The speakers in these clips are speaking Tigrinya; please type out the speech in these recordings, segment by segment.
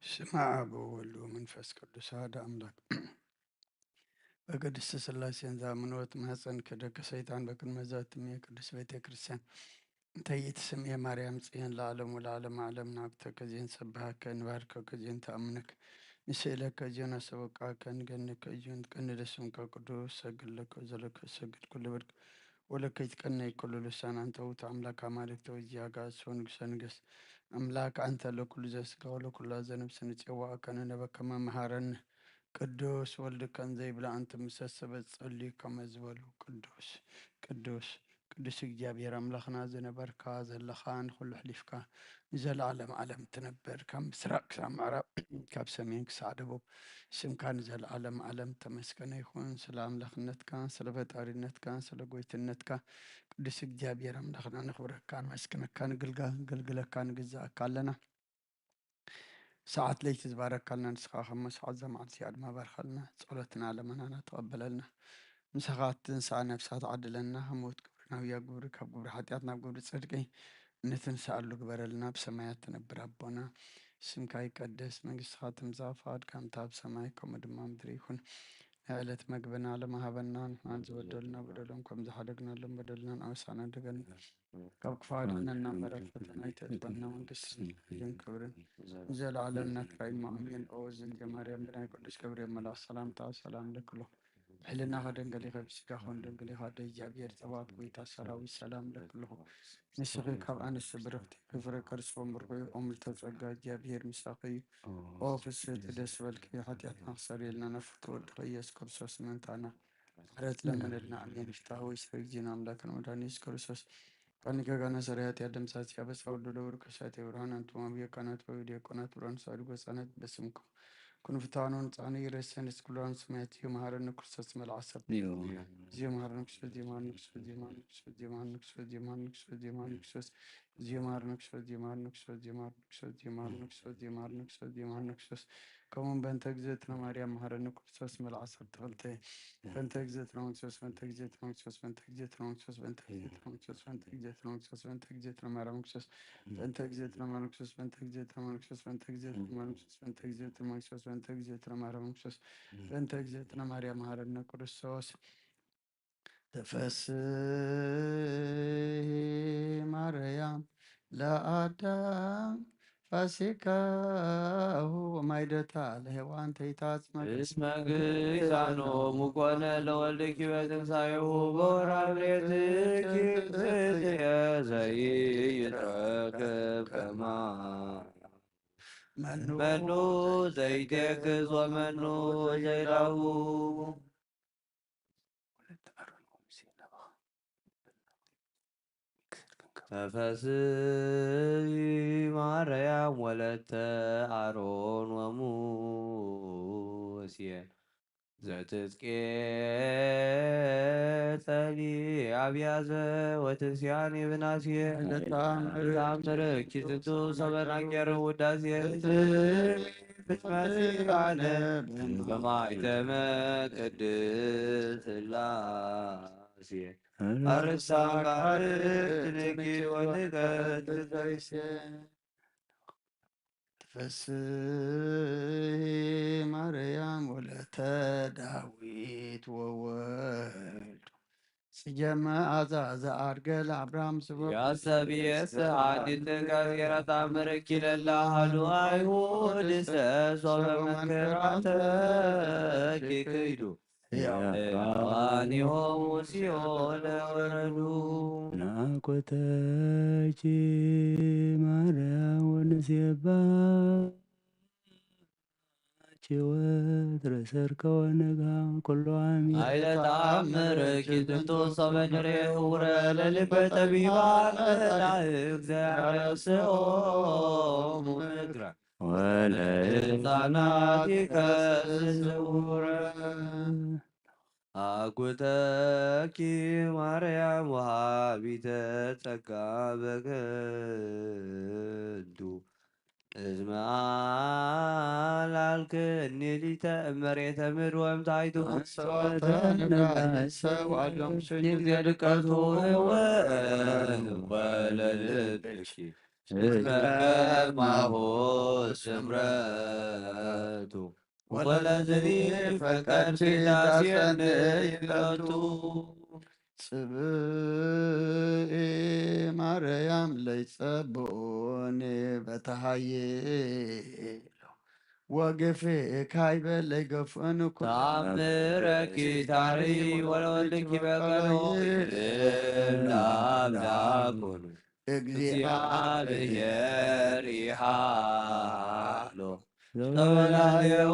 ስመ ኣብ ወወልድ ወመንፈስ ቅዱስ ኣሐደ ኣምላክ። በቅድስት ስላሴን ዛምንወት ማህፀን ከደከ ሰይጣን በቅድመ ዛትም የቅድስት ቤተ ክርስቲያን እንተ ይትስምየ ማርያም ጽዮን ለዓለም ወለዓለም ዓለም። ንዓብተከ ዚዮን ሰብሃከ ንባርከከ ዚዮን ተኣምነክ ንስእለከ ዚዮን ኣሰበቃከ ንገንከ ዚዮን ቀንደ ስምከ ቅዱስ ሰግድ ለከ ዘለከ ሰግድ ኩሉ ብርክ ወለከ ይትቀነይ ኩሉ ልሳን አንተ ውእቱ አምላክ አማልክት ወእግዚአ አጋእዝት ወንጉሰ ነገስት አምላክ አንተ ለኩሉ ዘስጋ ወለኩሉ ዘነብስ ንጼዋእከ ንነበከ መምሃረን ቅዱስ ወልድከን ዘይብላ አንተ ምሰሰበት ጸልዩ ከመ ዝበሉ ቅዱስ ቅዱስ ቅዱስ እግዚኣብሔር ኣምላኽና ዝነበርካ ዘለኻ ንኹሉ ኣሕሊፍካ ንዘለዓለም ዓለም ትነብር ካብ ምስራቅ ክሳብ ምዕራብ ካብ ሰሜን ክሳዕ ደቡብ ስምካ ንዘለዓለም ዓለም ተመስገነ ይኹን። ስለ ኣምላኽነትካ ስለ ፈጣሪነትካ ስለ ጎይትነትካ ቅዱስ እግዚኣብሔር ኣምላኽና ነኽብረካ ነመስግነካ ንግልጋ ንገልግለካ ንግዛእካ ኣለና። ሰዓት ለይቲ ዝባረካልና ንስኻ ከም መስዋዕት እዛ መዓልቲ እዚኣ ድማ ባርኻልና። ጸሎትና ለመናና ተቐበለልና። ምሳኻ ትንስኣ ነፍሳት ዓድለና። ሞት ግብሪ ናብያ ግብሪ ካብ ግብሪ ሓጢኣት ናብ ግብሪ ጽድቂ ንትንስኣሉ ግበረልና። ብሰማያት ትነብር ኣቦና ስምካ ይቀደስ፣ መንግስትኻ ትምጻእ፣ ፍቓድካ ከምታ ኣብ ሰማይ ከምኡ ድማ ምድሪ ይኹን። ናይ ዕለት መግብና ለመሃበና ንሕናን ዝበደሉና በደሎም ከም ዝሓደግናሎም በደልናን ኣበሳና ደገና ካብ ክፉ ኣድሕነና እምበር ኣብ ፈተና ኣይተእትወና፣ መንግስትን ሓይልን ክብርን ንዘለዓለም ናትካ እዩ። ኣሜን። ኦ ዝንተ ማርያም ብናይ ቅዱስ ገብርኤል መልኣኽ ሰላምታ ሰላም ለክሎ ብሕልና ከደንገሊኸ ብስጋ ኾን ደንገሊኻ ደ እግዚኣብሔር ጸባኦት ጎይታ ሰራዊት ሰላም ለክልኹ ንስኺ ካብ ኣንስቲ ብርኽቲ ክፍረ ከርስፎም ብርኹ ኦም ልተጸጋ እግዚኣብሔር ምሳኺ እዩ። ኦ ፍስሕቲ ደስ በልኪ ሓጢኣትና ክሰርየልና ነፍቅር ወድኺ ኢየሱስ ክርስቶስ ምእንታና ምሕረት ለምንልና። ኣሜን። ፍትሐ ወይ ስለ ጊዜና ኣምላክን መድኃኒት ኢየሱስ ክርስቶስ ቀኒ ገጋና ሰራያት ያደምሳት ያበሳ ወልዶ ለወርቅ እሳት የብርሃን አንቱም አብየ ካህናት ወይ ዲያቆናት ብርሃን ሳድጎ ህፃናት በስምኩም ኩን ፍትሐኑ ንጻኑ ይረሰን እስኩላን ስማያት እዩ መሐረነ ክርስቶስ መልዓ ሰብ እዩ። ዜማ ንግሶ ዜማ ንግሶ ዜማ ንግሶ ዜማ ንግሶ ዜማ ንግሶ ዜማ ንግሶ ዜማ ንግሶ ዜማ ንግሶ ዜማ ንግሶ ዜማ ንግሶ ዜማ ንግሶ ዜማ ንግሶ ከምኡም በእንተ እግዝእትነ ማርያም መሐረነ ክርስቶስ መልዓ ዓሰርተ ክልተ በእንተ እግዝእትነ መንክሶስ በእንተ እግዝእትነ መንክሶስ በእንተ እግዝእትነ መንክሶስ በእንተ እግዝእትነ መንክሶስ በእንተ እግዝእትነ መንክሶስ በእንተ እግዝእትነ ማርያም መንክሶስ በእንተ እግዝእትነ መንክሶስ በእንተ እግዝእትነ መንክሶስ በእንተ እግዝእትነ መንክሶስ በእንተ እግዝእትነ መንክሶስ በእንተ እግዝእትነ ማርያም መንክሶስ በእንተ እግዝእትነ ማርያም መሐረነ ክርስቶስ ተፈስሒ ማርያም ለአዳም ፋሲካሁ ወማይደታ ለሔዋን ተይታጽመ እስመ ግዛኖሙ ኮነ ለወልድኪ በትንሳኤሁ በወራብሬትኪ ትትየ ዘይትረከብ ከማ መኑ መኑ ዘይቴክዝ ወመኑ ዘይዳሁ ተፈስሒ ማርያም ወለተ አሮን ወሙሴ ዘትጽቄ ጸሊ አብያዘ ወትንስያን ብናሴ ታምርኪ ዝንቱ ሰበናቄር ውዳሴ ብትመሲባነ በማይተመ ቅድስ ስላሴ አርሳ ካርትንኪ ወንቀት ዘይሴ ትፈስሒ ማርያም ወለተ ዳዊት ወወልድ ጽጌ መዓዛ ዘአርገ ለአብርሃም ስቦ ያሰብየስ አዲት ከዚረ ታምርኪ ለላሃሉ አይሁድ ሰሶበ መንክራተ ኪክይዱ ሕያዋኒሆሙ ሲኦል ወረዱ። ናኮተኪ ማርያም ወንሴባ ወትረ ሰርቀ ወነጋ ኩሉ አሚን። ኃይለ ተአምር ኪትንቱ ሰበንሬ ውረ ለልበ ጠቢባን መላእክት ዘረስኦሙ ምድረ ወለህፃናት ይከስስ ውረ አጉተኪ ማርያም ወሃቢተ ጸጋ በገንቱ እስመ አላልክኒ ሊተ እመሬተ ምድር ወምታይቱ ሰዋተንሰው አሎም ሱኝ ጊዜ ድቀቱ ወለልብኪ እስመ ከማሁ ስምረቱ ወለዝኒ ፈቀድኪ ዳሰኒ ይለቱ። ጽብኢ ማርያም ለይጸብኡኒ በተሃይሎ ወግፊ ካይበ ለይገፍኡኒ ኩሉ። ተአምረኪ ታሪ ወለወልድኪ በቀሎ። እምነ አምላክ ኩኑ እግዚአብሔር ይሃሎ። ዘወላሌሁ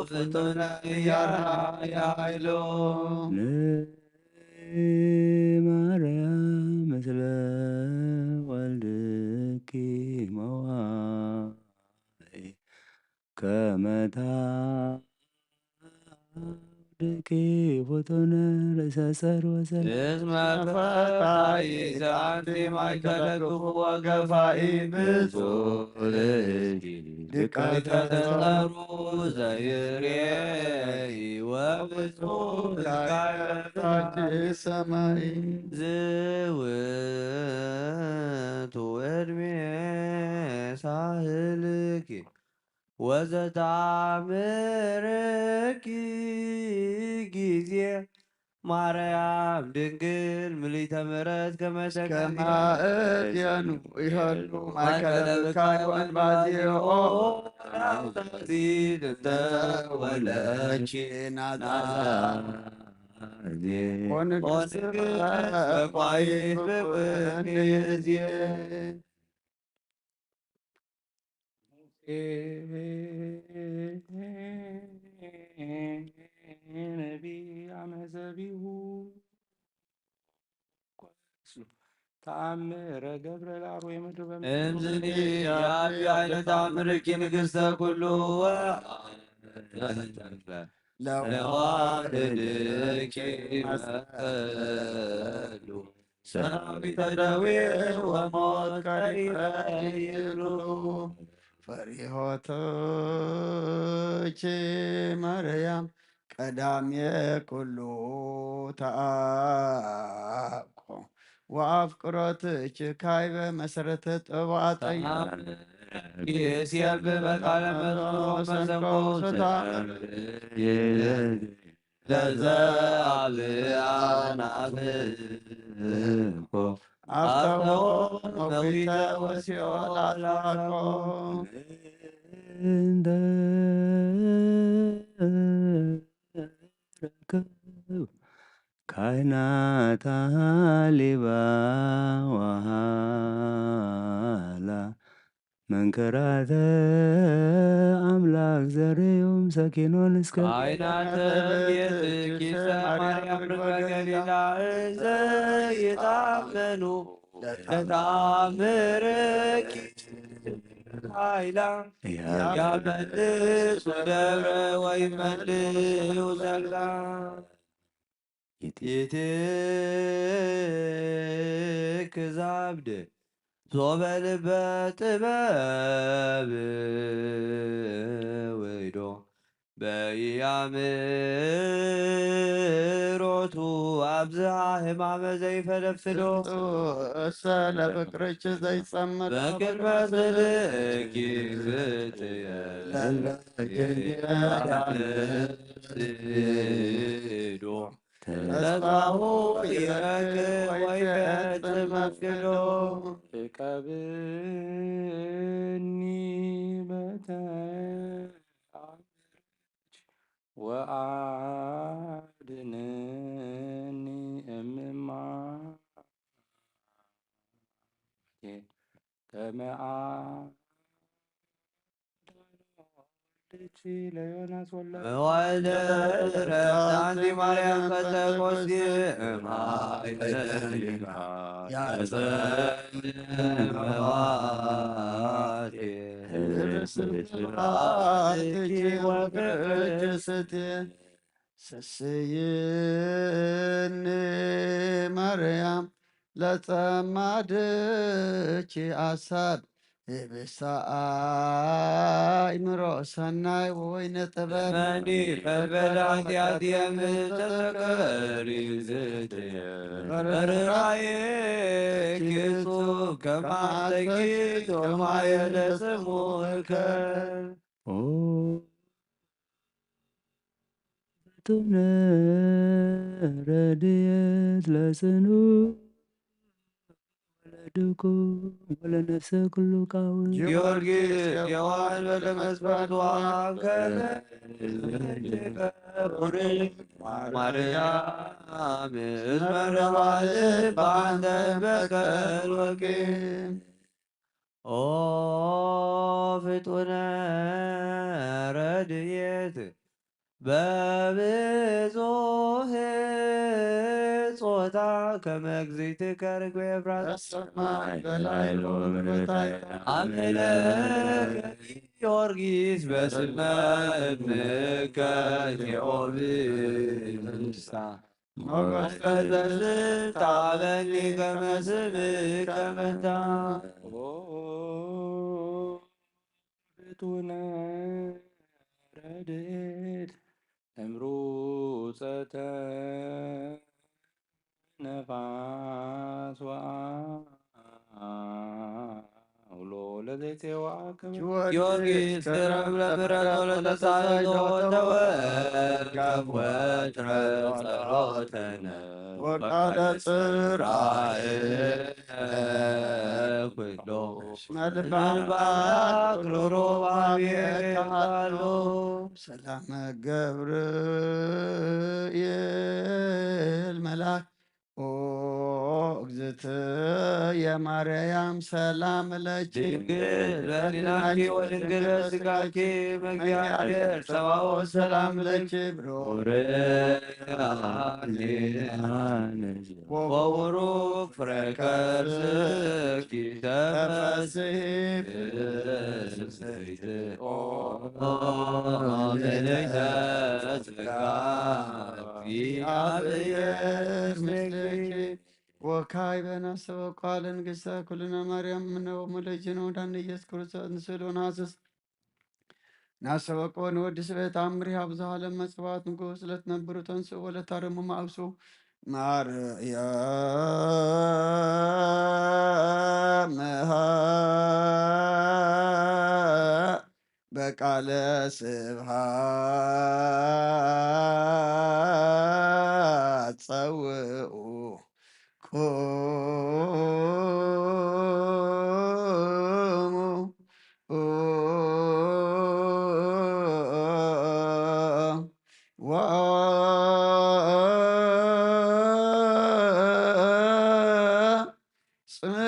ፍጡነ እያርአየ ኃይሎ። ማርያም ምስለ ወልድኪ መዋኢ ከመ ታውድቂ ፍጡነ ርእሰ ጸር ወጸር። እስመ ፈጣሪ ዘአንቲ ማእከለ ክፉ ወገፋኢ ብጹእ ልእኪ ድቃይተ ተጸሩ ዘይሬኢ ወብጹእ ድቃይተ ሰማይ። ዝውቱ ዕድሜ ሳህልኪ ወዘተአምረኪ ጊዜ ማርያም ድንግል ምልዕተ ምሕረት ከመ ተከሊ። ከማእትየኑ ይሃሉ ማእከለ ብካይ ወንባዜኦ። ናውታዚ እንተ ወለድኪ ናዛዜ ኦንግስ በቋይት ብቅንዜ። ነቢ አመዘቢሁ ተአምረ ገብረ ለአርዌ ምድር በምድር። እምዝኒ አቢ አይነ ተአምርኪ ንግሥተ ኩሉ ለዋልድኪ መሰሉ ሰራዊተ ደዌ ወሞት ቀሪበ ይብሉ። ፈሪሆትኪ ማርያም ቀዳሜ ኩሉ ተአብኮ ወአፍቅሮትኪ ካይበ መሰረተ ጥበባተይ። ይሴብ በቃለ መዝሙር መሰንቆ ስታ ለዘ አብ አናፍቆ አፍተዎ መዊተ ወሲኦል አላቆ። እንደ ረከብ ካህናት ሃሊባ ወሃላ መንከራተ አምላክ ዘርዮም ሰኪኖን እስከ ካህናተ ቤትኪ ማርያም ርግበ ገሊላ እንዘ ይታመኑ ለተአምርኪ ኃይላ ያመልሱ ደብረ ወይመልኡ ዘላ። ይትክዛብድ ሶበ ልበ ጥበብ ወይዶ በኢያምሮቱ አብዝሃ ህማመ ዘይፈለፍሎ። እሰ ለፍቅርች ዘይጸመድ በቅድመ ስልኪ ዝትየ ለለየዳዶ ተስፋሁ ይረክብ ወይፈጽም መፍቅዶ። እቀብኒ በተ አምርኪ ወአድነኒ እምማ ከመ አዳነ ወልድኪ ለዮናስ ወለ መዋዕለ ዕረፍት አንቲ ማርያም ጴንጠቆስጢ እምኃይለ ሊቃ ያጸን መዋቴ ስብሐትኪ ወቅድስቲ ስስይኒ ማርያም ለጸማድኪ አሳብ ህብስተ ኣእምሮ ሰናይ ወወይነ ጥበብ። መኒ ቀልበለ ኃጢአትየ እምእንተ ተከሪ ዝትየ። ርራዬኪ እጹብ ከማተኪ ቶማየ ለስሙከ። ኦ ፍጡነ ረድኤት ለጽኑ ወለድኩም ወለነፍሰ ኩሉ ካው። ጊዮርጊስ የዋህን በለመስፈርት ወአንከለ ማርያም እስመ ረባእ በአንተ በከል ወርቅ። ኦ ፍጡነ ረድኤት በብዙህ ጾታ ከመ እግዚእትከ ርግቤ ኤፍራታ። በሰማይ በላይ ሎምርታይ አምለከ ጊዮርጊስ በስመ እምከ ቴኦብልስታ። ሞገስ በዘዝታ በኒ ከመ ስምከ መታ። ኦ ፍጡነ ረድኤት እምሩፀተ ነፋስ ወአውሎ ለዘይጼዋከ። ጊዮርጊስ ቅረብ ለምሕረት ወለተሳህሎ ተወከብ ወትረ ጸሎተነ ወቃለ ጽራይ ኩሎ መልባክ ሩሩባቤ ካሎ። ሰላመ ገብርኤል መልአክ ኦ እግዝእትየ ማርያም ሰላም ለኪ። ድንግል በሊናኪ ወድንግል በስጋኪ እም እግዚአብሔር ጸባኦት ሰላም ለኪ። ብሩክ ወቡሩክ ፍሬ ከርስኪ ተፈስሒ ፍስሕቲ ኦ ምልዕተ ጸጋ እግዚአብሔር ምስሌኪ። ወካዕበ ናስተበቅዖ ለንግሥተ ኩልነ ማርያም እምነ ወሙ ለእግዚእነ ወመድኃኒነ ኢየሱስ ክርስቶስ ንስእል ወነሐስስ። ናስተበቅዖ ንወድስ በተአምሪሃ ብዙኃ ለመ ጽባኦት ንጉሥ ለትነብሩ ተንሥኡ ወለታረሙ ማእብሱ ማርያም በቃለ ስብሐት ጸውዑ ኩሙ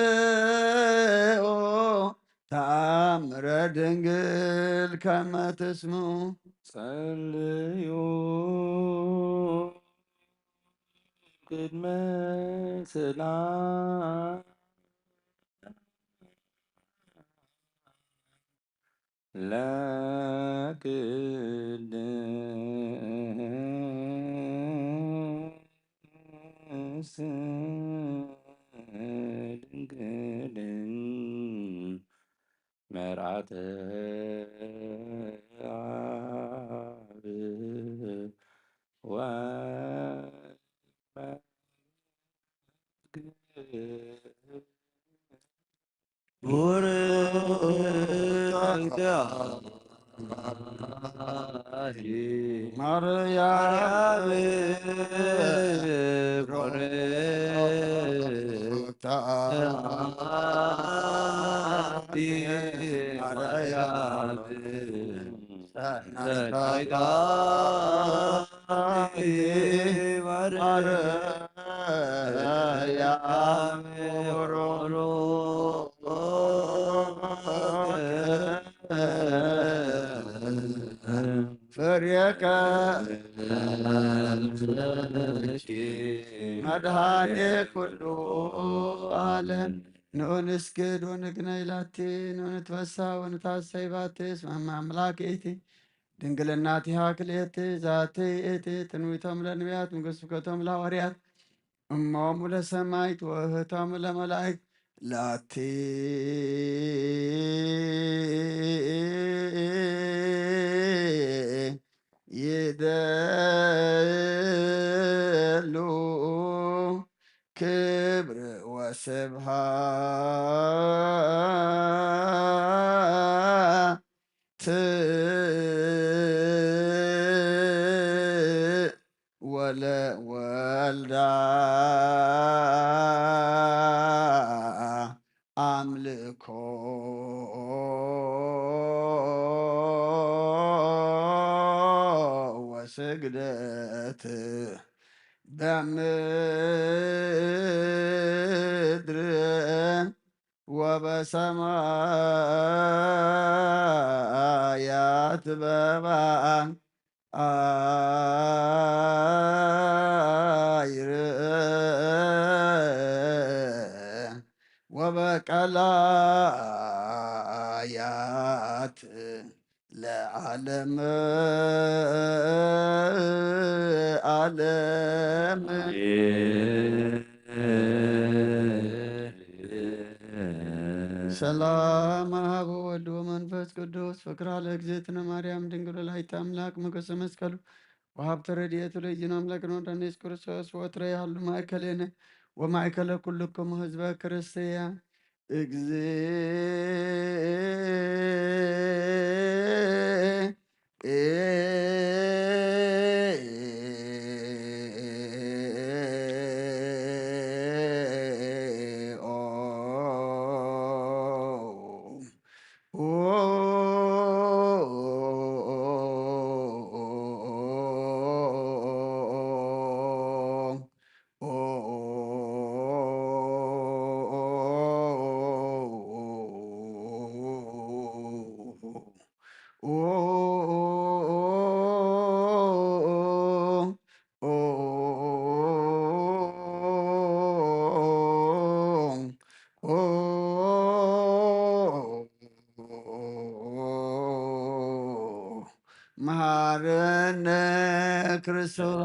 ወጽምዑ ተአምረ ድንግል ከመ ትስምዑ። ጸልዩ ቅድመ ስላ ለቅድስት ድንግል መርዓተ አብ ወመንግል ቡርክት አቲ ማርያም ቡርክት አቲ ማርያም ሰናይት አቲ ማርያም ሮሮ ፍሬከ መድኃኔ ኩሉ ዓለም። ንዑ ንስግድ ወንግነይ ላቲ፣ ንዑ ንትፈሳ ወንታሰይ ባቲ፣ እስመ እመ አምላክ ይእቲ፣ ድንግልናቲሃ ክልኤቲ፣ ዛቲ ይእቲ ትንቢቶም ለነቢያት፣ ምጉስብከቶም ለሐዋርያት፣ እሞሙ ለሰማይት ወእህቶም ለመላእክት፣ ላቲ ይደሉ ክብር ወስብሐት ወለወልዳ ኣምልኮ ወስግደት በምድር ወበሰማያት በባ ኣይር ወበቀላያት ለዓለም ዓለም። ሰላም አብ ወወልድ ወመንፈስ ቅዱስ ፍቅራ ለእግዝእትነ ማርያም ድንግል ወላዲተ አምላክ ሞገሰ መስቀሉ ወሀብተ ረድኤቱ ለእግዚእነ አምላክነ ወመድኃኒነ ኢየሱስ ክርስቶስ ወትረ ያህሉ ማእከሌነ ወማእከለ ኩልክሙ ህዝበ ክርስቲያን። መሃረነ ክርስቶስ።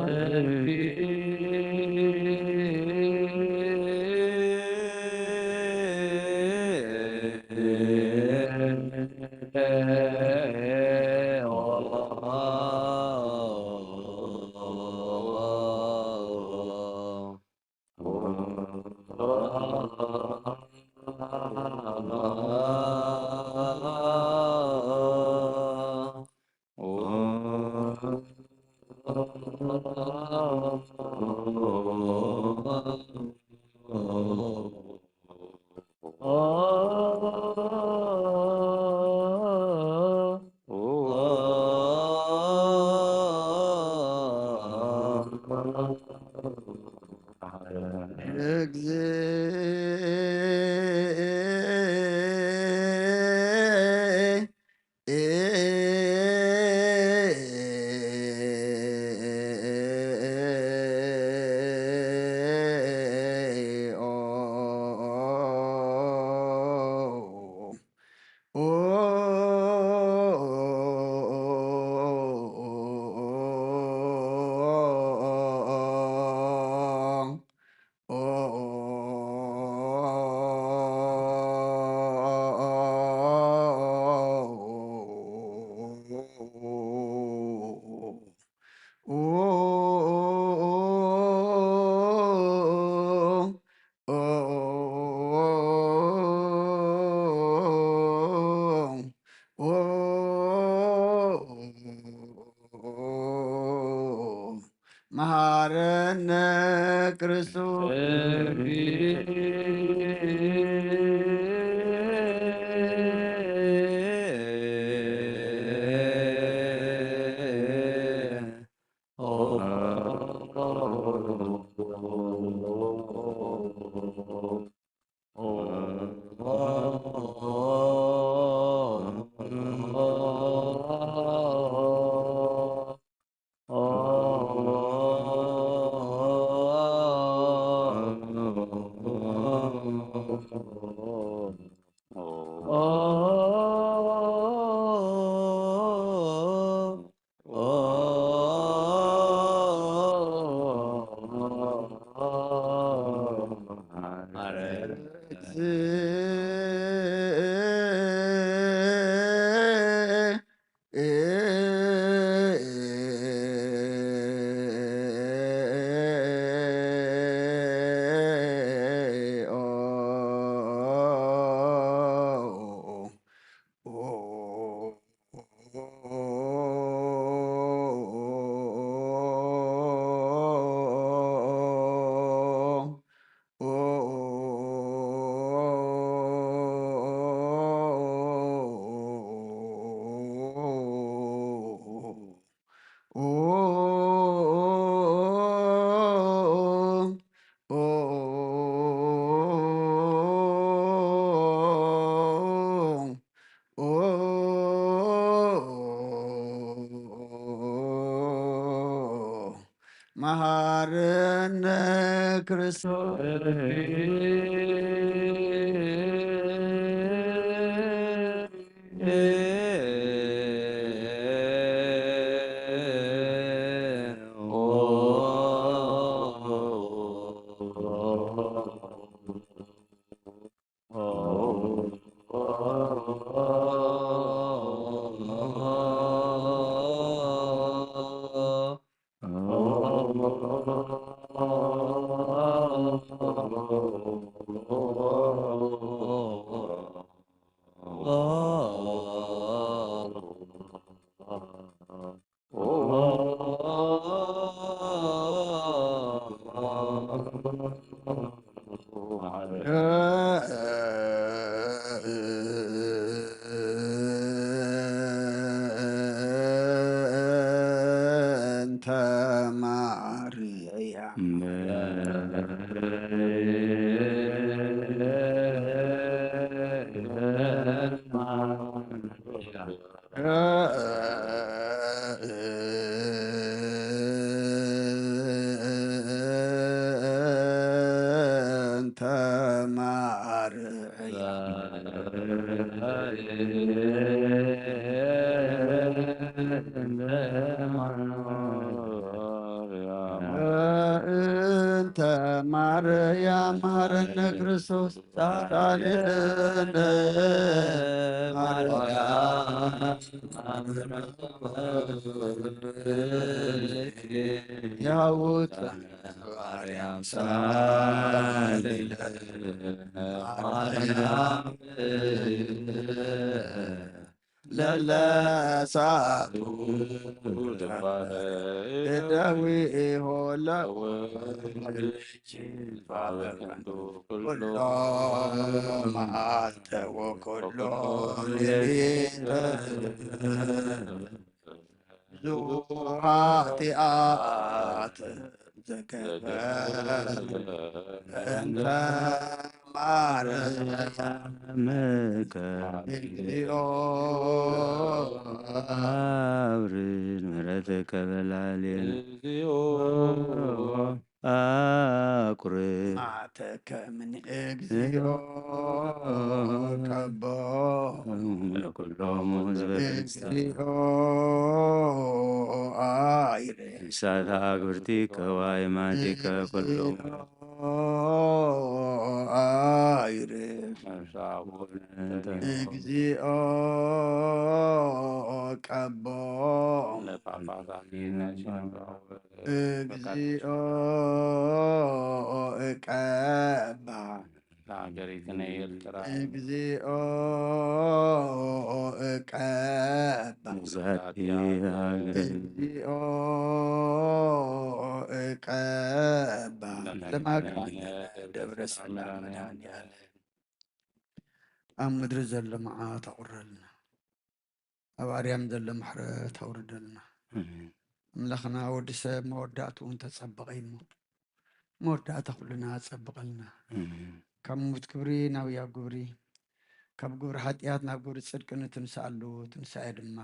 መሃረነ ክርስቶስ። መሃረነ ክርስቶስ። እንተ ማርያም እንተ ማርያም እንተ ማርያም መሃረነ ክርስቶስ ጻድቃነ ማርያም ያውጣ ማርያም ሳልለ ማርያም ለለሳቱ ደዊሆ ለወልጅ ኩሎ መዓልተ ወኩሎ ሌሊተ ብዙ ኃጢአት ዘገበ እንተ ማርያም እግዚኦ አብርድ ምሕረትከ በላዕሌነ እግዚኦ አቁርብ መዓተከ ምን እግዚኦ ቀቦ ለኩሎሙ ህዝበ ክርስቲያን እግዚኦ አይረ እሳት አግብርቲከ ወአእማቲከ ኩሎሙ አይረ እግዚኦ ቀቦ እግዚኦ እቀባ ለሀገሪትነ ኤርትራ። እግዚኦ እቀባ ዛቲ ሀገር። እግዚኦ እቀባ ለማድኃኔ ደብረ ሰላም መድኃኔዓለም። ኣብ ምድሪ ዘሎ መዓት ኣቑረልና። ኣብ ኣርያም ዘሎ ምሕረት ኣውርደልና። ኣሜን። ኣምላኽና ወዲ ሰብ መወዳእትኡ እንተጸበቐ እሞ፣ መወዳእታ ኩልና ኣጸብቐልና። ኣሜን። ካብ ሞት ክብሪ ናብ ያው ግብሪ፣ ካብ ግብሪ ሓጢኣት ናብ ግብሪ ጽድቂ ንትንስኣሉ ትንሳኤ ድማ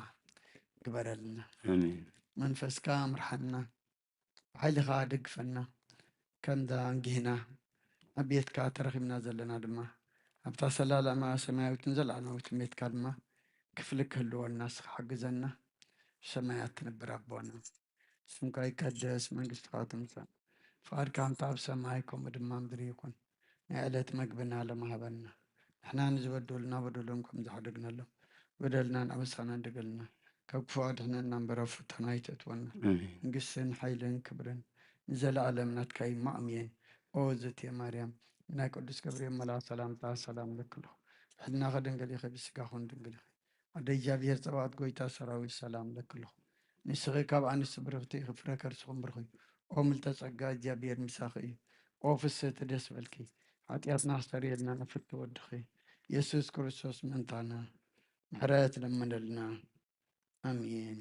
ግበረልና። ኣሜን። መንፈስካ ምርሓና። ብሓይልኻ ደግፈና። ከምዛ እንጊህና ኣብ ቤትካ ተረኺብና ዘለና ድማ፣ ኣብታ ሰላላማ ሰማያዊትን ዘለዓለማዊትን ቤትካ ድማ ክፍሊ ክህልወና ንስኻ ሓግዘና። ሰማያት ትነብር ኣቦና፣ ስምካ ይቀደስ፣ መንግስትኻ ትምጻእ፣ ፍቓድካ ከምቲ ኣብ ሰማይ ከምኡ ድማ ምድሪ ይኹን። ናይ ዕለት መግብና ሎሚ ሃበና። ንሕና ንዝበደሉና በደሎም ከም ዝሓደግናሎም፣ በደልናን ኣበሳናን ድገልና፣ ካብ ክፉእ ኣድሕነና እምበር ኣብ ፈተና ኣይተእትወና። ኣሜን። መንግስትን ሓይልን ክብርን ንዘለኣለም ናትካ እዩ። ኣሜን። ኦ ዝእቲ ማርያም፣ ብናይ ቅዱስ ገብርኤል መልኣኽ ሰላምታ ሰላም እለኪ ኣለኹ። ብሕልናኺ ድንግል ኢኺ፣ ብስጋኺ እውን ድንግል ኢኺ። ኣደ እግዚኣብሔር ጸባኦት፣ ጎይታ ሰራዊት፣ ሰላም እለኪ ኣለኹ። ንስኺ ካብ ኣንስቲ ብርኽቲ ኢኺ፣ ፍረ ከርስኺ እውን ብሩኽ እዩ። ኦ ምልዕተ ጸጋ፣ እግዚኣብሔር ምሳኺ እዩ። ኦ ፍስህቲ፣ ደስ በልኪ። ሓጢኣትና ኣስተሰርየልና፣ ንፍቲ ወድኺ የሱስ ክርስቶስ ምእንታና ምሕረት ለምነልና። ኣሜን።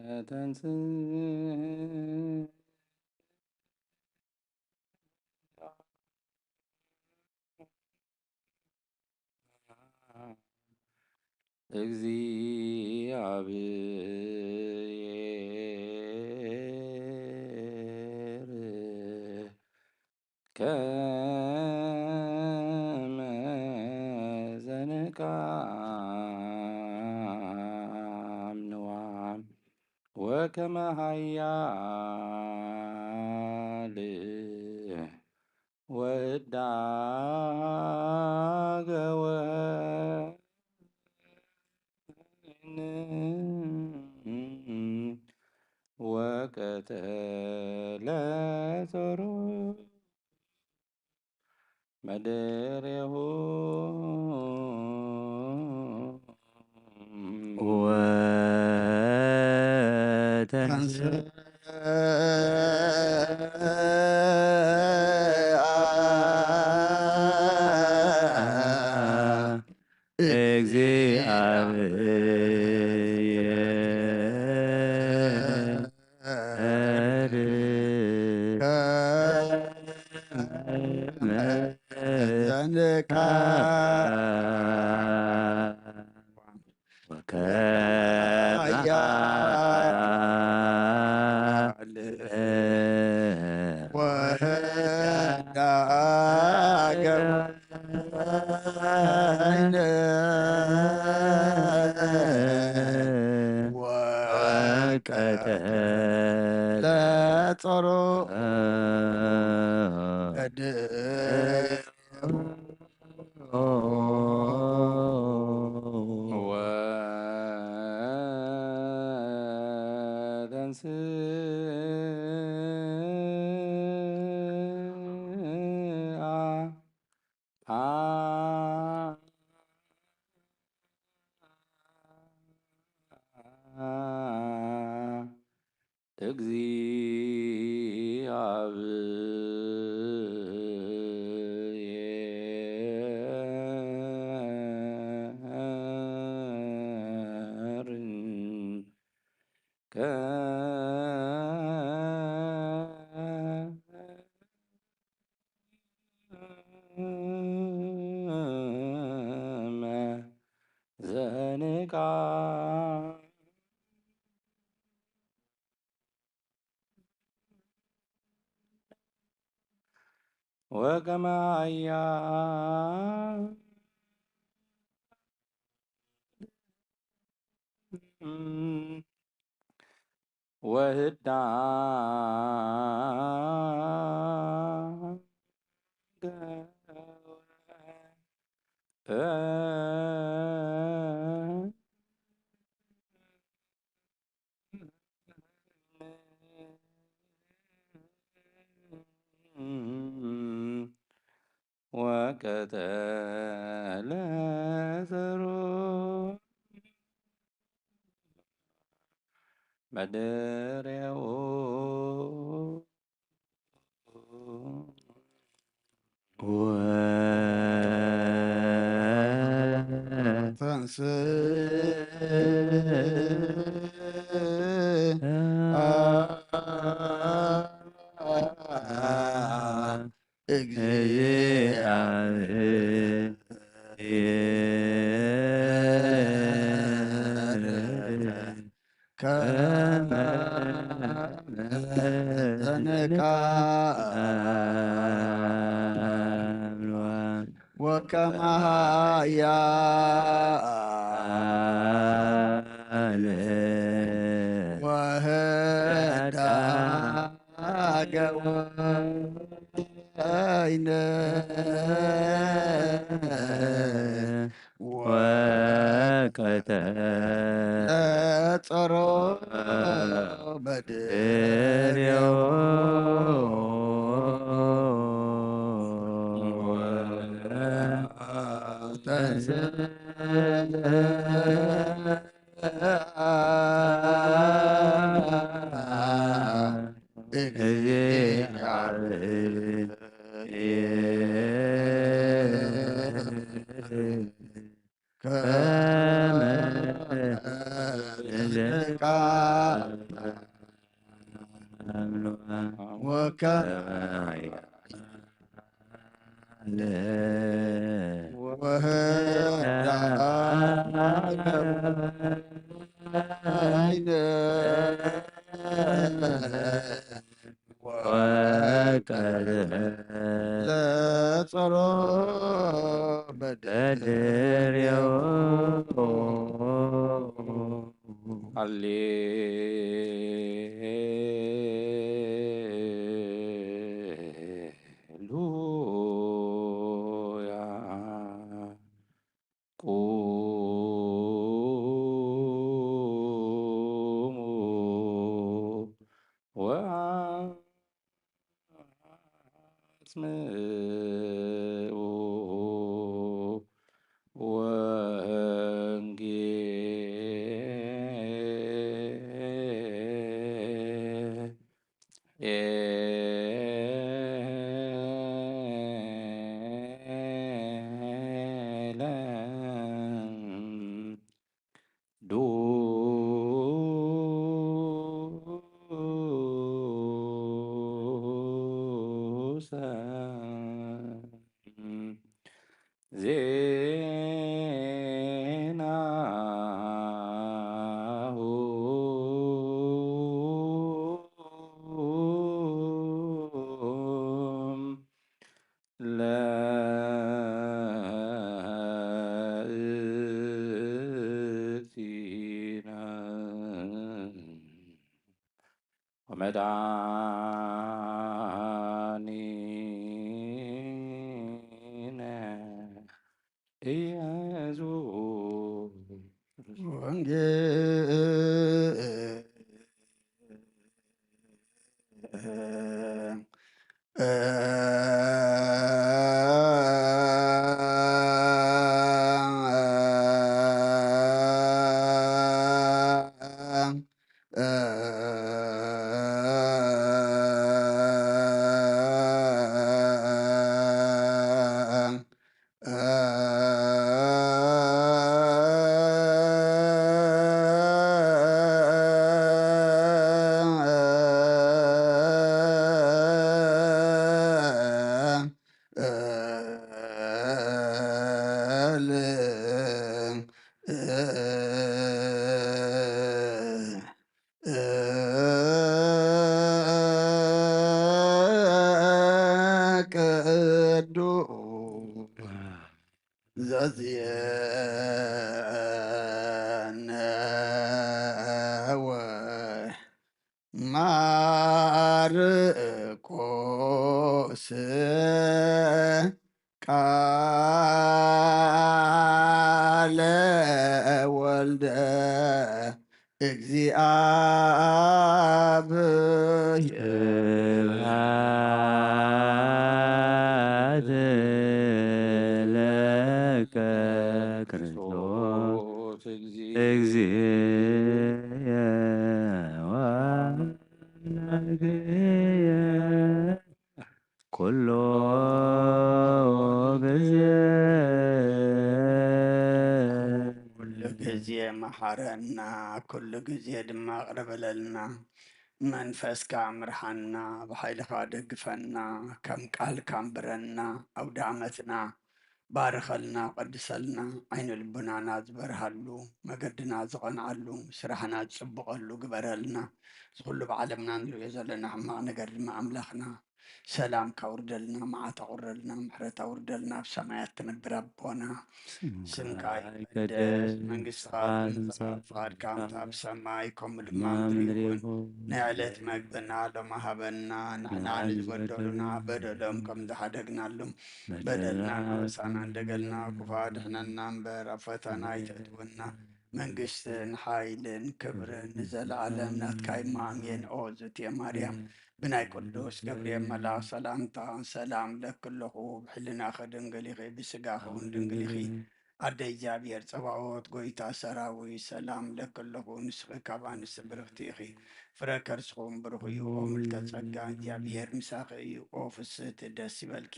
ወተንስእ እግዚኣብሔር ከመ ዘንቃም ንዋም ወከመ ኃያል ወህዳገ ወይን ወቀተለ ጾሩ መደሬሁ ወተንስእ እግዚአብሔር ወከመ ኃያል ወህዳገ ወይን ወቀተለ ጾሩ መደሬሁ ወተንስአ ወከመ ኃያል ወህዳገ ወቀተለ ጾሩ መደሬሁ ወተንስእ እግዚአብሔር ከመ ዘንቃም ወከመ ኃያል ወህዳገ ወይን ወቀተለ ጾሩ መደሬሁ ወተንስእ እግዚአብሔር ከመ ወካለ ወህዳገ ወይነ ወቀርበ ለጸሮ በደርዮ። ሃሌሉያ። ቁሙ ወአስምዑ ወንጌለ ቅዱሰ ዜናሁ ለእግዚእነ ወመድኃኒነ ኢየሱስ። ወንጌል ቅዱስ ዘዜነወ ማርቆስ ቃለ ወልደ እግዚአብሔር። ስብሐት ለከ ክርስቶስ እግዚእየ ወመድኃኒየ ኩሎ ጊዜ። ኩሉ ጊዜ መሓረና፣ ኩሉ ጊዜ ድማ ይቕረ በለልና። መንፈስካ ምርሓና፣ ብሓይልኻ ደግፈና፣ ከም ቃልካ ኣንብረና። ኣውደ ዓመትና ባርኸልና፣ ቀድሰልና፣ ዓይነ ልቡናና ዝበርሃሉ፣ መገድና ዝቐንዓሉ፣ ስራሕና ዝጽብቐሉ ግበረልና። እዚ ኩሉ ብዓለምና ንሪኦ ዘለና ሕማቕ ነገር ድማ ኣምላኽና ሰላምካ ኣውርደልና፣ መዓት ኣቑረልና፣ ምሕረት ኣውርደልና። ኣብ ሰማያት ትነብር ኣቦና፣ ስምካ ይቀደስ፣ መንግስትኻ ትምጻእ፣ ፍቓድካ ከምቲ ኣብ ሰማይ ከምኡ ድማ ኣብ ምድሪ ይኹን። ናይ ዕለት መግብና ሎሚ ሃበና፣ ንሕና ንዝበደሉና በደሎም ከም ዝሓደግናሎም በደልና ንረሳና እንደገልና፣ ክፉእ ኣድሕነና እምበር፣ ኣብ ፈተና ኣይተእትወና። መንግስትን ሓይልን ክብርን ንዘለዓለም ናትካ እዩ። ኣሜን። ኦ ዝትየ ማርያም፣ ብናይ ቅዱስ ገብርኤል መልኣኽ ሰላምታ ሰላም እለኪ ኣለኹ። ብሕልናኺ ድንግል ኢኺ፣ ብስጋኺ እውን ድንግል ኢኺ። ኣደ እግዚኣብሔር ጸባኦት፣ ጎይታ ሰራዊት፣ ሰላም እለኪ ኣለኹ። ንስኺ ካብ ኣንስቲ ብርኽቲ ኢኺ፣ ፍረ ከርስኹም ብሩኽ እዩ። ኦ ምልዕተ ጸጋ፣ እግዚኣብሔር ምሳኺ እዩ። ኦ ፍስህቲ፣ ደስ ይበልኪ።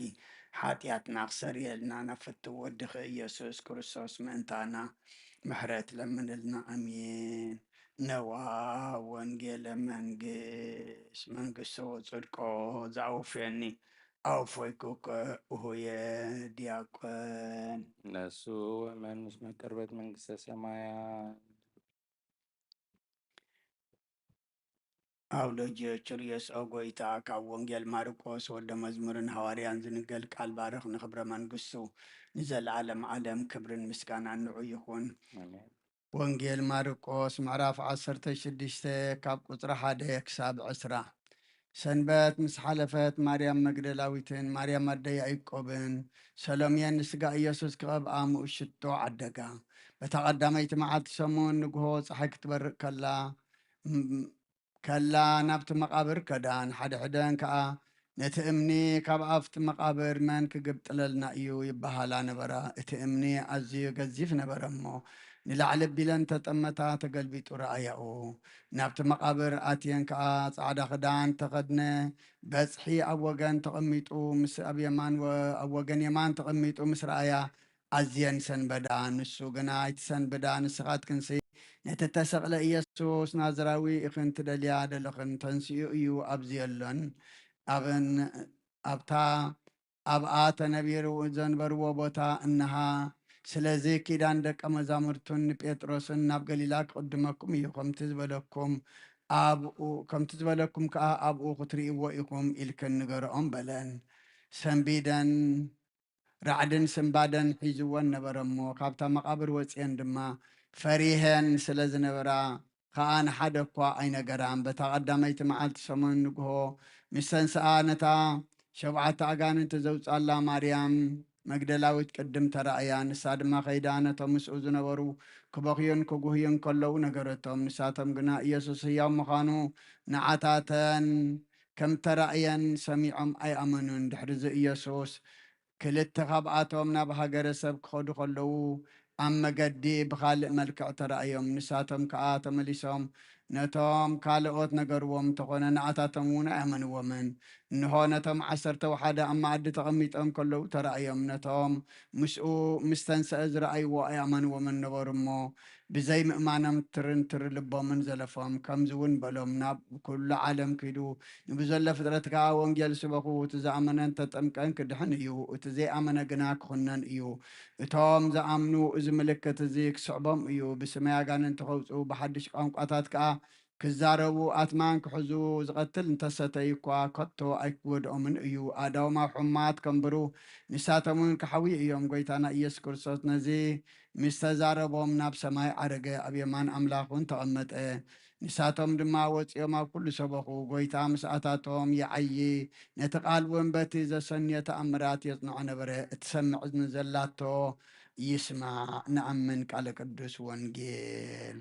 ሓጢኣትና ክሰርየልና ናብ ፍትው ወድኺ ኢየሱስ ክርስቶስ ምእንታና ምሕረት ለምንልና። ኣሜን። ነዋ ወንጌለ መንግስት መንግስቶ ጽድቆ ዘኣውፍየኒ ኣውፈይኩከ እሁየ ዲያቆን። ነሱ ወመን ምስ መቅርበት መንግስተ ሰማያት። ኣውሎጅዮ ቹርዮስ ኦ ጎይታ፣ ካብ ወንጌል ማርቆስ ወደ መዝሙርን ሃዋርያን ዝንገል ቃል ባርኽ፣ ንኽብረ መንግስቱ ንዘለዓለም ዓለም ክብርን ምስጋናን ንዑ ይኹን። ኣሜን። ወንጌል ማርቆስ ምዕራፍ ዓሰርተ ሽዱሽተ ካብ ቁጽሪ ሓደ ክሳብ ዕስራ። ሰንበት ምስ ሓለፈት ማርያም መግደላዊትን ማርያም ኣደ ያዕቆብን ሰሎሜን ንስጋ ኢየሱስ ክቐብኣ ምኡዝ ሽቶ ዓደጋ። በታ ቀዳመይቲ መዓልቲ ሰሙን ንግሆ ጸሓይ ክትበርቕ ከላ፣ ም-፣ ከላ ናብቲ መቓብር ከዳ። ንሓድሕደን ከኣ፣ "ነቲ እምኒ ካብ ኣብቲ መቓብር መን ክግብጥለልና እዩ?" ይበሃላ ነበራ። እቲ እምኒ ኣዝዩ ገዚፍ ነበረ እሞ፣ ንላዕሊ ኣቢለን ተጠመታ፣ ተገልቢጡ ረኣያኡ። ናብቲ መቓብር ኣትየን ከኣ ጻዕዳ ክዳን ተኸድነ በጽሒ ኣብ ወገን ተቐሚጡ ምስ፣ ኣብ የማን ወ-፣ ኣብ ወገን የማን ተቐሚጡ ምስ ረኣያ፣ ኣዝየን ሰንበዳ። ንሱ ግና ኣይትሰንብዳ፣ ንስኻትክንሲ ነቲ እተሰቕለ ኢየሱስ ናዝራዊ ኢኽን ትደልያ ደለኽን፣ ተንሲኡ እዩ፣ ኣብዚ የሎን። ኣብን ኣብታ ኣብኣ ተነቢሩ ዘንበርዎ ቦታ እንሃ። ስለዚ ኪዳን ደቀ መዛሙርቱን ንጴጥሮስን ናብ ገሊላ ክቕድመኩም እዩ፣ ከምቲ ዝበለኩም ኣብኡ፣ ከምቲ ዝበለኩም ከኣ ኣብኡ ክትርእይዎ ኢኹም ኢልክን ንገርኦም በለን። ሰንቢደን ራዕድን ስንባደን ሒዝወን ነበረ እሞ፣ ካብታ መቓብር ወጺኤን ድማ ፈሪሄን ስለ ዝነበራ፣ ከኣ ንሓደ እኳ ኣይነገራን። በታ ቀዳመይቲ መዓልቲ ሰሙን ንግሆ ምስ ተንስኣ፣ ነታ ሸውዓተ ኣጋንንቲ ዘውጻላ ማርያም መግደላዊት ቅድም ተራእያ። ንሳ ድማ ከይዳ ነቶም ምስኡ ዝነበሩ ክበኽዩን ክጉህዩን ከለዉ ነገረቶም። ንሳቶም ግና ኢየሱስ ህያው ምዃኑ ንዓታተን ከም ተራእየን ሰሚዖም ኣይኣመኑን። ድሕሪዚ ኢየሱስ ክልተ ካብኣቶም ናብ ሃገረ ሰብ ክኸዱ ከለዉ፣ ኣብ መገዲ ብኻልእ መልክዕ ተራእዮም። ንሳቶም ከኣ ተመሊሶም ነቶም ካልኦት ነገርዎም፣ እንተኾነ ንኣታቶም እውን ኣይኣመንዎምን። እንሆ፣ ነቶም ዓሰርተ ወሓደ ኣብ መኣዲ ተቐሚጦም ከለዉ ተራእዮም። ነቶም ምስኡ ምስ ተንስአ ዝረኣይዎ ኣይኣመንዎምን ነበሩ እሞ፣ ብዘይምእማኖም ትርንትር ልቦምን ዘለፎም። ከምዚ እውን በሎም፣ ናብ ኩሉ ዓለም ኪዱ፣ ንብዘሎ ፍጥረት ከኣ ወንጌል ስበኹ። እቲ ዝኣመነን ተጠምቀን ክድሕን እዩ፣ እቲ ዘይኣመነ ግና ክኹነን እዩ። እቶም ዝኣምኑ እዚ ምልክት እዚ ክስዕቦም እዩ። ብስመይ ኣጋንንቲ ከውጽኡ፣ ብሓድሽ ቋንቋታት ከኣ ክዛረቡ፣ ኣትማን ክሕዙ፣ ዝቐትል እንተሰተዩ እኳ ከቶ ኣይክጎድኦምን እዩ። ኣእዳዎም ኣብ ሕሙማት ከንብሩ፣ ንሳቶም እውን ክሓውዩ እዮም። ጎይታና ኢየሱስ ክርስቶስ ነዚ ምስ ተዛረቦም ናብ ሰማይ ዓረገ፣ ኣብ የማን ኣምላኽ እውን ተቐመጠ። ንሳቶም ድማ ወጺኦም ኣብ ኩሉ ሰበኹ። ጎይታ ምስኣታቶም ይዓዪ፣ ነቲ ቃል እውን በቲ ዘሰንዮ ተኣምራት የጽንዖ ነበረ። እትሰምዕ እዝኒ ዘላቶ ይስማዕ። ንኣምን። ቃለ ቅዱስ ወንጌል።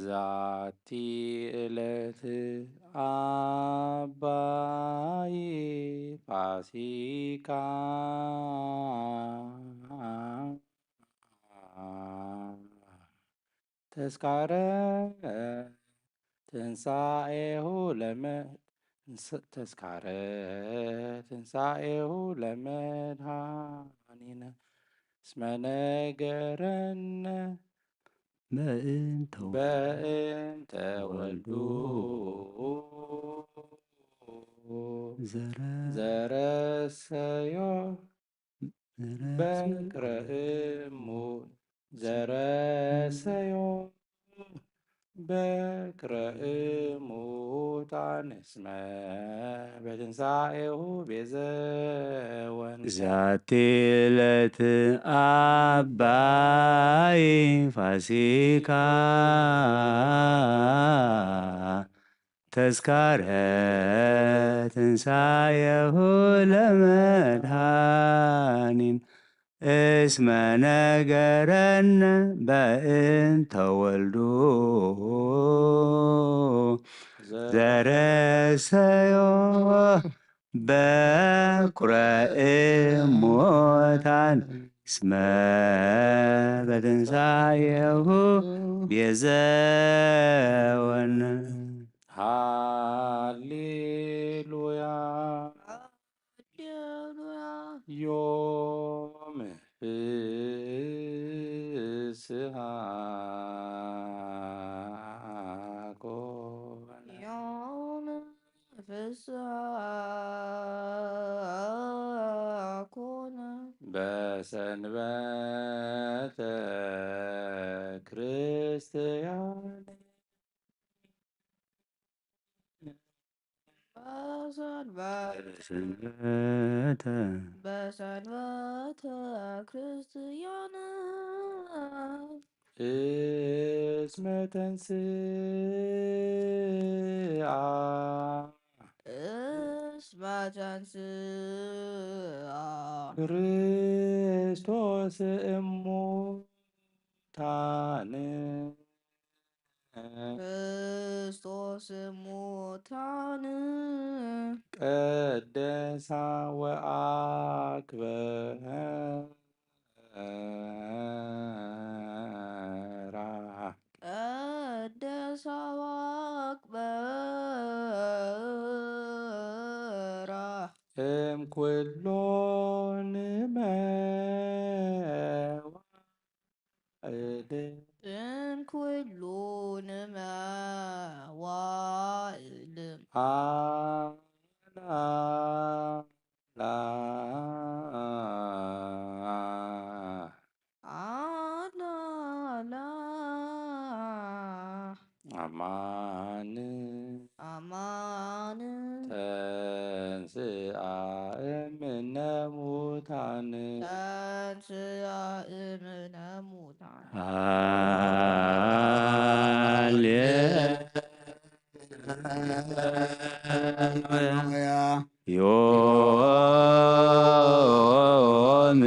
ዛቲ ዕለት ዓባይ ፋሲካ ተስካረ ትንሳኤሁ ለመ-፣ ንስ-፣ ተስካረ ትንሳኤሁ ለመድኃኒነ እስመ ነገረነ በእንተ በእንተ ወልዱ ዘረ-፣ ዘረሰዮ ዘረ-፣ በክረ እሙ ዘረሰዮ በክረ እሙታን እስመ በትንሳኤሁ ትንሳኤሁ ቤዘወን። ዛቲ ዕለት ዓባይ ፋሲካ ተስካረ ትንሳኤሁ ለመድኃኒን እስመ ነገረነ በእንተ ወልዱ ዘረሰዮ በኩረ እሙታን እስመ በትንሳኤሁ ቤዘወነ። ሃሌሉያ። ሃሌሉያ። ዮም ፍስሃ ኮነ። ዮም ፍስሃ ኮነ። በሰንበተ ክርስቲያን። በሰንበተ በሰንበተ ክርስቲያን። እስመ ተንስአ። እስመ ተንስአ። ክርስቶስ እሙታን። ክርስቶስ ሙታን። ቀደሳ ወአክበራ። ቀደሳ ወአክበራ። እምኩሎን መዋዕል። እምኩሉ ንመዋዕል። አላላ። አላላ። አማን። አማን። ተንስአ እምነ ሙታን። ተንስአ እምነ ሙታን። ሃሌሉያ። ዮም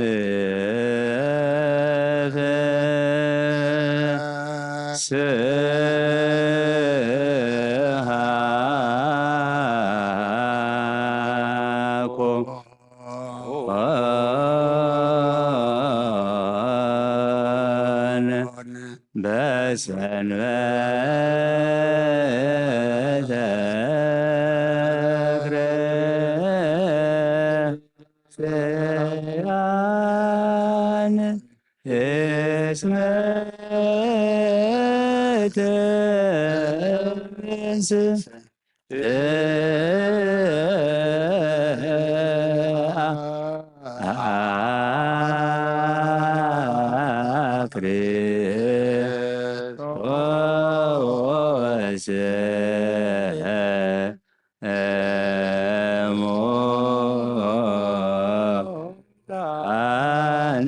ፍስሃ ኮነ። በሰንበተ ክርስቲያን እስመ ተንስ ክርስቶስ እሙታን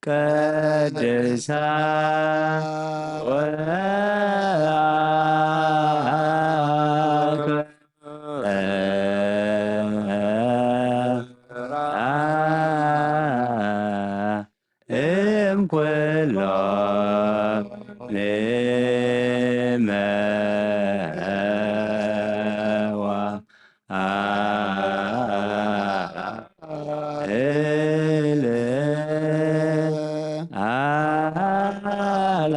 ቀድሳ ወአክብራ እምኩሎ ንመዋ እል አላ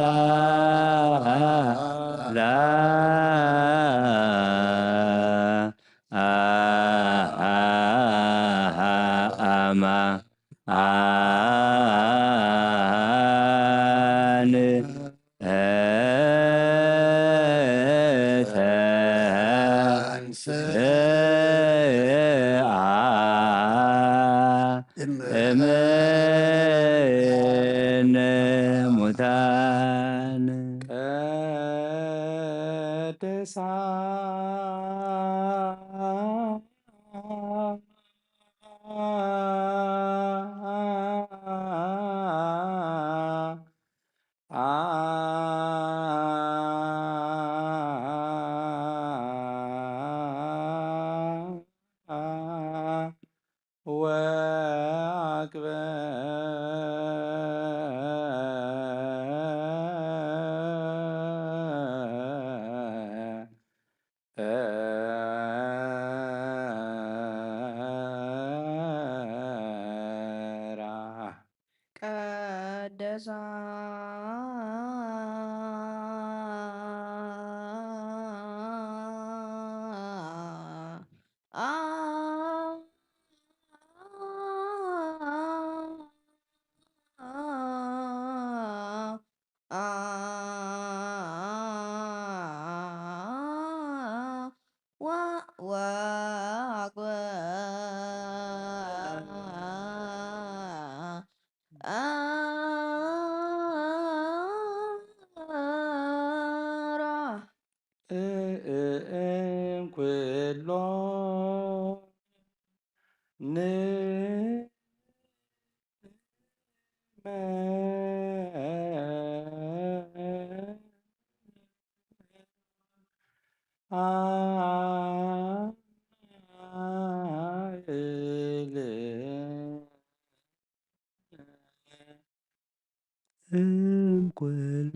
አማ አን ተንስአ እምነ ሙታን። ቀደሳ ወአክበ ቀደሳ እም ኩሎ ን እም ኩሉ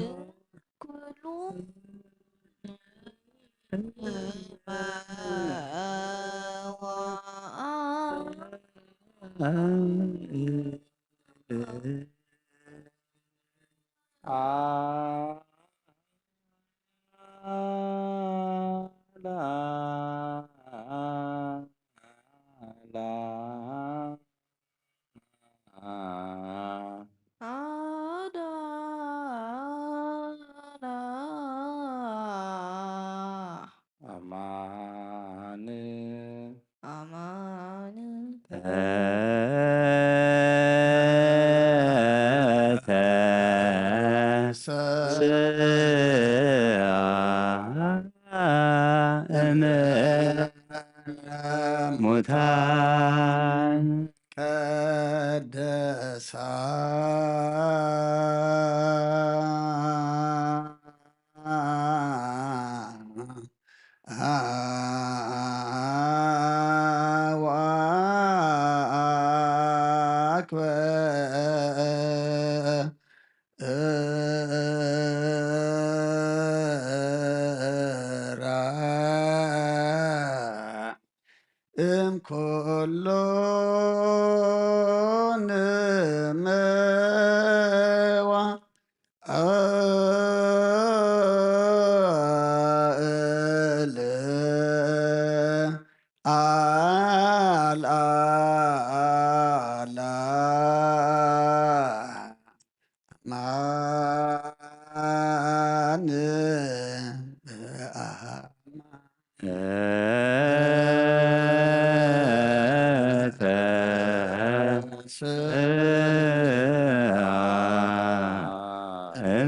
እም ኩሉ ንመዋ እል ኣል ኣላ ማን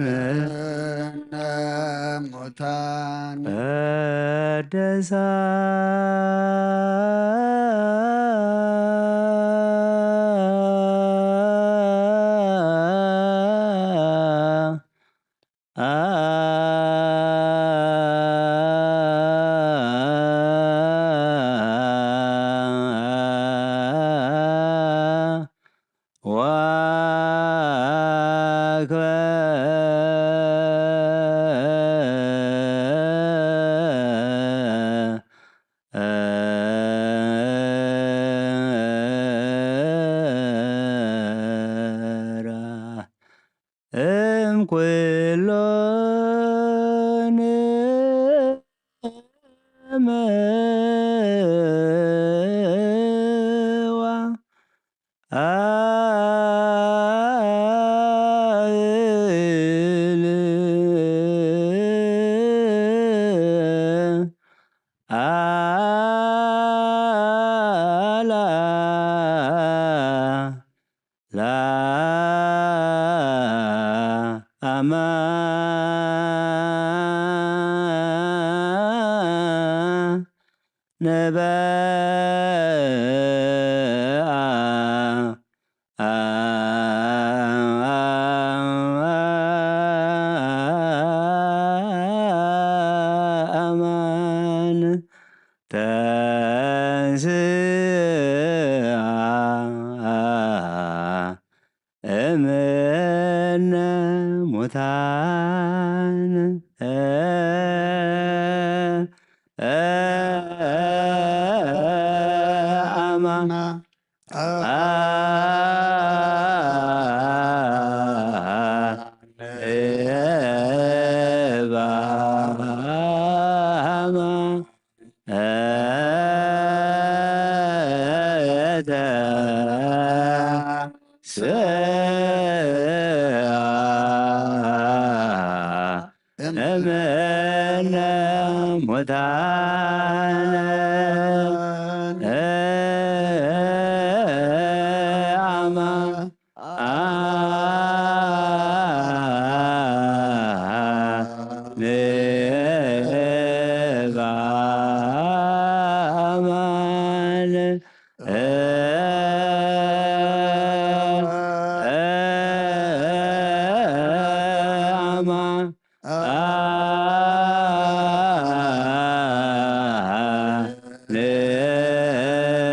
እምነ ሙታን ቀደሳ ወአክበ እም ኩሎን እምዋ ኣል ኣላ ኣማ ንበኣ ኣማን ተንስኣ እምነ ሙታን ኣማን እምነ ሙታን ኣማ ንባማን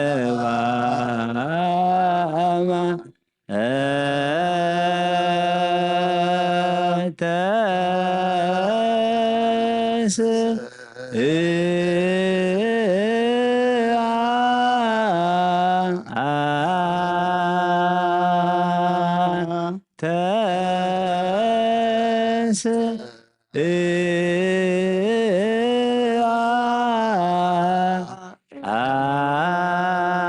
ኣማ ተንስ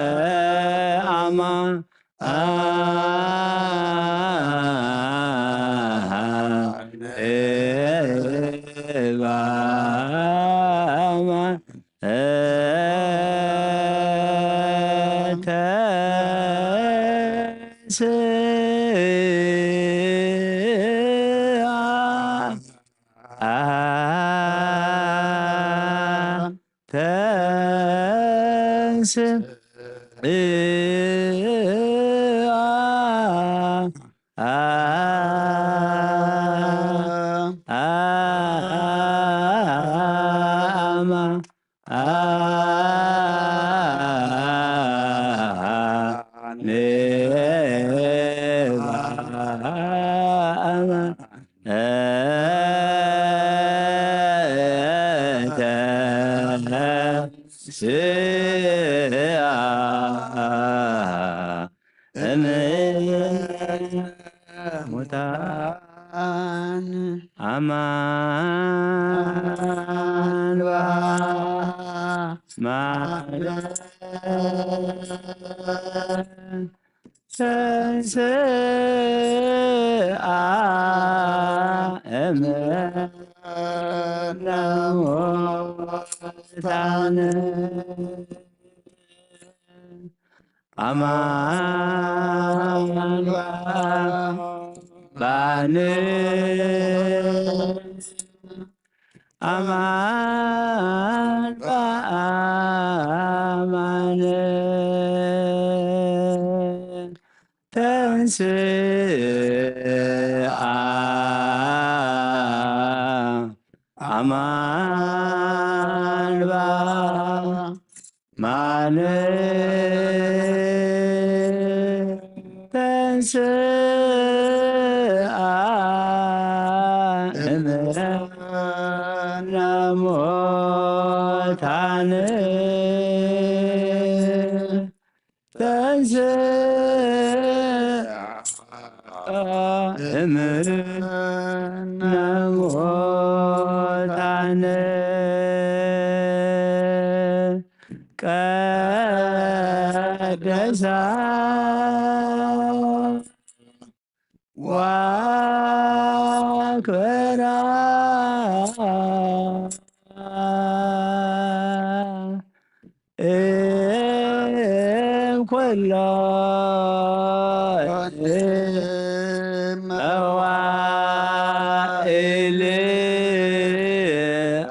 ኣማ ኣማ ተንስእ ኣማ ሙታን ኣማን ማለት ተንስኣ እምነ ሙታን ኣማን ባን ኣማን ባኣማን ተንስኣ ኣማን ባ ማን ተንስኣ እምነ ሙታን ተንስኣ እምነ ሙታን ቀደሳ ዋ ክበራ እንኮሎ መዋእል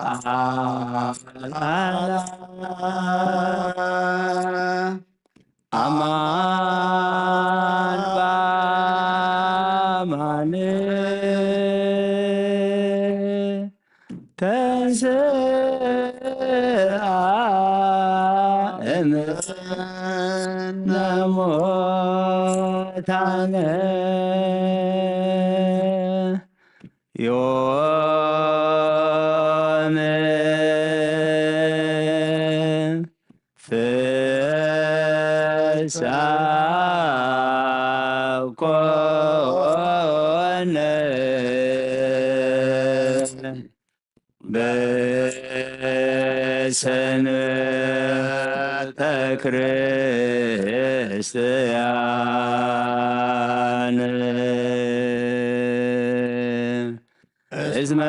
ኣላ። ኣማን በኣማን ተንስኣ እምነ ሙታነ ዮም ፍስሐ ኮነ በሰንበተ ክርስቲያን። እስመ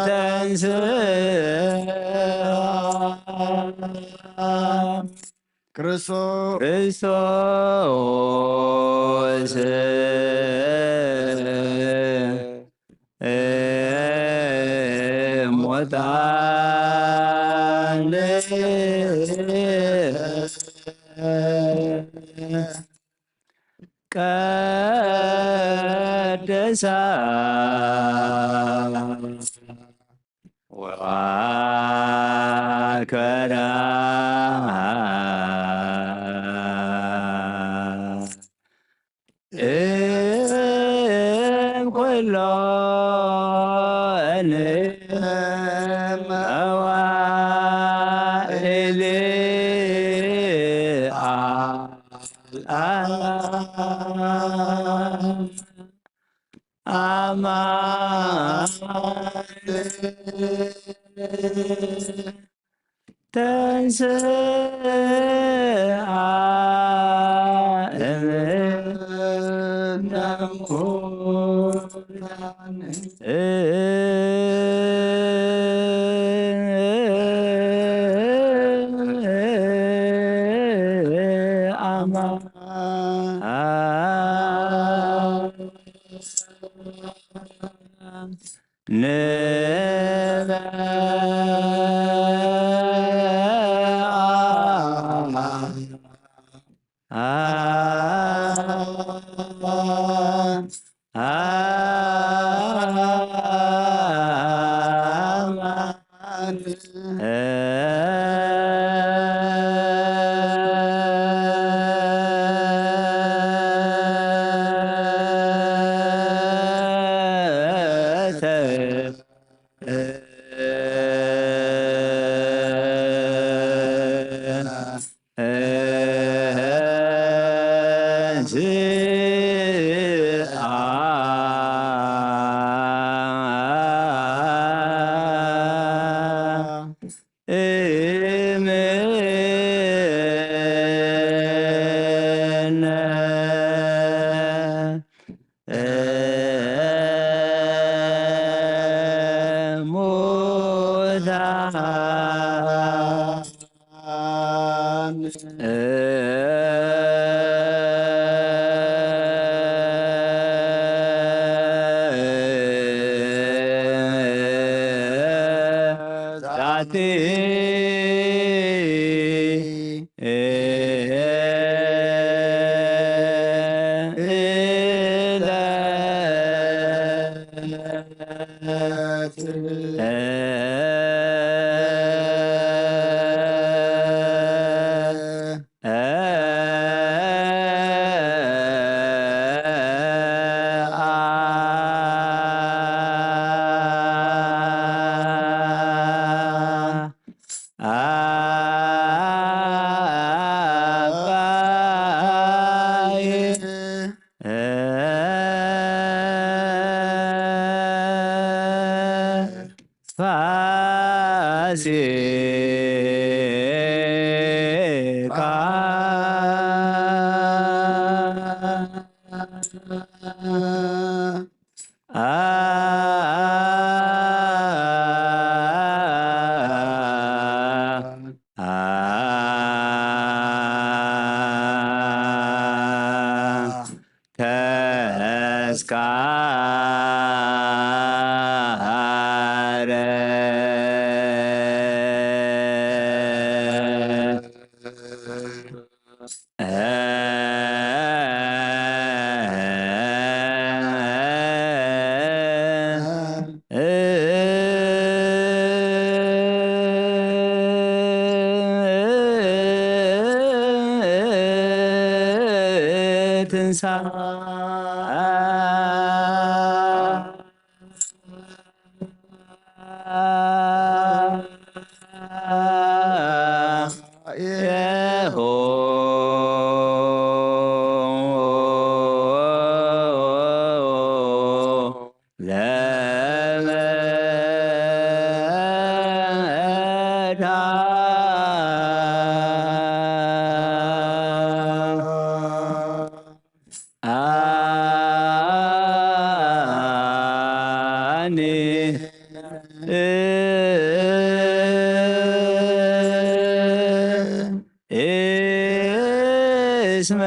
ተንሥእ ክርስቶስ። ክርስቶስ እሙታን ቀደሳ ወአክበራ እምኩሎን መዋእል አልዓለም። አማን ተንሥአ እምነ ሙታን። አማን ንበ ፋሲካ አ ተስካረ ትንሳ እስመ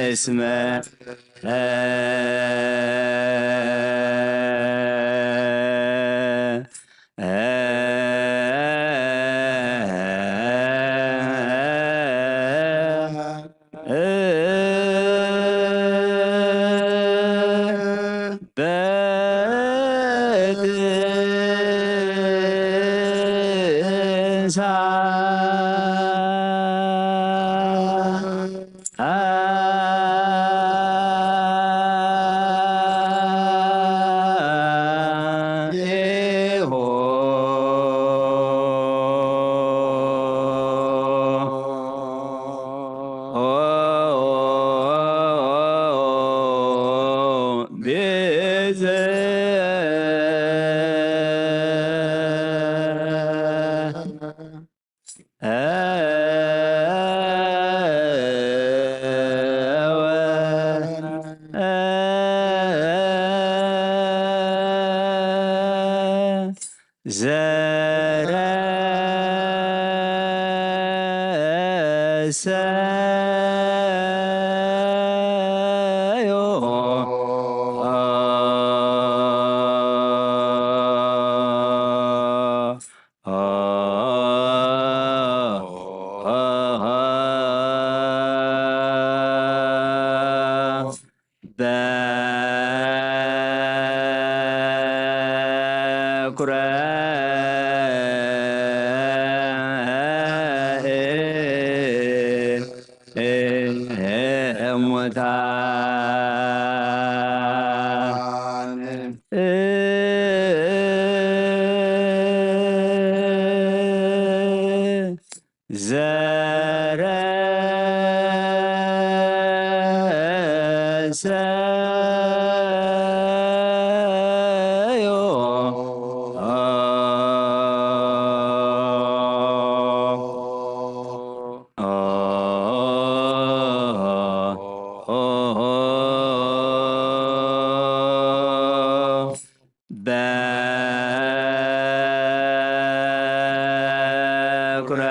እስመ ዘረሰዮ ዘረሰዮ በኩረ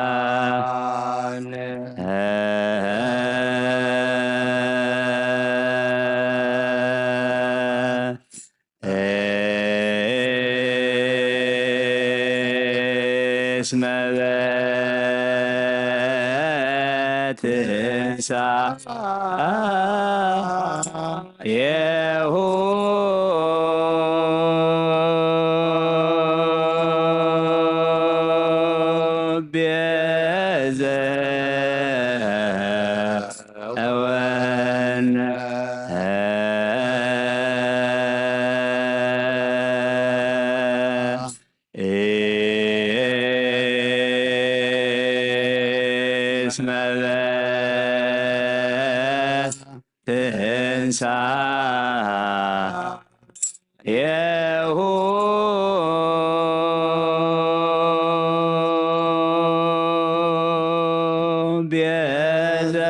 ሙታን እስመ በትንሳኤሁ ቤዘወነ። እስመ በትንሳኤሁ ቤዘወነ።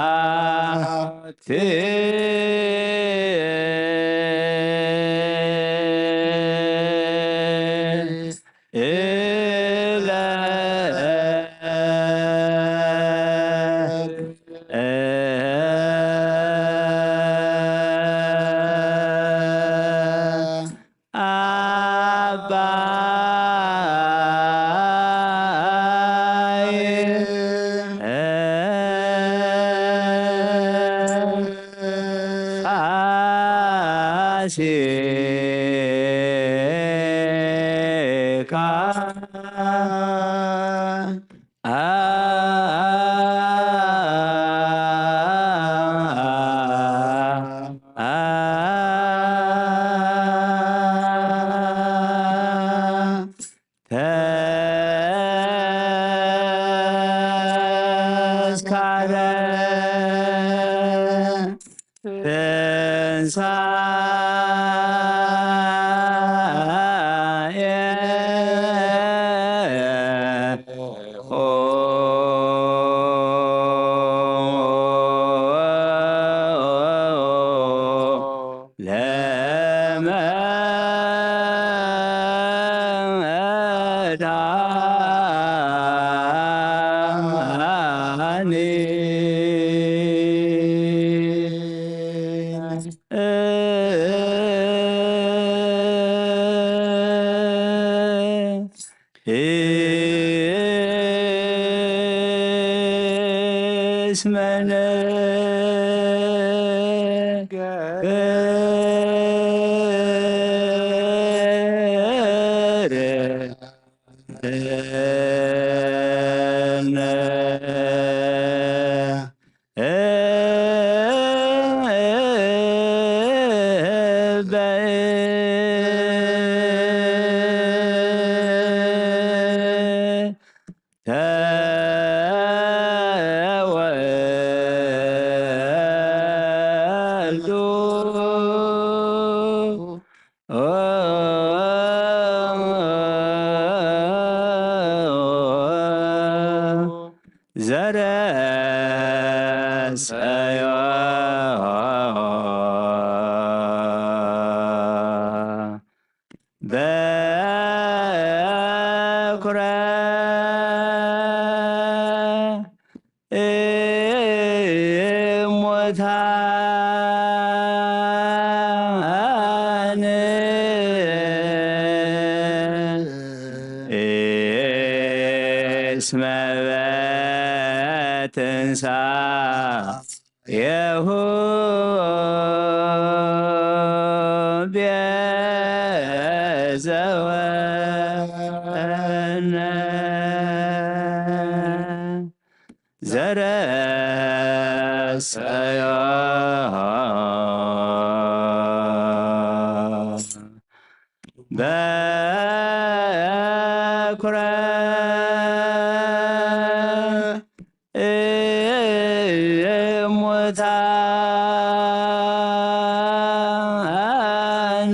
ዛቲ እለ አባይ ፋሲካ ተስካረ ትንሳኤ ለመድኃኒት እስመ ነገር ዘረሰዮ በኩረ እሙታ እስመ በትንሳኤሁ ቤዘወነ ዘረሰዮ በኩረ እሙታን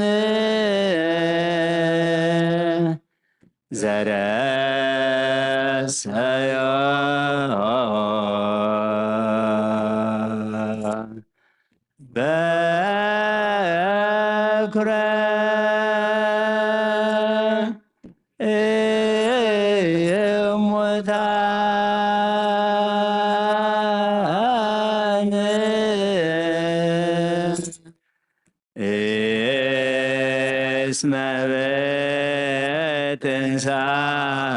ዘረሰዮ በኩረ እሙታን እስመ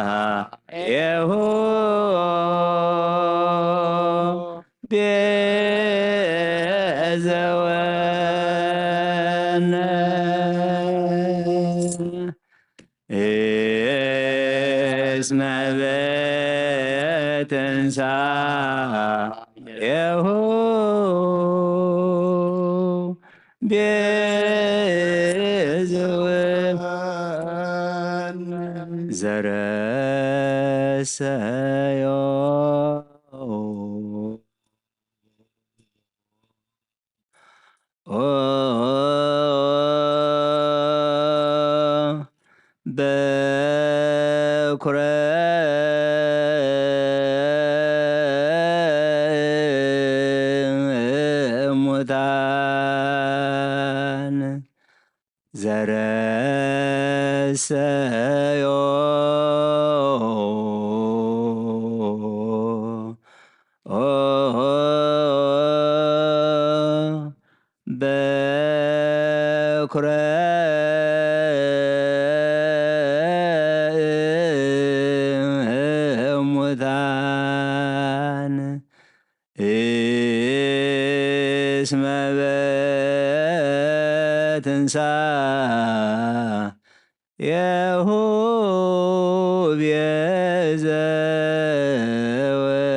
በትንሳኤሁ ቤዘወነ እስመ በትንሳኤሁ ቤዘወነ ዘረሰዮ በኩረ እሙታን ዘረሰዮ በኩረ እሙታን እስመ በትንሳኤሁ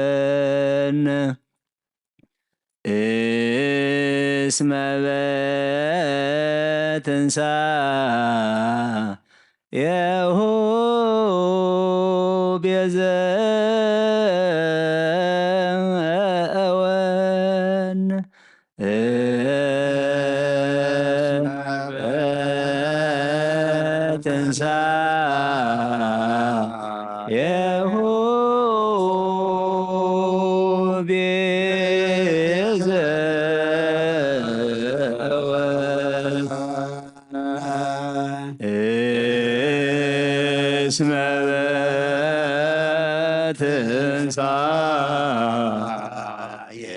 ቤዘወነ እስመ በትንሳኤሁ ቤዘወነ እስመ በትንሳኤሁ ቤዘወነ እስመ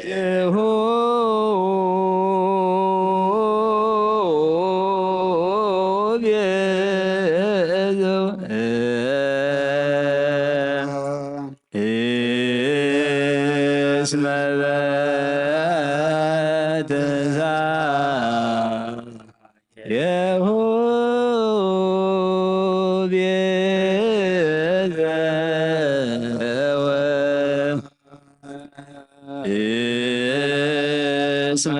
በትንሳኤሁ ቤዘወነ እስመ በትንሳኤሁ ቤዘወነ እስመ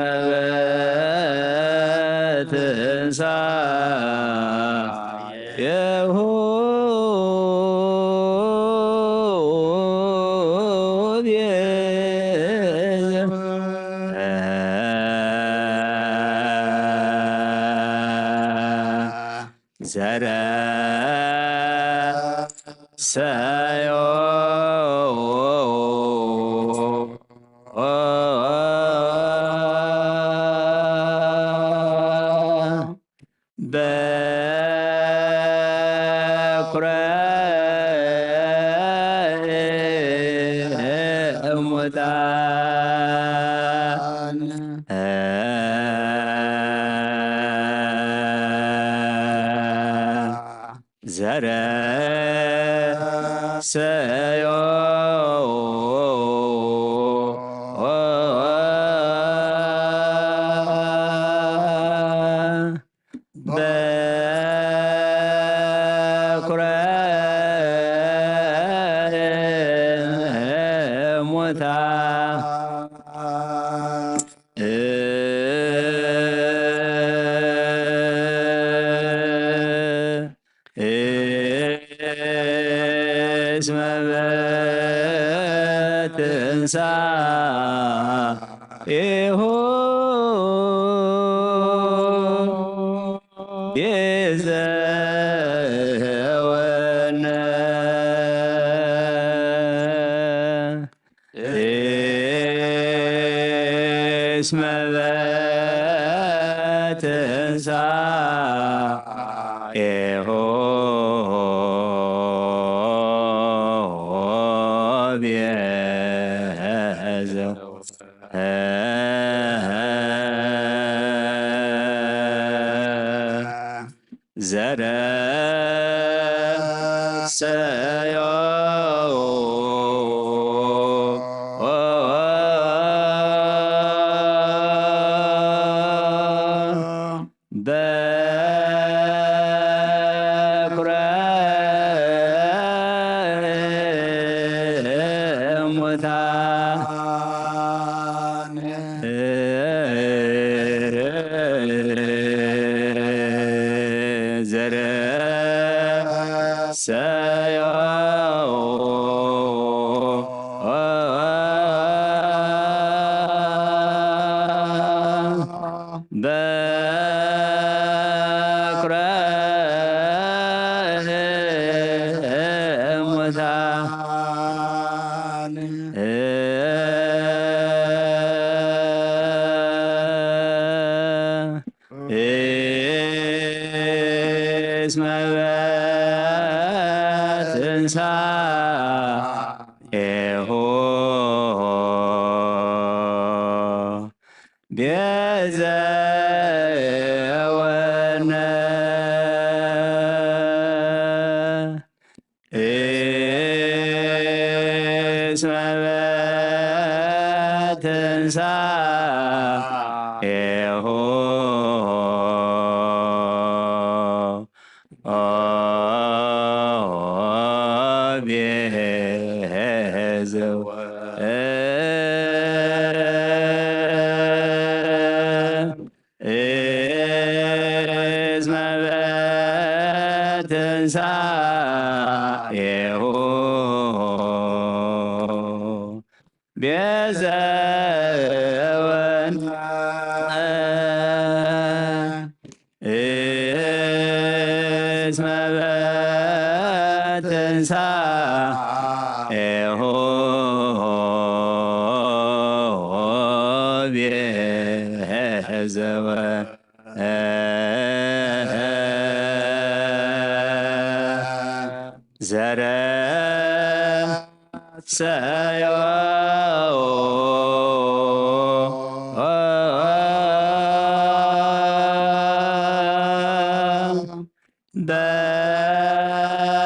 በትንሳኤሁ ዘረሰዮ በኩረ እሙታን ዘረሰዮ በኩረ ሙታ እስመ በትንሳኤሁ ቤዘወነ። እስመ በትንሳኤሁ ቤዘ ዘረሰዮ በኩረ ሙታን ዘረሰዮ በኩረ ሙታን እስመ በትንሳኤሁ ቤዘወነ። እስመ በትንሳኤሁ ቤዘወነ። እስመ በትንሳኤሁ ቤዘወነ። እስመ በትንሳኤሁ ቤዘወነ። ዘረሰዮ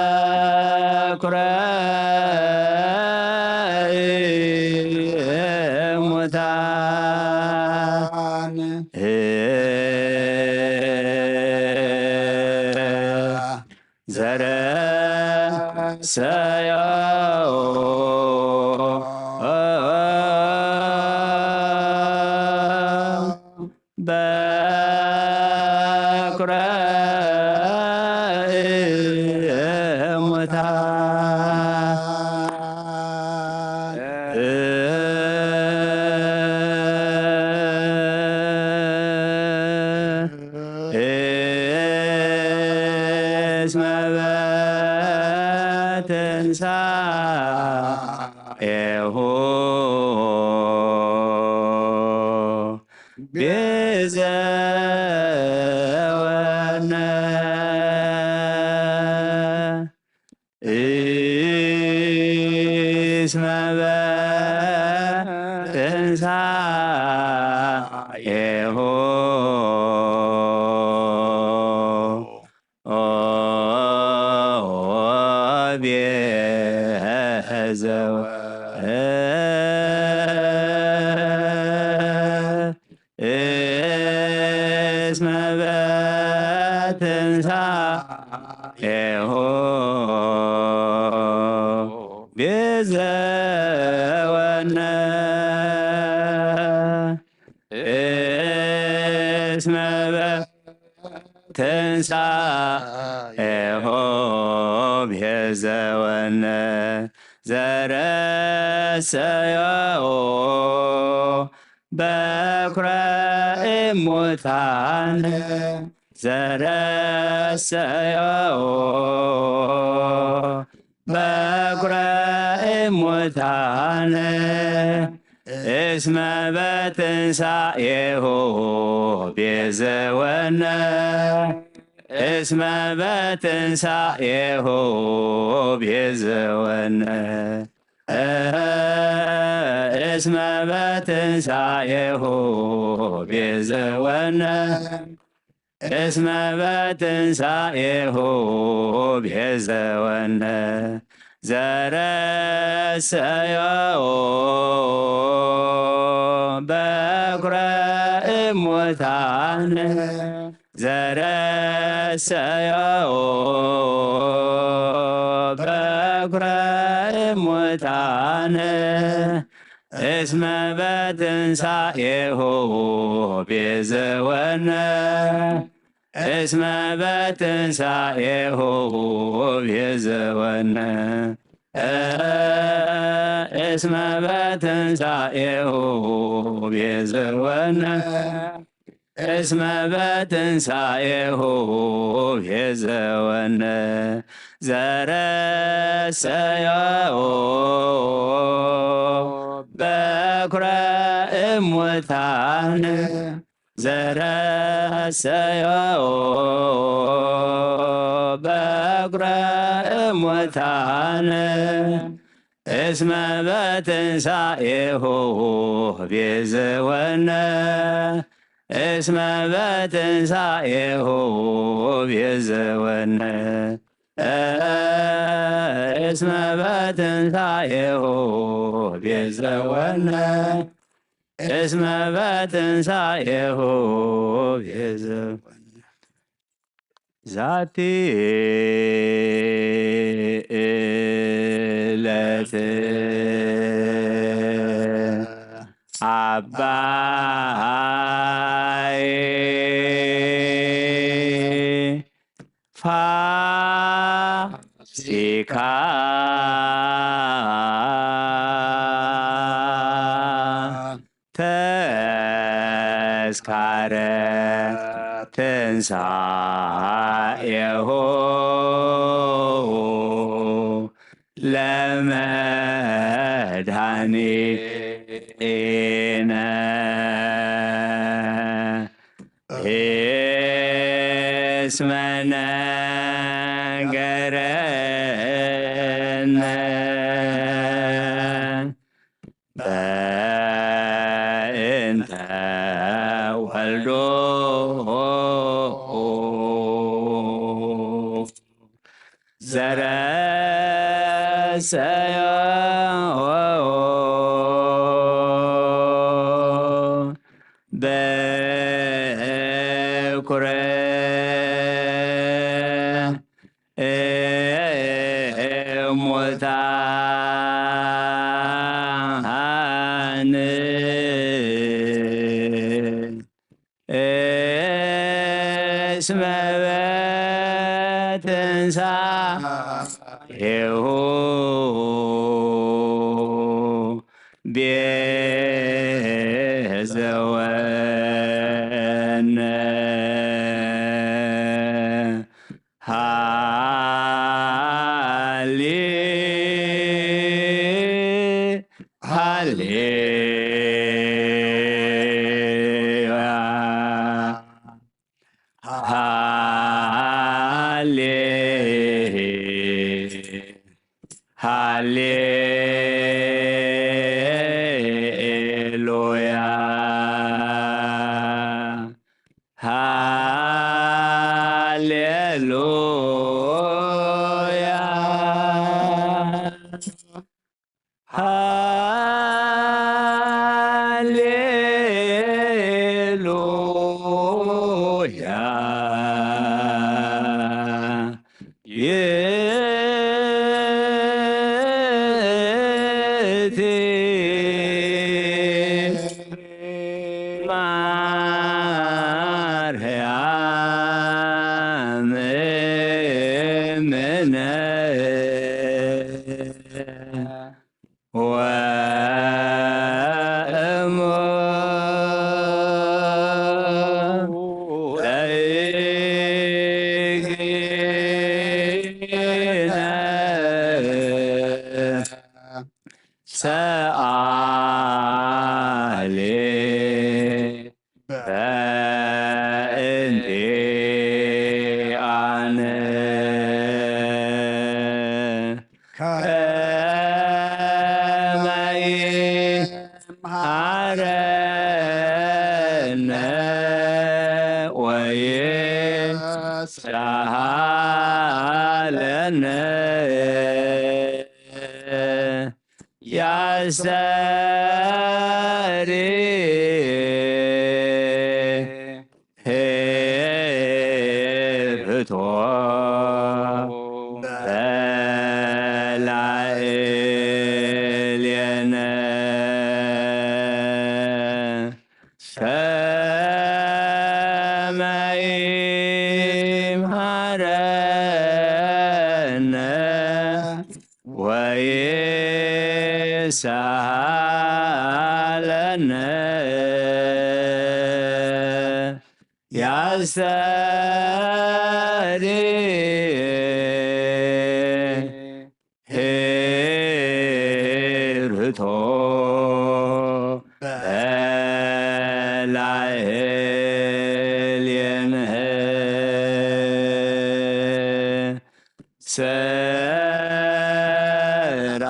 በኩረ ሙታን ዘረሰዮ በኩረ ሙታን እስመ በትንሳኤሁ ቤዘወነ። እስመ በትንሳኤሁ ትንሳኤሁ ቤዘወነ እስመ በትንሳኤሁ ቤዘወነ ዘረሰዮ በኩረ እሙታን ዘረሰዮ በኩረ እሙታን እስመ በትንሳኤሁ ቤዘወነ እስመ በትንሳኤሁ ቤዘወነ እስመ በትንሳኤሁ ቤዘወነ እስመ በትንሳኤሁ ቤዘወነ ዘረሰዮ በኩረ እሙታን ዘረሰዮ በኩረ እሙታን እስመ በትንሳኤሁ ቤዘወነ እስመ በትንሳኤሁ ቤዘወነ እስመ በትንሳኤሁ ቤዘወነ እስመ በትንሳኤሁ ቤዘወነ ዘረሰዮ በኩረ እሙታን ዘረሰዮ በኩረ እሙታን እስመ በትንሳኤሁ ቤዘወነ እስመ በትንሳኤሁ ቤዘወነ እስመ በትንሳኤሁ ቤዘወነ እስመ በትንሳኤሁ ቤዘወነ ዛቲ ዕለት ዓባይ ፋሲካ ተስካረ ትንሳኤሁ ለመድኃኒነ እስመ ነገረነ በእንተ ወልዶ ዘረሰዮ በኩረ እሙታን እስመ በትንሳኤሁ ቤዘወነ ሃሌ ሃሌ ሃሌ ሃሌ ሉያ ሃሌ ሉያ ሃሌ ሉያ እምነ ወእሙ ለእግዚእነ ሰአሊ በእንቲአነ ከመ ይምሃረነ ወይስሃለነ ያስተሪ ሄርቶ በላዕሌነ ከመ ይምሃረነ ወይስሃለነ ያስተሪ ሄርቶ በላዕሌነ ሰራ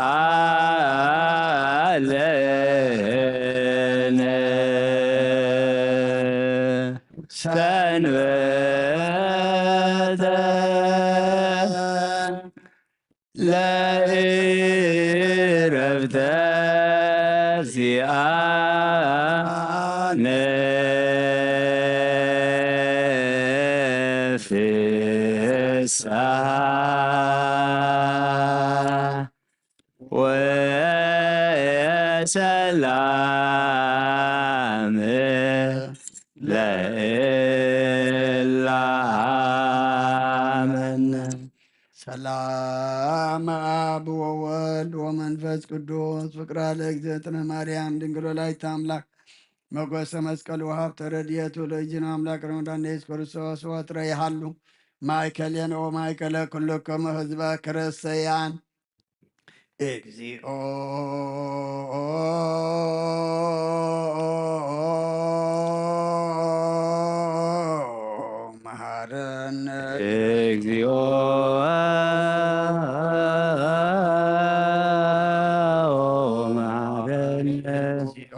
ለነ ሰንበተ ለእረፍተ ዚአነ ፍስሃ ወሰላም ለእላመነ። ሰላም አብ ወወልድ ወመንፈስ ቅዱስ ፍቅራ ለእግዝእትነ ማርያም ድንግል ወላዲተ አምላክ ሞገሰ መስቀል ወሀብተ ረድኤቱ ለእግዚእነ አምላክ ረመዳን ኢየሱስ ክርስቶስ ወትረ ይሃሉ ማእከሌነ ወማእከለ ኩልክሙ ህዝበ ክርስቲያን። እግዚኦ መሐረነ። እግዚኦ መሐረነ። እግዚኦ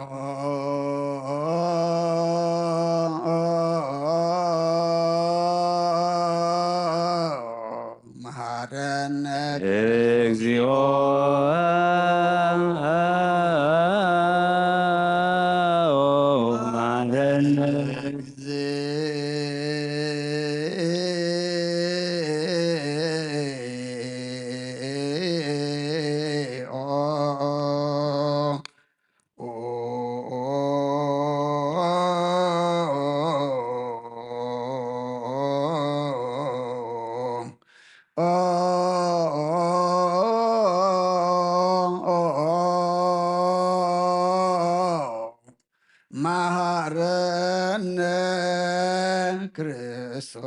መሐረነ። እግዚኦ መሐረነ። እግዚኦ መሐረነ ክርስቶስ። መሐረነ ክርስቶስ።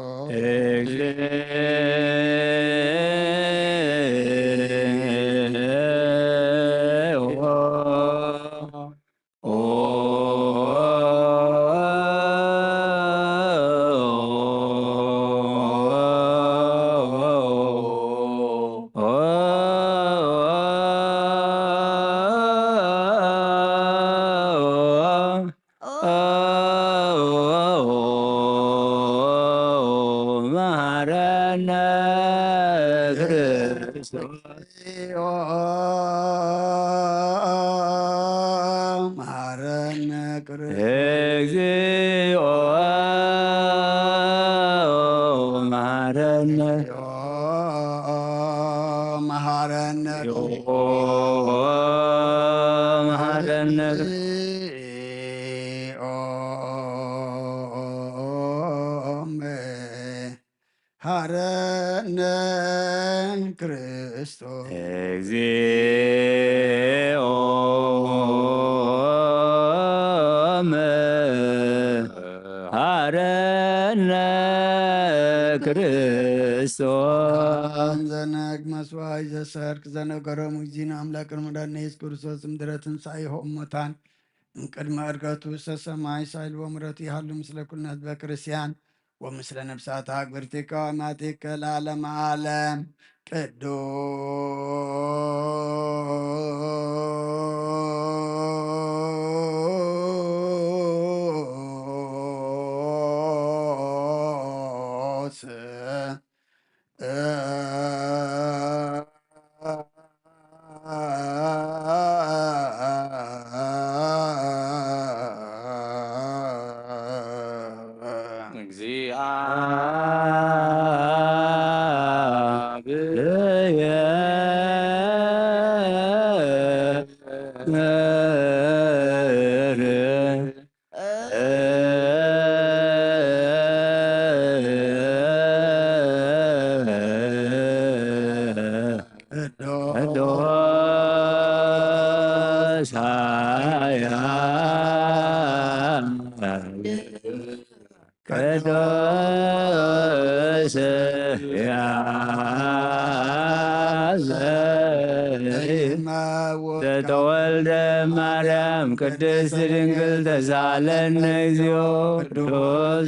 መሐረነ ክርስቶስ። እግዚኦ መሐረነ። መሐረነ። መሐረነ። ሃረነ ክርስቶስ። እግዚኦ መሃረነ ክርስቶስ። ዘነግ መስዋይ ዘሰርክ ዘነገሮም እግዚእነ ኣምላክ ቅድመ ዳነ ኢየሱስ ክርስቶስ ምድረ ትንሳኤ ሆም ሙታን እምቅድመ ዕርገቱ ውስተ ሰማይ ሳይል ወምሕረቱ ይሃሉ ምስለ ኩልነ ህዝበ ክርስቲያን ወምስለ ነፍሳት ሃገርቲከ ወማቲከ ለዓለመ ዓለም። ቅዱስ እግዚአብሔር ቅዱስ ኃያል ቅዱስ ያዘ ዘተወልደ ማርያም ቅድስት ድንግል ተሳለነ እግዚኦ። ቅዱስ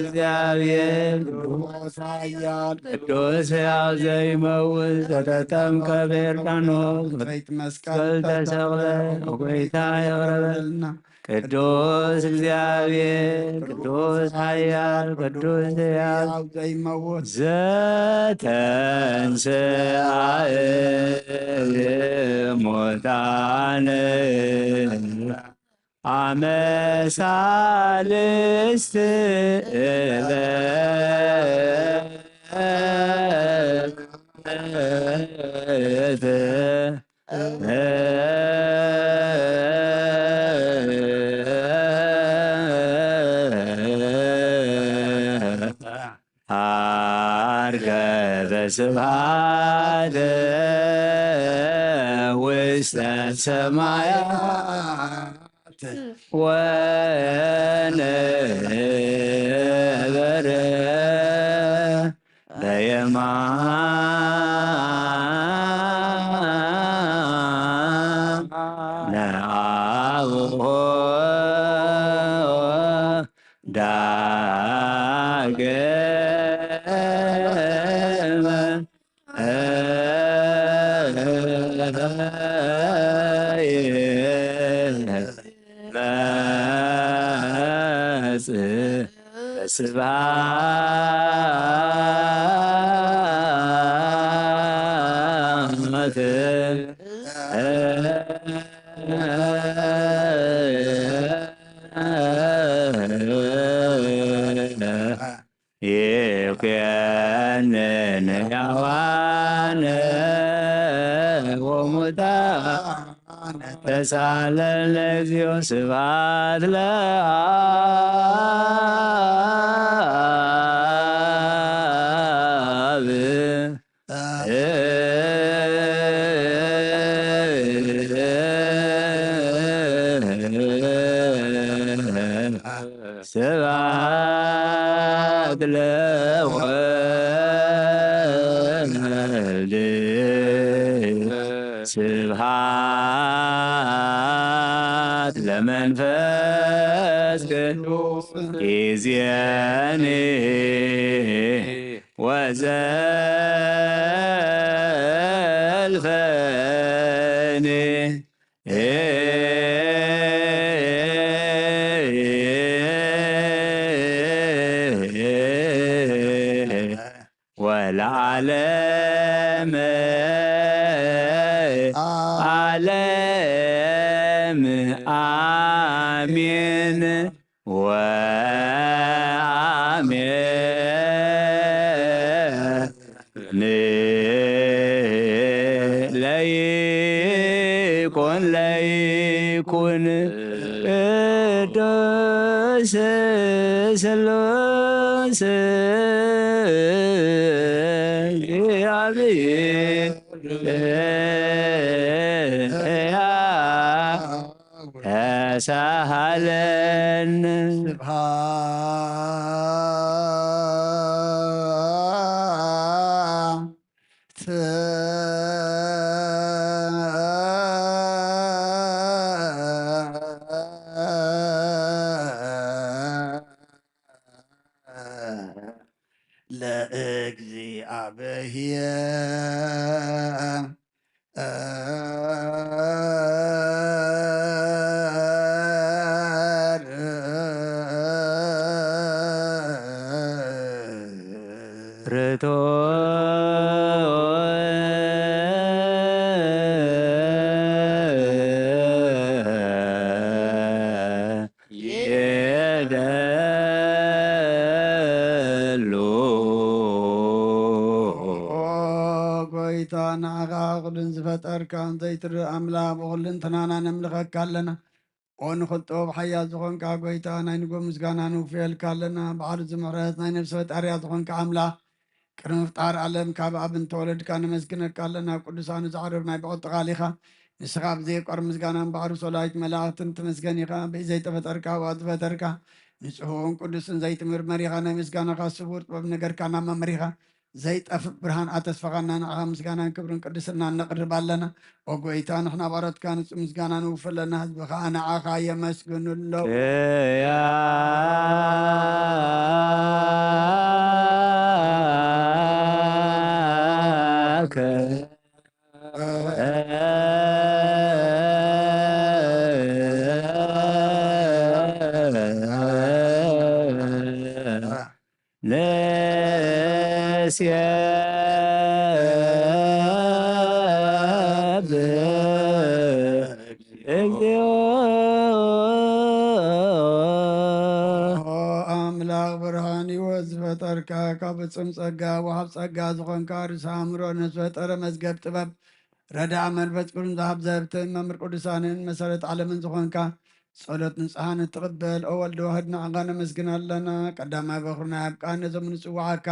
እግዚአብሔር ቅዱስ ኃያል ቅዱስ ሕያው ዘይመውት ዘተጠምቀ በዮርዳኖስ ፈይት መስቀል ተሰቅለ ጎይታ የቕረበልና። ቅዱስ እግዚአብሔር ቅዱስ ኃያል ቅዱስ ሕያው ዘይመውት ዘተንሥአ እሙታን አመ ሣልስት ዕለት ዐርገ በስብሐት ውስተ ሰማያት ወነበረ በየማነ አቡሁ ዳግመ ይመጽእ በስብሐት ይኩነን ሕያዋን ወሙታን ተሳለነ እግዚኦ። ስብሐት ለአብ። ስብሐት ለወልድ ስብሐት ለመንፈስ ቅዱስ ይእዜኒ ወዘልፈኒ ወለዓለመ ዓለም አሜን ወአሜን። ለይኩን ለይኩን ቅዱስ ስሉስ እግዚኣብሔር ርቶ ይደሉ። ኦ ጎይታ፣ ንዓኻ ኩሉን ዝፈጠርካ ዘይትርኢ ኣምላኽ፣ ብኹልንትናና ነምልኸካ ኣለና። ኦ ንኽልጦ ብሓያል ዝኾንካ ጎይታ፣ ናይ ንጎ ምስጋና ንውፍየልካ ኣለና። ባሕሪ ዝምሕረት ናይ ነፍሲ ፈጣርያ ዝኾንካ ኣምላኽ፣ ቅድሚ ምፍጣር ዓለም ካብ ኣብ እንተወለድካ ነመስግነካ ኣለና። ቅዱሳኑ ዘዕርብ ናይ ብዕቲ ቃል ኢኻ። ንስኻ ብዘየቋር ምስጋናን ባሕሪ ሶላይት መላእኽትን ትመስገን ኢኻ። ብዘይተፈጠርካ ኣብኣ ዝፈጠርካ፣ ንጹሕን ቅዱስን ዘይትምርመር ኢኻ። ናይ ምስጋናኻ ስውር ጥበብ ነገርካና መምሪኻ። ዘይጠፍእ ብርሃን ኣተስፋኻና፣ ንዓኻ ምስጋናን ክብርን ቅድስናን ነቕርብ ኣለና። ኦ ጎይታ፣ ንሕና ባሮትካ ንጹህ ምስጋና ንውፍ ኣለና፣ ህዝቢ ኸኣ ንዓኻ የመስግኑ ኣለዉ። ቅያከ ንሴብህ እግዚኦ። ኦ ኣምላኽ ብርሃን ህይወት ዝፈጠርካ፣ ካብ ፍጹም ጸጋ ወሃብ ጸጋ ዝኾንካ፣ ርእሰ ኣእምሮ ንዝፈጠረ መዝገብ ጥበብ፣ ረዳእ መንፈስ ቅዱስ ዝሃብ ዘህብትን መምህር ቅዱሳንን መሰረት ዓለምን ዝኾንካ፣ ጸሎት ንጹሓን እትቕበል፣ ኦ ወልድ ዋህድ፣ ንዓኻ ነመስግን ኣለና። ቀዳማይ በኹርና ኣብ ቃል ነዞም ንጽውዓካ፣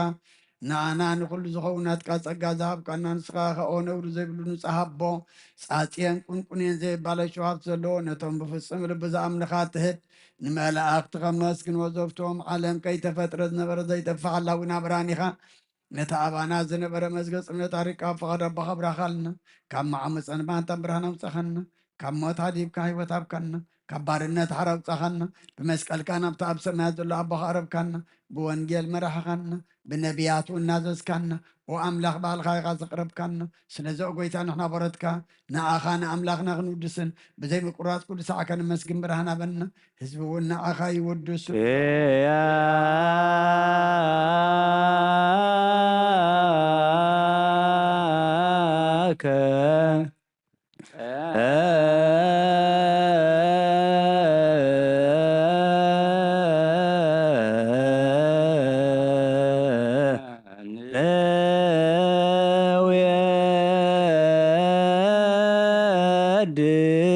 ንዓና ንኹሉ ዝኸውን ናትካ ጸጋ ዝሃብካና፣ ንስኻ ኸኣ ኦ ነውሪ ዘይብሉ ንጹሕ ኣቦ፣ ጻጽየን ቁንቁኔን ዘይባለሾ ሃብቲ ዘለዎ፣ ነቶም ብፍጹም ልቢ ዝኣምንኻ ትህብ፣ ንመላእኽቲ ከመስግንዎ ዘፍትዎም፣ ዓለም ከይተፈጥረ ዝነበረ ዘይጠፍእ ሓላዊና ብርሃን ኢኻ። ነቲ ኣባና ዝነበረ መዝገብ ጽምነት ኣሪቅካ ኣብ ፍቓድ ኣቦኻ ኣብራኻልና። ካብ መዓሙጸን ባንታ ብርሃን ኣውጻኻና። ካብ ሞት ኣድሂብካ ህይወት ሃብካና። ካብ ባርነት ሓራ ኣውጻኻና። ብመስቀልካ ናብቲ ኣብ ሰማያት ዘሎ ኣቦኻ ኣቕረብካና። ብወንጌል መራሕኻና። ብነቢያት እውን ናዘዝካና። ኦ ኣምላኽ ባዕልኻ ኢኻ ዘቕረብካና። ስለዚ ኦ ጎይታ ንሕና በረትካ ንኣኻ ንኣምላኽና ክንውድስን ብዘይ ምቁራጽ ኩሉ ሳዕ ከነመስግን ብርሃን ሃበና። ህዝቢ እውን ንዓኻ ይውድሱ። ቅያከ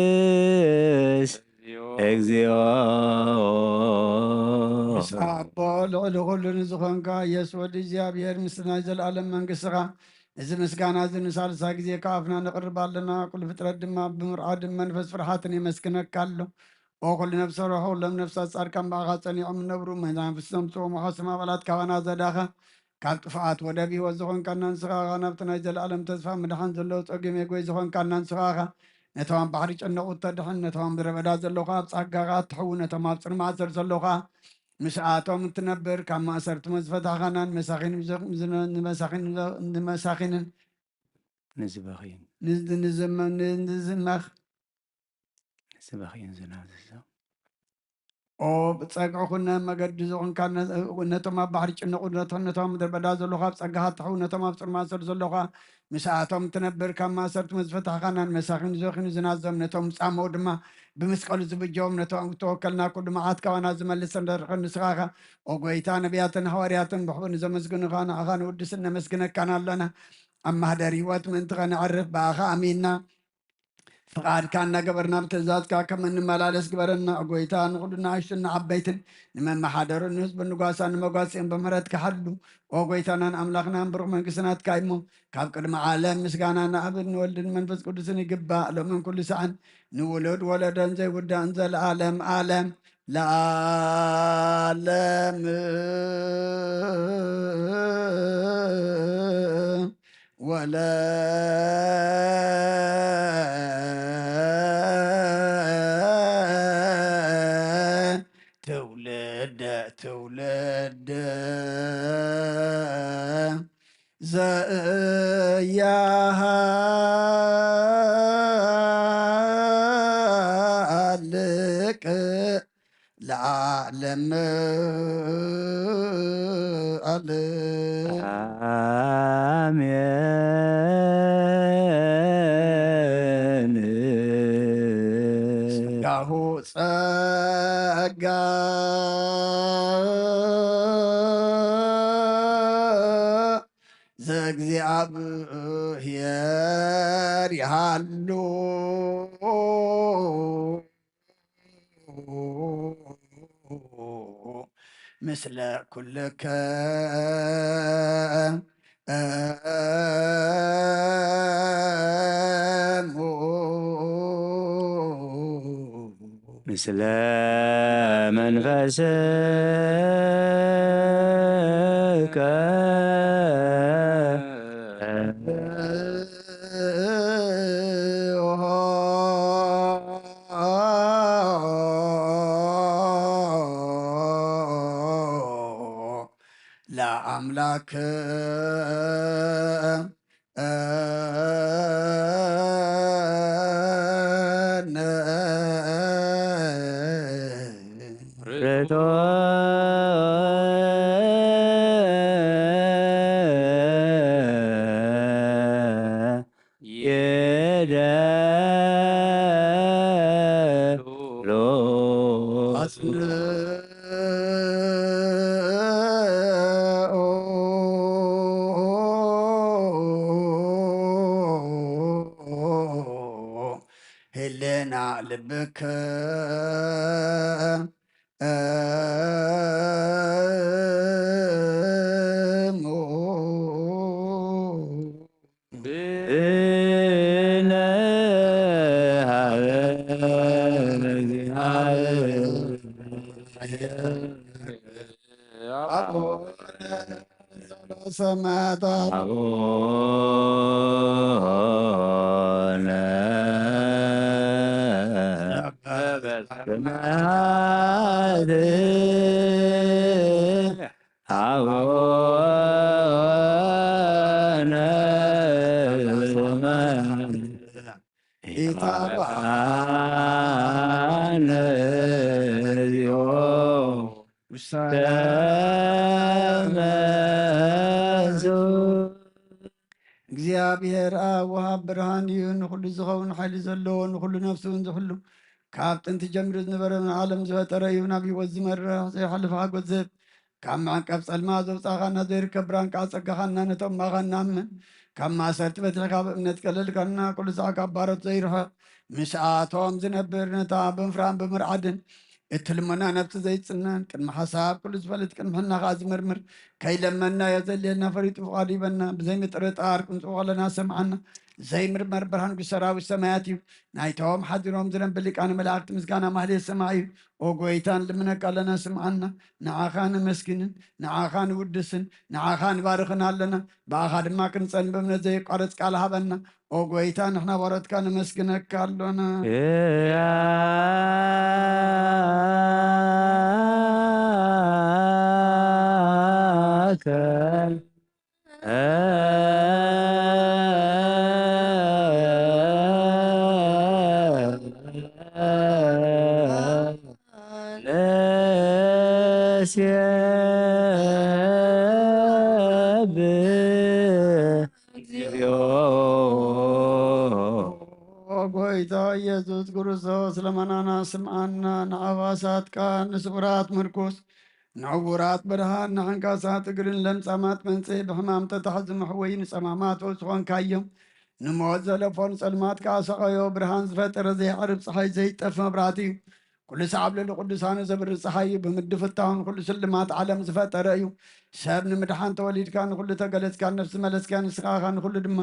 ንውየድስ እግዚኦ። ምስ ኣቦ ልዕሊ ኩሉ ንዝኾንካ ኢየሱስ ወዲ እግዚኣብሔር፣ ምስቲ ናይ ዘለኣለም መንግስትኻ፣ እዚ ምስጋና እዚ ንሳልሳይ ግዜ ካብ ኣፍና ነቕርብ ኣለና። ኩሉ ፍጥረት ድማ ብምርዓድን መንፈስ ፍርሃትን የመስግነካ ኣሎ። ኦ ኩሉ ነፍሰ ሮሖ፣ ኩሎም ነፍሳት ጻድቃን ብኣኻ ጸኒዖም እነብሩ፣ መናፍስቶም ጽዎም፣ ሓሶም ኣባላት ካባና ዘዳኻ፣ ካብ ጥፍኣት ወደብ ህይወት ዝኾንካና ንስኻ ኢኻ። ናብቲ ናይ ዘለኣለም ተስፋ ምድሓን ዘለዎ ጸገም የጎይ ዝኾንካና ንስኻ ኢኻ። ነቶም ኣብ ባሕሪ ጨነቑ እተድሕን፣ ነቶም ኣብ ምድረ በዳ ዘለዉ ኸኣ ኣብ ጸጋኻ እትሕዊ፣ ነቶም ኣብ ጽኑዕ ማእሰር ዘለዉ ኸኣ ምስኣቶም እትነብር፣ ካብ ማእሰርቲ ዝፈታሕካና፣ ንመሳኺን ብዘ-፣ ንመሳኺን፣ ንመሳኺንን ንዝበኽይን ንዝ-፣ ንዝመ-፣ ን-፣ ንዝመኽ ንዝበኽይን ዝናዘዞ። ኦ ብጸግዒ ኩነ መገዲ ዝኾንካ፣ ነ-፣ ነቶም ኣብ ባሕሪ ጭንቑ፣ ነቶም፣ ነቶም ኣብ ምድረ በዳ ዘለኹ ኣብ ጸጋኻ እትሕው፣ ነቶም ኣብ ጽኑዕ ማእሰር ዘለኹ ምስኣቶም ትነብር፣ ካብ ማእሰርቲ ዝፈታሕካና፣ ንመሳኺን ዝበኽዩን ዝናዘዞም፣ ነቶም ጻምኡ ድማ ብመስቀሉ ዝብጀዎም፣ ነቶም እተወከልናኩ ድምዓት ካባና ዝመልስ ንደርኸ ንስኻ ኢኻ። ኦ ጎይታ፣ ነቢያትን ሃዋርያትን ብሕቡእ ንዘመስግኑኻ ንኣኻ ንውድስን ነመስግነካን ኣሎና። ኣብ ማህደር ህይወት ምእንቲ ኸነዕርፍ ብኣኻ ኣሚንና። ፍቓድካ እናገበርና ብትእዛዝካ ከም እንመላለስ ግበረና። ኦ ጎይታ፣ ንኹሉ ንኣሽቱን ንዓበይትን፣ ንመመሓደሩን ንህዝቡን ንጓሳን ንመጓስኦም ብምሕረትካ ሓሉ። ኦ ጎይታናን ኣምላኽናን፣ ብሩኽ መንግስቲ ናትካ እሞ፣ ካብ ቅድሚ ዓለም ምስጋና ንኣብን ንወልድን መንፈስ ቅዱስን ይግባእ፣ ሎምን ኩሉ ሳዕን፣ ንውሉድ ወለዶን ዘይውዳእን፣ ዘለኣለም ዓለም ለዓለም። ወለ ትውልደ ትውልደ ዘያሃልቅ ለዓለም ዓለም። ኣሜን። ጸጋሁ ጸጋ ዘእግዚኣብሔር ይሃሉ ምስለ ኩልከ ምስለ መንፈስከ። ለአምላክ ርቶ የደሎ ህልና ልብከ ሰማያት አቡነ ሰማያት አቡነ ሰማያት ኢታብአነ እግዚኦ ውስተ መንሱ። እግዚኣብሔር ኣብ ወሃብ ብርሃን እዩ፣ ንኹሉ ዝኸውን ሓይሊ ዘለዎ፣ ንኹሉ ነፍሲ እውን ዝሕሉ፣ ካብ ጥንቲ ጀሚሩ ዝነበረ፣ ዓለም ዝፈጠረ እዩ። ናብ ህይወት ዝመርሕ ዘይሓልፍ ሓጎስ ዝህብ፣ ካብ መዕቀብ ጸልማ ዘውጻኻና፣ ዘይርከብ ብርሃን ከዓ ጸጋኻና ነቶም ማኻን ንኣምን። ካብ ማእሰርቲ በቲሕካ ብእምነት ቀለልካና፣ ኩሉ ሳዕ ካብ ባሮት ዘይርሕቕ፣ ምስኣቶም ዝነብር፣ ነታ ብምፍራን ብምርዓድን እትልመና ነብሲ ዘይጽነን፣ ቅድሚ ሓሳብ ኩሉ ዝፈልጥ፣ ቅድሚ ሕና ከኣ ዝምርምር፣ ከይለመንናዮ ዘድልየና ፈሊጡ ፍቓዱ ይበና። ብዘይ ምጥርጣር ክንጽዎ ከለና ሰምዓና። ዘይምርመር ብርሃን ሰራዊት ሰማያት እዩ። ናይቶም ሓዲሮም ዝነብር ሊቃነ መላእክቲ ምስጋና ማህሌት ሰማይ እዩ። ኦ ጎይታ፣ ንልምነካ ኣለና፣ ስምዓና። ንዓኻ ነመስግንን፣ ንዓኻ ንውድስን፣ ንዓኻ ንባርኽን ኣለና። ብኣኻ ድማ ክንጸን ብእምነት ዘየቋርጽ ቃል ሃበና። ኦ ጎይታ፣ ንሕና ባሮትካ ነመስግነካ ኣሎና። እያከ ንሴብህ እግዚኦ። ኦ ጎይታ ኢየሱስ ክርስቶስ፣ ልመናና ስምዓና፣ ንዓባሳትካ ንስውራት ምርኩስ፣ ንዕውራት ብርሃን፣ ንዓንካሳት እግርን ለምጻማት መንጽሂ፣ ብሕማም ተታሕዙ መሕወዪ፣ ንጸማማት ፈውሲ ኾንካዮም። ንሞት ዘለፎ ንጸልማት ከኣ ሰቐዮ። ብርሃን ዝፈጠረ ዘይዓርብ ጸሓይ ዘይጠፍ መብራህቲ እዩ። ኩሉ ሳዕ ኣብ ልዕሊ ቅዱሳኑ ዘብርህ ጸሓይ እዩ። ብምድፍታውን ኩሉ ስልማት ዓለም ዝፈጠረ እዩ። ሰብ ንምድሓን ተወሊድካ ንኹሉ ተገለጽካ ነፍሲ መለስካ ንስኻ ኢኻ ንኹሉ ድማ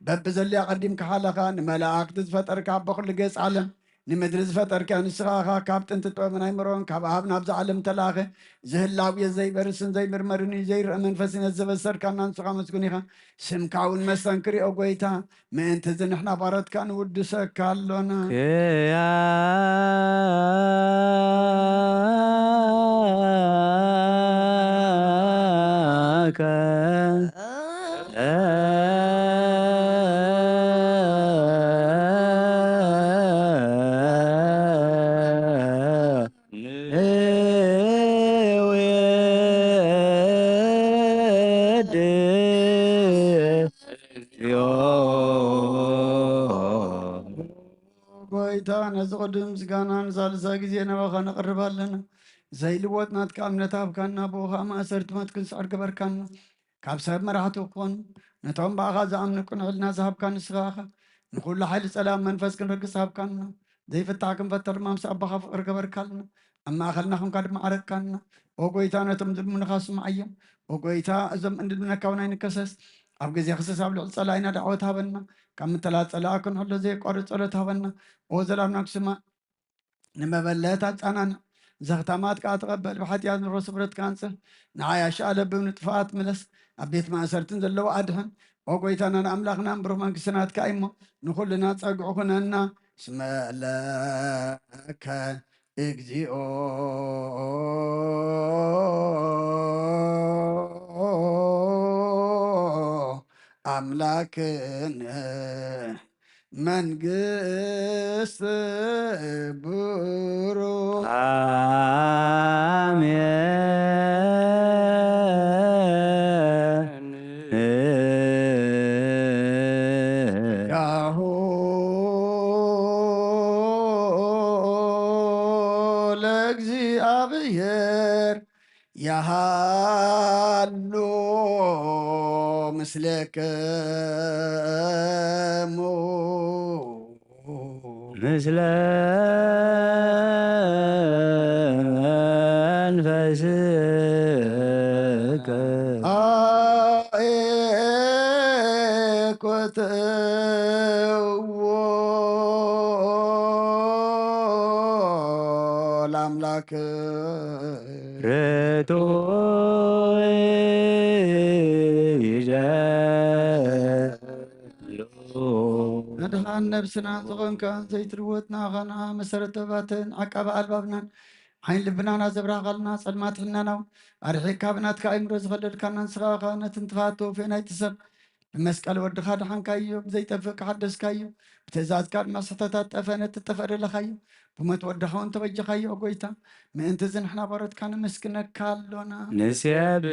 በብዘለያ ቀዲምካ ሓለኻ። ንመላእክቲ ዝፈጠርካ ኣቦ ኩሉ ገጽ ዓለም ንምድሪ ዝፈጠርካ ንስኻ ኢኻ። ካብ ጥንቲ ጥበብን ኣይምሮን ካብ ኣብ ናብዛ ዓለም ተላኸ። ዝህላው እዩ ዘይበርስን ዘይምርመርን እዩ ዘይረአ መንፈስ ነቲ ዘበሰርካና ንስኻ መስጉን ኢኻ። ስምካ እውን መስተንክር እዩ ኦ ጎይታ። ምእንቲ እዚ ንሕና ባሮትካ ንውድሰካ ኣሎና። ክያከ ጎይታ፣ ነዚ ቅዱስ ምስጋና ንሳልሳይ ግዜ ናባኻ ነቕርብ ኣለና። ዘይልወጥ ናትካ እምነት ሃብካና፣ ብኡ ኸኣ ማእሰርቲ ሞት ክንስዕር ገበርካና። ካብ ሰብ መራሕቲ ክኾኑ፣ ነቶም ብኣኻ ዝኣምኑ ቅኑዕ ሕልና ዝሃብካ ንስኻ ኢኻ። ንኹሉ ሓይሊ ጸላም መንፈስ ክንረግጽ ሃብካና። ዘይፍታሕ ክንፈትሕ ድማ ምስ ኣቦኻ ፍቕሪ ገበርካልና። ኣብ ማእከልና ኹንካ ድማ ዓረቅካልና። ኦ ጎይታ፣ ነቶም ዝልምኑኻ ስምዓዮም። ኦ ጎይታ፣ እዞም እንልምነካ እውን ኣይንከሰስ። ኣብ ግዜ ክሰስ ኣብ ልዕሊ ጸላኢና ዳዕወት ሃበና። ካብ ምትላል ጸላኢ ክንሕሎ ዘየቋርጽ ጸሎት ሃበና። ኦ ዘላምና ክስማዕ ንመበለት ኣጻናንዕ። ዘኽታማት ከኣ ተቐበል። ብሓጢኣት ንረሱ ብረትካ ኣንጽህ። ንዓያሽ ኣለብም ንጥፋኣት ምለስ። ኣብ ቤት ማእሰርትን ዘለዉ ኣድሕን። ኦ ጎይታናን ኣምላኽናን ብሩኽ መንግስቲ ናትካ እዩ እሞ ንኹልና ጸግዑ ኩነና። ስመ ለከ እግዚኣብኦ ኣምላክነ መንግስት ብሩክ። ኣሜን። ያሁ ለእግዚኣብሔር ያሃሉ ምስሌክሙ። ምስለ መንፈስከ። አኤኮትዎ ለአምላክ ርቱዕ ይደሉ። መድኃን ነፍስና ዝኾንካ ዘይትልወጥ ንኣኻና መሰረት ጥበባትን ዓቃቢ ኣልባብናን ዓይን ልብናና ዘብራኻልና ጸልማት ሕልናናው ኣርሒቅካ ብናትካ ኣእምሮ ዝኸለልካና ንስኻ ኢኻ ነቲ ንጥፋት ተወፊዮ ናይቲ ሰብ ብመስቀል ወድኻ ደሓንካዮ፣ ብዘይጠፍእ ከሓደስካዮ፣ ብትእዛዝካ ድማ ስሕተታት ጠፈ ነቲ ጠፈ ደለኻዮ፣ ብሞት ወድኻ እውን ተበጀኻዮ። ኦ ጎይታ፣ ምእንቲ እዚ ንሕና ባሮትካ ነመስግነካ ኣሎና። ንሴብሐከ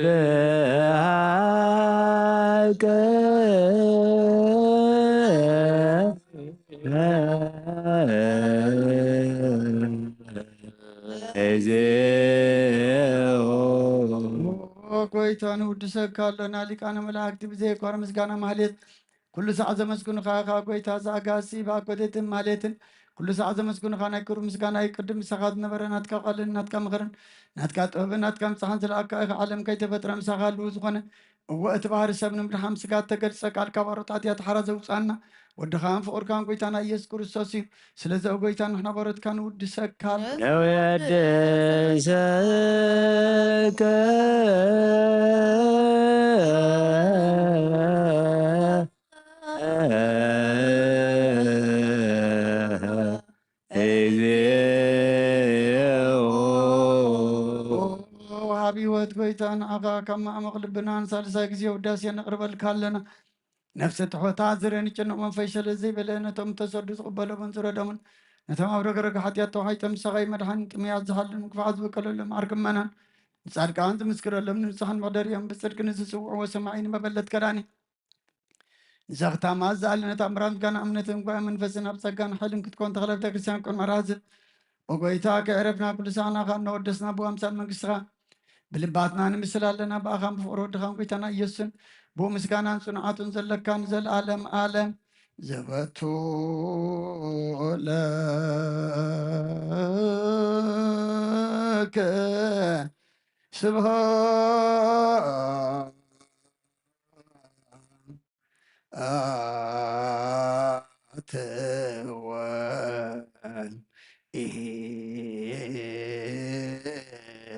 እዜኦ። ኦ ጎይታ፣ ንውድሰካ ኣሎና። ሊቃነ መላእክቲ ብዘየቋርጽ ምስጋና ማህሌት ኩሉ ሳዕ ዘመስግኑኻ ኢኻ። ጎይታ፣ እዚ ኣጋዚ ብኣኮቴትን ማህሌትን ኩሉ ሳዕ ዘመስግኑኻ ናይ ክብሪ ምስጋና እዩ። ቅድም ምሳኻ ዝነበረ ናትካ ቃልን ናትካ ምኽርን ናትካ ጥበብን ናትካ ምጽሓን ዝለኣካ ኢኻ። ዓለም ከይተፈጥረ ምሳኻ ህልው ዝኾነ፣ እወ፣ እቲ ባህሪ ሰብ ንምድሓን ስጋ እተገልጸ ቃልካ ባሮት ሓጢኣት ሓራ ዘውጽኣና ወድኻን ፍቑርካን ጎይታና ኢየሱስ ክርስቶስ እዩ። ስለዚ ኦ ጎይታ፣ ንሕና ባሮትካ ንውድሰካ። ነውየድሰከ እዜኦ። ወሃቢ ህይወት ጎይታ፣ ንዓኻ ካብ ማዕሙቕ ልብና ንሳልሳይ ግዜ ውዳሴ ነቕርበልካ ኣለና። ነፍሲ ትሑታ ዝረ ንጭንቕ መንፈስ ሸለል ዘይበለ ነቶም እተሰዱ ዝቕበሎምን ዝረዶምን ነቶም ኣብ ረግረግ ሓጢኣት ተዋሒጦም ዝሳቐዩ መድሓኒን ጥሙያት ዝሓልዩን ክፉዓት ዝበቀለሎም ዓርኪ እመናን ንጻድቃን ዝምስክረሎም ንንጹሓን መቕደሪኦም ብጽድቂ ንዝጽውዕዎ ሰማዒ ንመበለት ከዳኒ ንዘኽታማ ዝኣለነት ኣምራ ምስጋና እምነትን ጓ መንፈስን ኣብ ጸጋን ሓይልን ክትኮን ተኽለ ቤተ ክርስቲያን ቅድሚ ራዝብ ኦ ጎይታ ከዕረፍና ኩሉ ሳዕ ናኻ እናወደስና ብኣምሳል መንግስትኻ ብልባትና ንምስል ኣለና። ብኣኻን ብፍቕሪ ወድኻን ጎይታና ኢየሱስን ብኡ ምስጋናን ጽንዓቱን ዘለካ ንዘለኣለም ኣለም ዘበቱ ለከ ስብሃት ኣትወን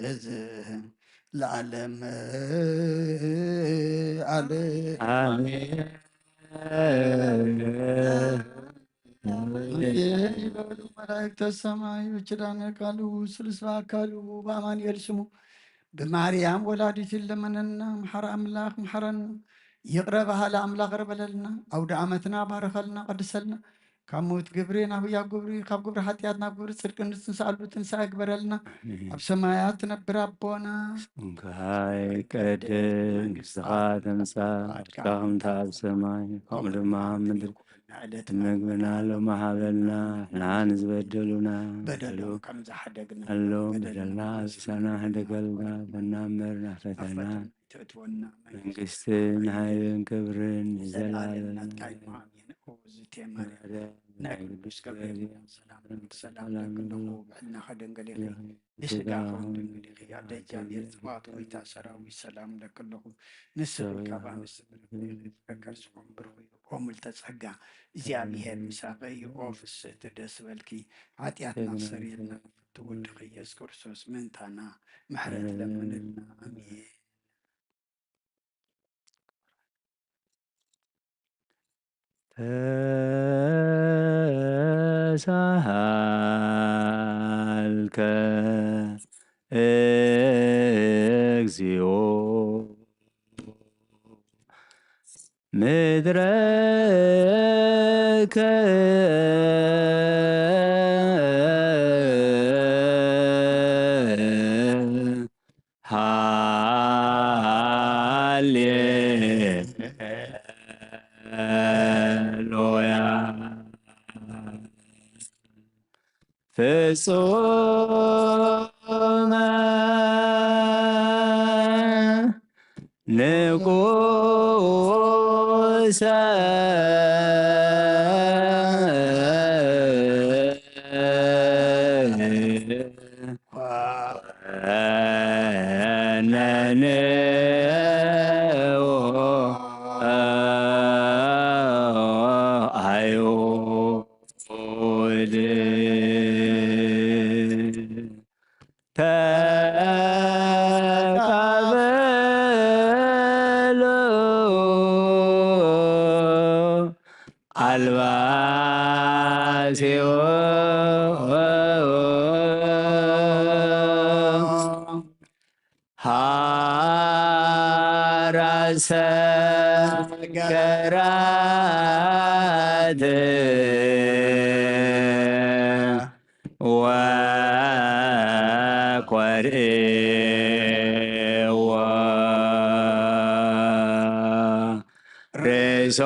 ኢዝ ለዓለም ኣለ። ኣሜን። ይበሉ መላእክተ ሰማይ፣ በኪዳነ ቃሉ ስሉስ በአካሉ በአማኑኤል ስሙ በማርያም ወላዲት ለመነና። መሐረ አምላክ መሐረና። ይቕረ በሃሊ ኣምላኽ ይቕረ በለልና። ኣውደ ዓመትና ባርኸልና፣ ቀድሰልና። ካብ ምዉት ግብሪ ናብ ህያው ግብሪ፣ ካብ ግብሪ ሓጢኣት ናብ ግብሪ ጽድቂ ንትንሳኣሉ ትንሳኤ ግበረልና። ኣብ ሰማያት ትነብር ኣቦና፣ ስምካ ይቀደስ፣ መንግስትኻ ትምጻእ፣ ፍቃድካ ከምቲ ኣብ ሰማይ ከምኡ ድማ ኣብ ምድሪ። ዕለት ምግብና ሎሚ ሃበና፣ ንዓና ንዝበደሉና በደሎም ከም ዝሓደግና ኣሎም በደልና በደልና ኣስሳና ሕደገልካ፣ ፈተና እምበር ናብ ፈተና ተእትወና፣ መንግስቲ ንሓይልን ክብርን ንዘለዓለም ናትካ እዩ። ኣሜን። ኦ ዝቴ ማርያም ናይ ቅዱስ ገብርኤል ሰላም ሰላም ለክለኹ ብዕልና ከደንገሌኺ ንስጋ ከውን ድንግል ኢኺ። ኣደ እግዚኣብሔር ጽባኦት ጎይታ ሰራዊት ሰላም ለክለኹ ንስኺ ካብ ኣንስቲ ብርኽቲ ኢኺ፣ ፍረ ከርስኹም ብሩኽ እዩ። ኦ ምልተ ጸጋ እግዚኣብሔር ምሳኺ እዩ። ኦ ፍስሕቲ ደስ በልኪ፣ ሓጢኣትና ሰርየልና፣ ፍቲ ወድኺ ኢየሱስ ክርስቶስ ምእንታና ምሕረት ለምንልና። ኣሜን። ተሳሃልከ እግዚኦ ምድረከ ሃሌሉያ። ፍጹመ ንጉሰ ኮነንዎ ኣይሁድ። ተቀበሎ አልባሲሆ ሐራ ሰገራት ወኮርዕዎ ርእሶ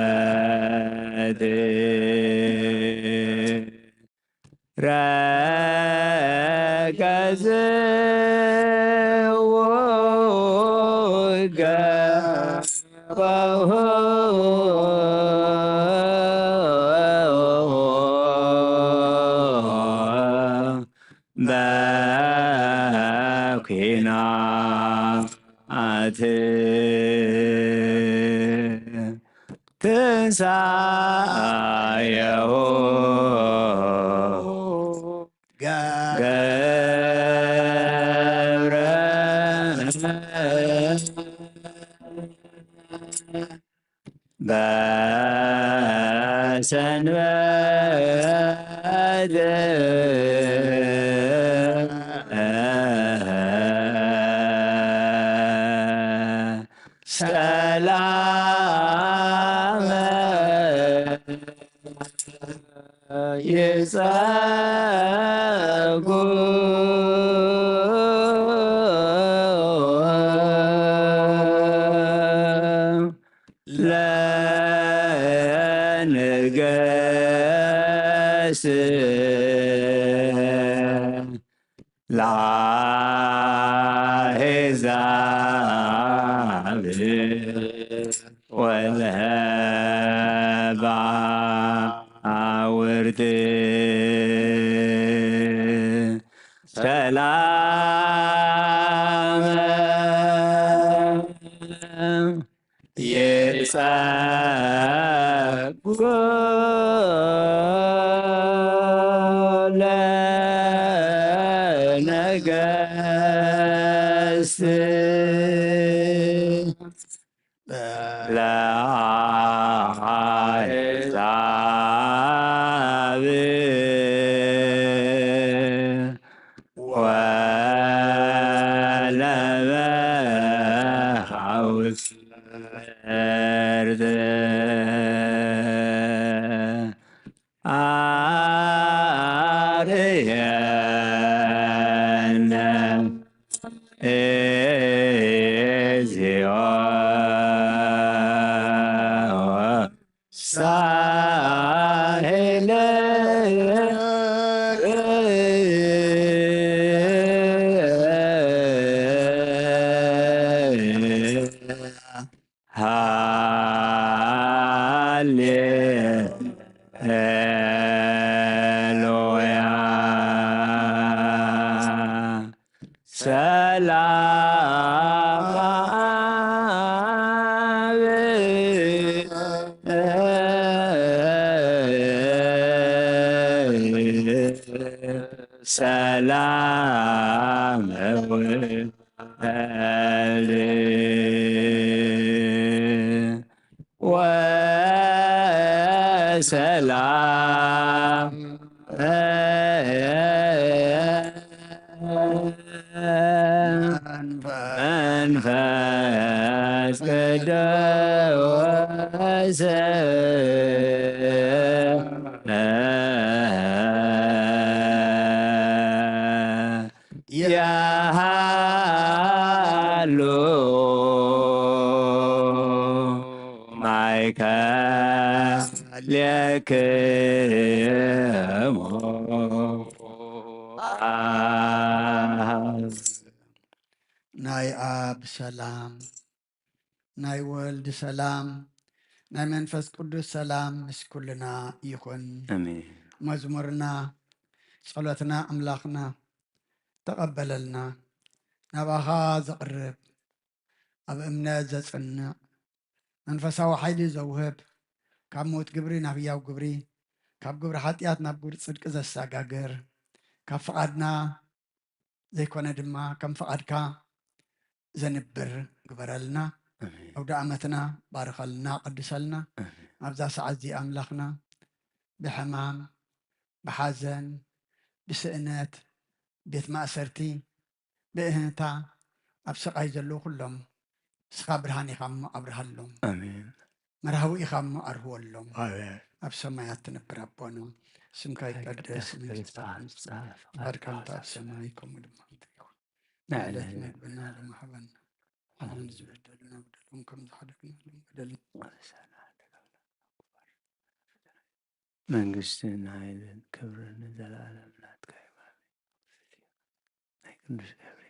በህለት ረገዝዎ ገባሁ በኩናት ትንሳኤሁ ገብረ በሰንበት ሰላም ይጸጉ ለንገስ ለአሕዛብ ወለባውርት ሰላም ይጸጉ ለነገስት ለአሕዛብ ወለመ ሓውስ ኣርየነ እግዚኦ ሳሄለ ሃሌ ሉያ ሰላም ሰላም ወልድ ወሰላም መንፈስ ቅዱስ ያሃሉ ማእከሌክሙ። ናይ ኣብ ሰላም፣ ናይ ወልድ ሰላም፣ ናይ መንፈስ ቅዱስ ሰላም ምስ ኩልና ይኹን። ኣሜን። መዝሙርና፣ ጸሎትና ኣምላኽና ተቐበለልና። ናባኻ ዘቕርብ፣ ኣብ እምነት ዘጽንዕ፣ መንፈሳዊ ሓይሊ ዘውህብ፣ ካብ ሞት ግብሪ ናብ ህያው ግብሪ፣ ካብ ግብሪ ሓጢኣት ናብ ግብሪ ጽድቂ ዘሰጋግር፣ ካብ ፍቓድና ዘይኮነ ድማ ከም ፍቓድካ ዘንብር ግበረልና። ኣሜን። ኣውደ ዓመትና ባርኸልና፣ ቀድሰልና። ኣሜን። ኣብዛ ሰዓት እዚኣ ኣምላኽና ብሕማም፣ ብሓዘን፣ ብስእነት፣ ቤት ማእሰርቲ፣ ብእህንታ ኣብ ስቓይ ዘለዉ ኩሎም ንስኻ ብርሃን ኢኻ እሞ ኣብርሃሎም። ኣሜን። መርሃዊ ኢኻ እሞ ኣርህወሎም። ኣሜን። ኣብ ሰማያት ትነብር ኣቦና፣ ስምካ ይቀደስ፣ መንግስትኻ ትምጻእ፣ ፍቓድካ ከምቲ ኣብ ሰማይ ከምኡ ድማ ኣብ ምድሪ ይኹን። ዕለት ዕለትና መግብና ሎሚ ሃበና። ንሕና ንዝበደሉና በደሎም ከም ዝሓለፍናሎም በደልና። መንግስትን ሓይልን ክብርን ንዘለኣለም ናትካ እዩ። ኣሜን። ናይ ቅዱስ ገብርኤል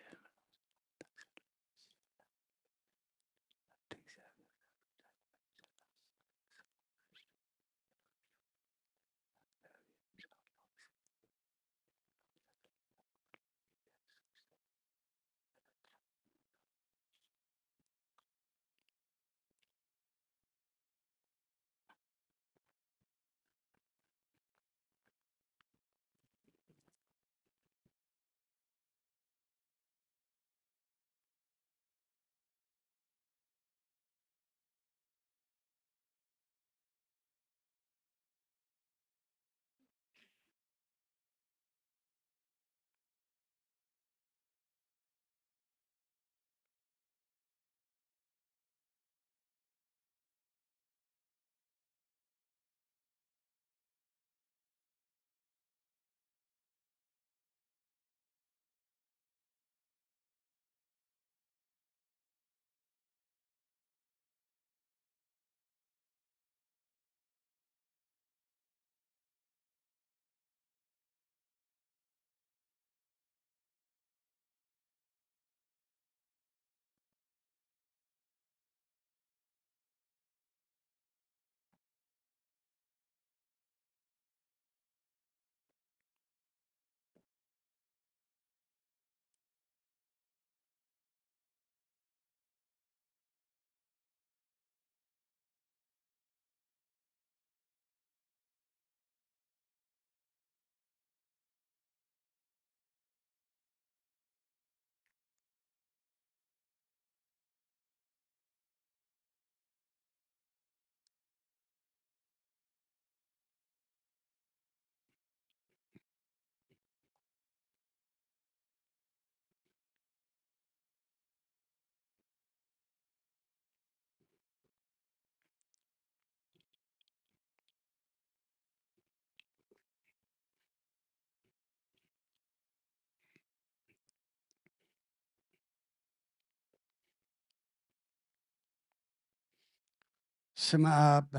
ስመ ኣብ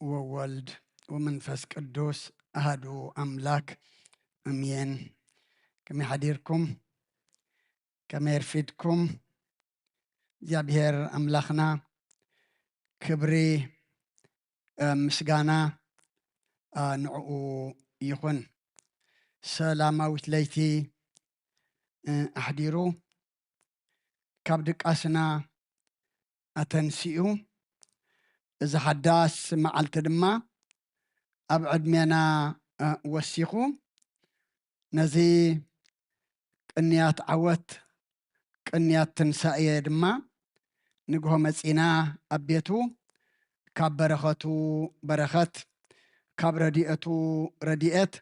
ወወልድ ወመንፈስ ቅዱስ ኣሃዱ ኣምላክ ኣሜን። ከመይ ሓዲርኩም? ከመይ ኣርፊድኩም? እግዚኣብሔር ኣምላኽና ክብሪ፣ እ፣ ምስጋና፣ እ፣ ንዕኡ ይኹን። ሰላማዊት ለይቲ፣ እ፣ ኣሕዲሩ ካብ ድቃስና ኣተንሲኡ እዚ ሓዳስ መዓልቲ ድማ ኣብ ዕድሜና፣ እ፣ ወሲኹ ነዚ ቅንያት ዓወት፣ ቅንያት ትንሳኤ ድማ ንግሆ መጺና ኣብ ቤቱ ካብ በረኸቱ በረኸት፣ ካብ ረድኤቱ ረድኤት፣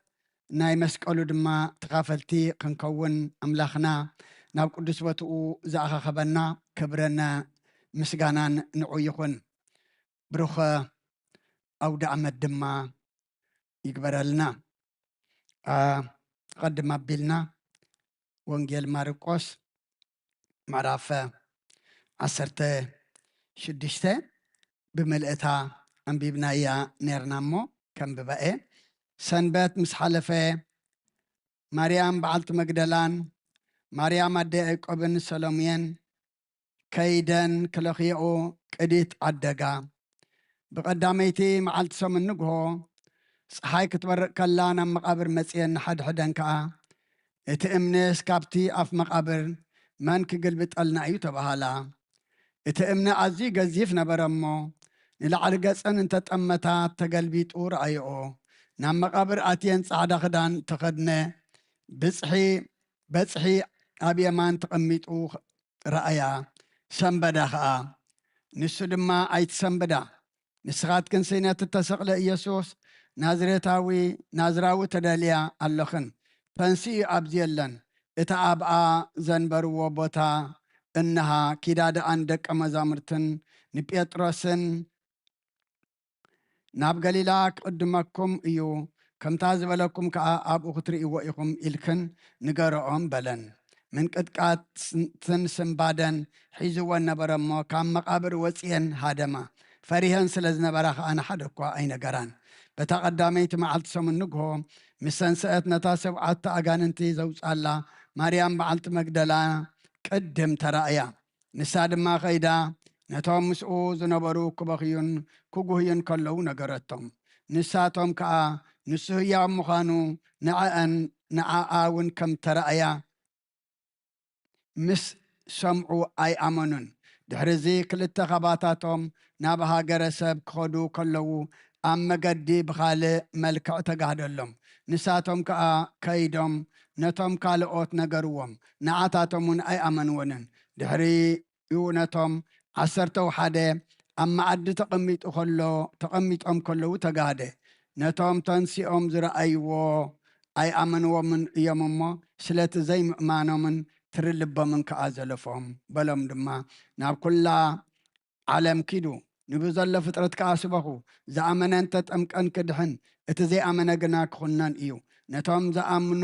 ናይ መስቀሉ ድማ ተኻፈልቲ ክንከውን ኣምላኽና ናብ ቅዱስ ቦትኡ ዝኣኻኸበና ክብርን ምስጋናን ንዑ ይኹን። ብሩኸ ኣውደ ኣመት ድማ ይግበረልና። ኣ፣ ቀድም ኣቢልና ወንጌል ማርቆስ ምዕራፍ ዓሰርተ ሽዱሽተ ብምልእታ ኣንቢብናያ ነርና እሞ ከንብባ እየ። ሰንበት ምስ ሓለፈ ማርያም በዓልቲ መግደላን ማርያም ኣደ ያዕቆብን ሰሎምየን ከይደን ክለኽየኦ ቅዲት ዓደጋ። ብቐዳመይቲ መዓልቲ ሰሙን ንግሆ፣ ጸሓይ ክትበርቕ ከላ ናብ መቓብር መጺኤን ንሓድሕደን ከኣ፣ "እቲ እምንስ ካብቲ ኣፍ መቓብር መን ክግልብጠልና እዩ?" ተባሃላ። እቲ እምኒ ኣዝዩ ገዚፍ ነበረ እሞ፣ ንላዕሊ ገጸን እንተጠመታ ተገልቢጡ ረኣየኦ። ናብ መቓብር ኣትየን ጻዕዳ ክዳን ተኸድነ፣ ብጽሒ፣ በጽሒ ኣብ የማን ተቐሚጡ ረኣያ፣ ሰንበዳ ኸኣ። ንሱ ድማ፣ "ኣይትሰንብዳ፣ ንስኻትክንሲ ነቲ እተሰቕለ ኢየሱስ ናዝሬታዊ፣ ናዝራዊ ትደልያ ኣለኽን። ተንሲኡ ኣብዚ የለን፣ እቲ ኣብኣ ዘንበርዎ ቦታ እንሃ፣ ኪዳ ደኣ ንደቀ መዛሙርትን ንጴጥሮስን ናብ ገሊላ ክቕድመኩም እዩ፣ ከምታ ዝበለኩም ከኣ ኣብኡ ክትርእይዎ ኢኹም ኢልክን ንገረኦም" በለን። ምንቅጥቃትን ስንባደን ሒዝወን ነበረ እሞ፣ ካብ መቓብር ወጺኤን ሃደማ። ፈሪሀን ስለ ዝነበራ ከኣ ንሓደ እኳ ኣይነገራን። በታ ቀዳመይቲ መዓልቲ ሰሙን ንግሆ፣ ምስ ተንስአት ነታ ሰብዓተ ኣጋንንቲ ዘውጻላ ማርያም በዓልቲ መግደላ ቅድም ተራእያ። ንሳ ድማ ኸይዳ ነቶም ምስኡ ዝነበሩ ክበኽዩን ክጉህዩን ከለዉ ነገረቶም። ንሳቶም ከኣ ንሱ ህያው ምዃኑ ንዕኣን፣ ንዓኣ እውን ከም ተራእያ ምስ ሰምዑ ኣይኣመኑን። ድሕሪ እዚ ክልተ ካባታቶም ናብ ሃገረ ሰብ ክኸዱ ከለዉ ኣብ መገዲ ብኻልእ መልክዕ ተጋህደሎም። ንሳቶም ከኣ ከይዶም ነቶም ካልኦት ነገርዎም። ንዓታቶም እውን ኣይኣመንዎንን። ድሕሪኡ ነቶም ዓሰርተው ሓደ ኣብ መኣዲ ተቐሚጡ ከሎ፣ ተቐሚጦም ከለዉ ተጋህደ። ነቶም ተንሲኦም ዝረኣይዎ ኣይኣመንዎምን እዮም እሞ፣ ስለቲ ዘይምእማኖምን ትሪ ልቦምን ከኣ ዘለፎም። በሎም ድማ፣ "ናብ ኩላ ዓለም ኪዱ፣ ንብዘሎ ፍጥረት ከኣ ስበኹ። ዝኣመነ እንተጠምቀን ክድሕን፣ እቲ ዘይኣመነ ግና ክኹነን እዩ። ነቶም ዝኣምኑ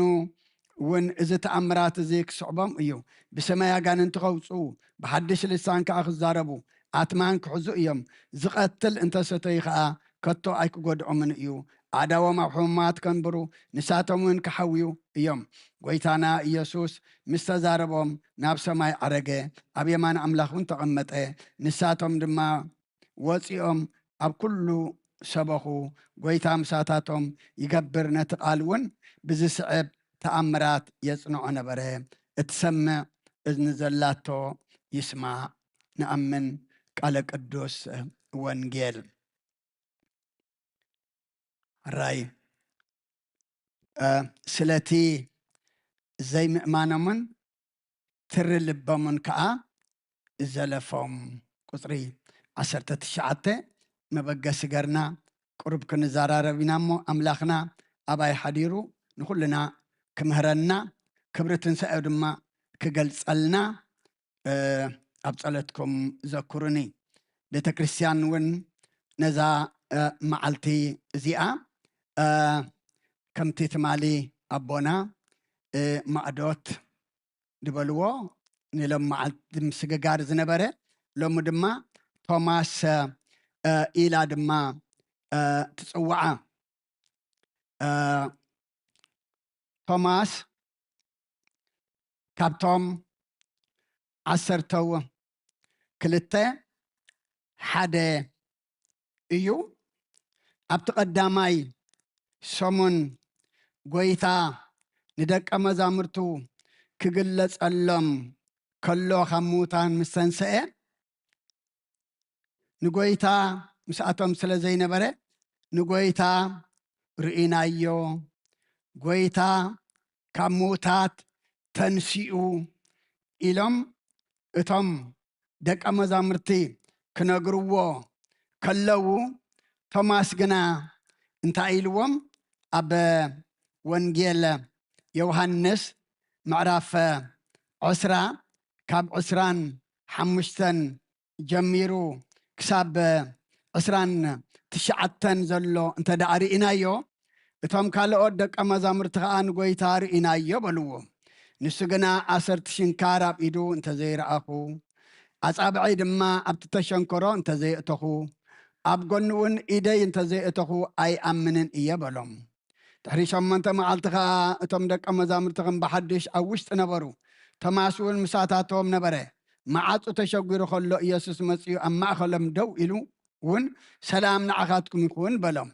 እውን እዚ ተኣምራት እዚ ክስዕቦም እዩ። ብሰማይ ኣጋንንቲ ከውጽኡ፣ ብሓድሽ ልሳን ከኣ ክዛረቡ፣ ኣትማን ክሕዙ እዮም። ዝቐትል እንተሰተዩ ከኣ ከቶ ኣይክጎድኦምን እዩ። ኣእዳዎም ኣብ ሕሙማት ከንብሩ፣ ንሳቶም እውን ክሓውዩ እዮም።" ጐይታና ኢየሱስ ምስ ተዛረቦም ናብ ሰማይ ዓረገ፣ ኣብ የማን ኣምላኽ እውን ተቐመጠ። ንሳቶም ድማ ወጺኦም ኣብ ኩሉ ሰበኹ። ጐይታ ምሳታቶም ይገብር፣ ነቲ ቃል እውን ብዝስዕብ ተኣምራት የጽንዖ ነበረ። እትሰምዕ እዝኒ ዘላቶ ይስማዕ። ንኣምን። ቃለ ቅዱስ ወንጌል። ሕራይ፣ እ፣ ስለቲ ዘይምእማኖምን ትሪ ልቦምን ከኣ ዘለፎም። ቁጽሪ ዓሰርተ ትሽዓተ፣ መበገሲ ገርና ቁሩብ ክንዘራረብ ኢና እሞ፣ ኣምላኽና ኣባይ ሓዲሩ ንኹልና ክምህረና፣ ክብሪ ትንሳኤኡ ድማ ክገልጸልና፣ እ፣ ኣብ ጸሎትኩም ዘኩሩኒ። ቤተ ክርስቲያን እውን ነዛ፣ እ፣ መዓልቲ እዚኣ፣ እ፣ ከምቲ ትማሊ ኣቦና፣ እ፣ ማዕዶት ዝበልዎ ንሎም መዓልቲ ምስግጋር ዝነበረ፣ ሎሚ ድማ ቶማስ፣ እ፣ ኢላ ድማ ትጽውዓ። ቶማስ ካብቶም ዓሰርተው ክልተ ሓደ እዩ። ኣብቲ ቀዳማይ ሰሙን ጎይታ ንደቀ መዛሙርቱ ክግለጸሎም ከሎ ካብ ምዉታን ምስ ተንስአ፣ ንጎይታ ምስኣቶም ስለ ዘይነበረ፣ ንጎይታ ርኢናዮ፣ ጎይታ ካብ ምዉታት ተንሲኡ ኢሎም እቶም ደቀ መዛሙርቲ ክነግርዎ ከለዉ፣ ቶማስ ግና እንታይ ኢልዎም? ኣብ ወንጌል ዮሃንስ ምዕራፍ ዕስራ ካብ ዕስራን ሓሙሽተን ጀሚሩ ክሳብ ዕስራን ትሽዓተን ዘሎ እንተ ደኣ ርኢናዮ፣ እቶም ካልኦት ደቀ መዛሙርቲ ኸኣ ንጎይታ ርኢናዮ በልዎ። ንሱ ግና ዓሰርተ ሽንካር ኣብ ኢዱ እንተ ዘይረኣኹ፣ ኣጻብዐይ ድማ ኣብቲ ተሸንከሮ እንተ ዘየእተኹ፣ ኣብ ጎኑ እውን ኢደይ እንተ ዘየእተኹ ኣይኣምንን እየ በሎም። ድሕሪ ሸሞንተ መዓልቲ ኸኣ እቶም ደቀ መዛሙርቲ ከም ብሓድሽ ኣብ ውሽጢ ነበሩ። ቶማስ እውን ምሳታቶም ነበረ። መዓጹ ተሸጒሩ ኸሎ ኢየሱስ መጺኡ ኣብ ማእከሎም ደው ኢሉ እውን፣ "ሰላም ንዓኻትኩም ይኹን" በሎም።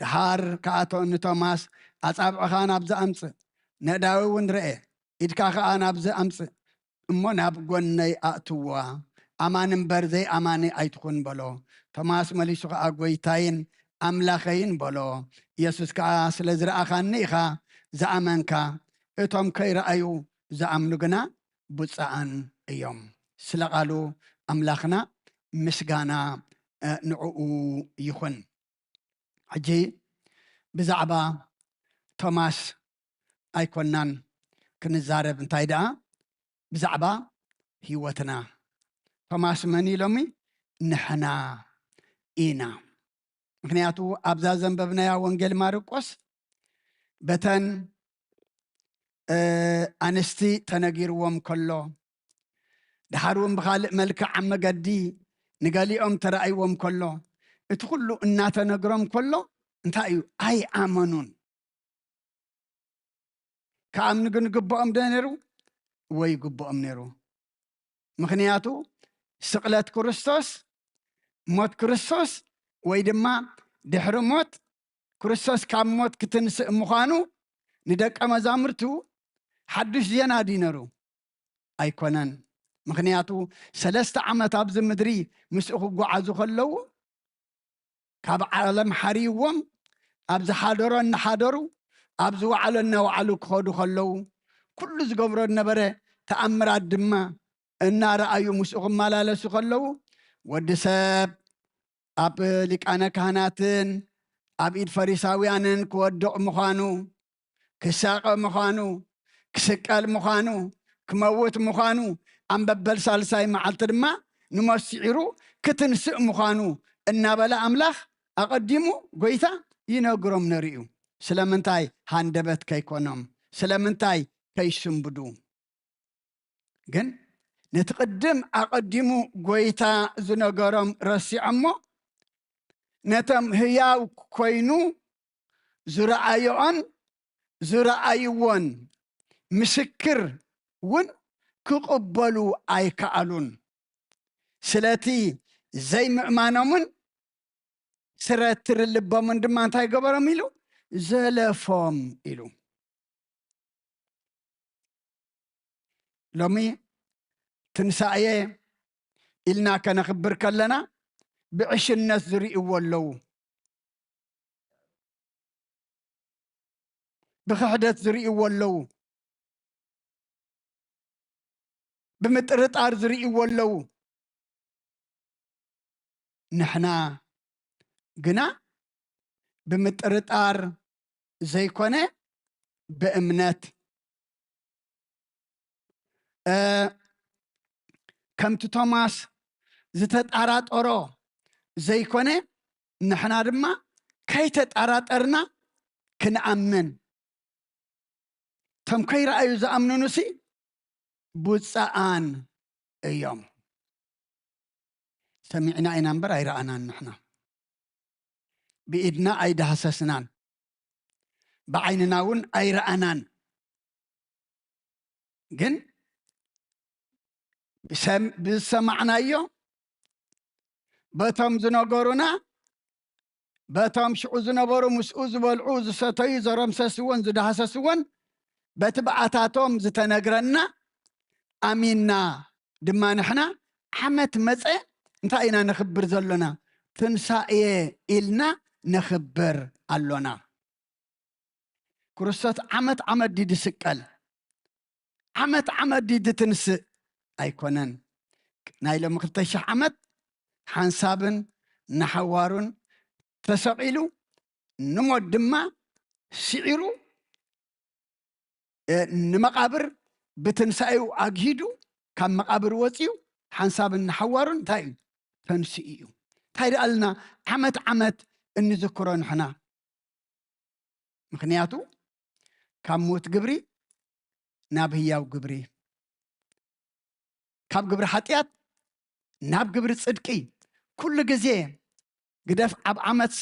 ደሓር ከኣ ቶ-፣ ንቶማስ፣ "ኣጻብዕኻ ናብዚ ኣምጽእ፣ ነእዳዊ እውን ርኤ፣ ኢድካ ኸኣ ናብዚ ኣምጽእ፣ እሞ ናብ ጐነይ ኣእትዋ፣ ኣማኒ እምበር ዘይኣማኒ ኣይትኹን" በሎ። ቶማስ መሊሱ ኸኣ፣ "ጐይታይን ኣምላኸይን" በሎ። ኢየሱስ ከኣ፣ "ስለ ዝረኣኻኒ ኢኻ ዝኣመንካ፣ እቶም ከይረኣዩ ዝኣምኑ ግና ብፁዓን እዮም" ስለ ቃሉ ኣምላኽና ምስጋና፣ እ፣ ንዕኡ ይኹን። ሕጂ ብዛዕባ ቶማስ ኣይኮናን ክንዛረብ፣ እንታይ ደኣ ብዛዕባ ህይወትና። ቶማስ መን እዩ ሎሚ? ንሕና ኢና። ምኽንያቱ ኣብዛ ዘንበብናያ ወንጌል ማርቆስ በተን፣ እ፣ ኣንስቲ ተነጊርዎም ከሎ፣ ደሓር እውን ብኻልእ መልክዕ ኣብ መገዲ ንገሊኦም ተራእይዎም ከሎ፣ እቲ ኩሉ እናተነግሮም ከሎ እንታይ እዩ? ኣይኣመኑን። ክኣምኑ ግን ግብኦም ዶ ነይሩ? ወይ ግብኦም ነይሩ። ምኽንያቱ ስቕለት ክርስቶስ፣ ሞት ክርስቶስ፣ ወይ ድማ ድሕሪ ሞት ክርስቶስ ካብ ሞት ክትንስእ ምዃኑ ንደቀ መዛሙርቱ ሓድሽ ዜና ድዩ ነይሩ? ኣይኮነን። ምኽንያቱ ሰለስተ ዓመት ኣብዚ ምድሪ ምስኡ ክጓዓዙ ከለዉ ካብ ዓለም ሓርይዎም ኣብ ዝሓደሮ እናሓደሩ ኣብ ዝወዓሎ እናወዓሉ ክኸዱ ከለዉ ኩሉ ዝገብሮ ዝነበረ ተኣምራት ድማ እናረኣዩ ምስኡ ክመላለሱ ከለዉ ወዲ ሰብ ኣብ ሊቃነ ካህናትን ኣብ ኢድ ፈሪሳውያንን ክወድቕ ምዃኑ፣ ክሳቐ ምዃኑ፣ ክስቀል ምዃኑ፣ ክመውት ምዃኑ፣ ኣብ መበል ሳልሳይ መዓልቲ ድማ ንሞት ስዒሩ ክትንስእ ምዃኑ እናበለ ኣምላኽ ኣቐዲሙ ጎይታ ይነግሮም ነይሩ እዩ። ስለምንታይ? ሃንደበት ከይኮኖም፣ ስለምንታይ? ከይስንብዱ። ግን ነቲ ቅድም ኣቐዲሙ ጎይታ ዝነገሮም ረሲዖሞ፣ ነቶም ህያው ኮይኑ ዝረኣዮኦን ዝረኣይዎን ምስክር እውን ክቕበሉ ኣይከኣሉን። ስለቲ ዘይምእማኖምን ስረትር ልቦምን ድማ እንታይ ገበሮም ኢሉ? ዘለፎም ኢሉ። ሎሚ ትንሳኤ ኢልና ከነኽብር ከለና ብዕሽነት ዝርእይዎ ኣለዉ፣ ብኽሕደት ዝርእይዎ ኣለዉ፣ ብምጥርጣር ዝርእይዎ ኣለዉ። ንሕና ግና ብምጥርጣር ዘይኮነ ብእምነት፣ እ፣ ከምቲ ቶማስ ዝተጣራጠሮ ዘይኮነ ንሕና ድማ ከይተጣራጠርና ክንኣምን። እቶም ከይረኣዩ ዝኣምኑንሲ ብፁዓን እዮም። ሰሚዕና ኢና እምበር ኣይረኣናን ንሕና። ብኢድና ኣይዳህሰስናን፣ ብዓይንና እውን ኣይረኣናን። ግን ብሰም-፣ ብዝሰማዕናዮ፣ በቶም ዝነገሩና፣ በቶም ሽዑ ዝነበሩ ምስኡ ዝበልዑ፣ ዝሰተዩ፣ ዘረምሰስዎን ዝዳህሰስዎን፣ በቲ ብኣታቶም ዝተነግረና ኣሚንና ድማ ንሕና ዓመት መጸ እንታይ ኢና ነኽብር ዘሎና? ትንሳኤ ኢልና ነኽብር ኣሎና። ክርስቶስ ዓመት ዓመት ድዩ ዝስቀል? ዓመት ዓመት ድዩ ዝትንስእ? ኣይኮነን። ናይ ሎሚ ክልተ ሽሕ ዓመት ሓንሳብን ንሓዋሩን ተሰቒሉ፣ ንሞት ድማ ስዒሩ፣ እ፣ ንመቓብር ብትንሳኤኡ ኣግሂዱ፣ ካብ መቓብር ወጺኡ፣ ሓንሳብን ንሓዋሩን እንታይ እዩ? ተንስኡ እዩ። እንታይ ደኣ ኣልና ዓመት ዓመት እንዝክሮ ንሕና? ምኽንያቱ ካብ ሞት ግብሪ ናብ ህያው ግብሪ፣ ካብ ግብሪ ሓጢኣት ናብ ግብሪ ጽድቂ፣ ኩሉ ግዜ ግደፍ ኣብ ዓመትሲ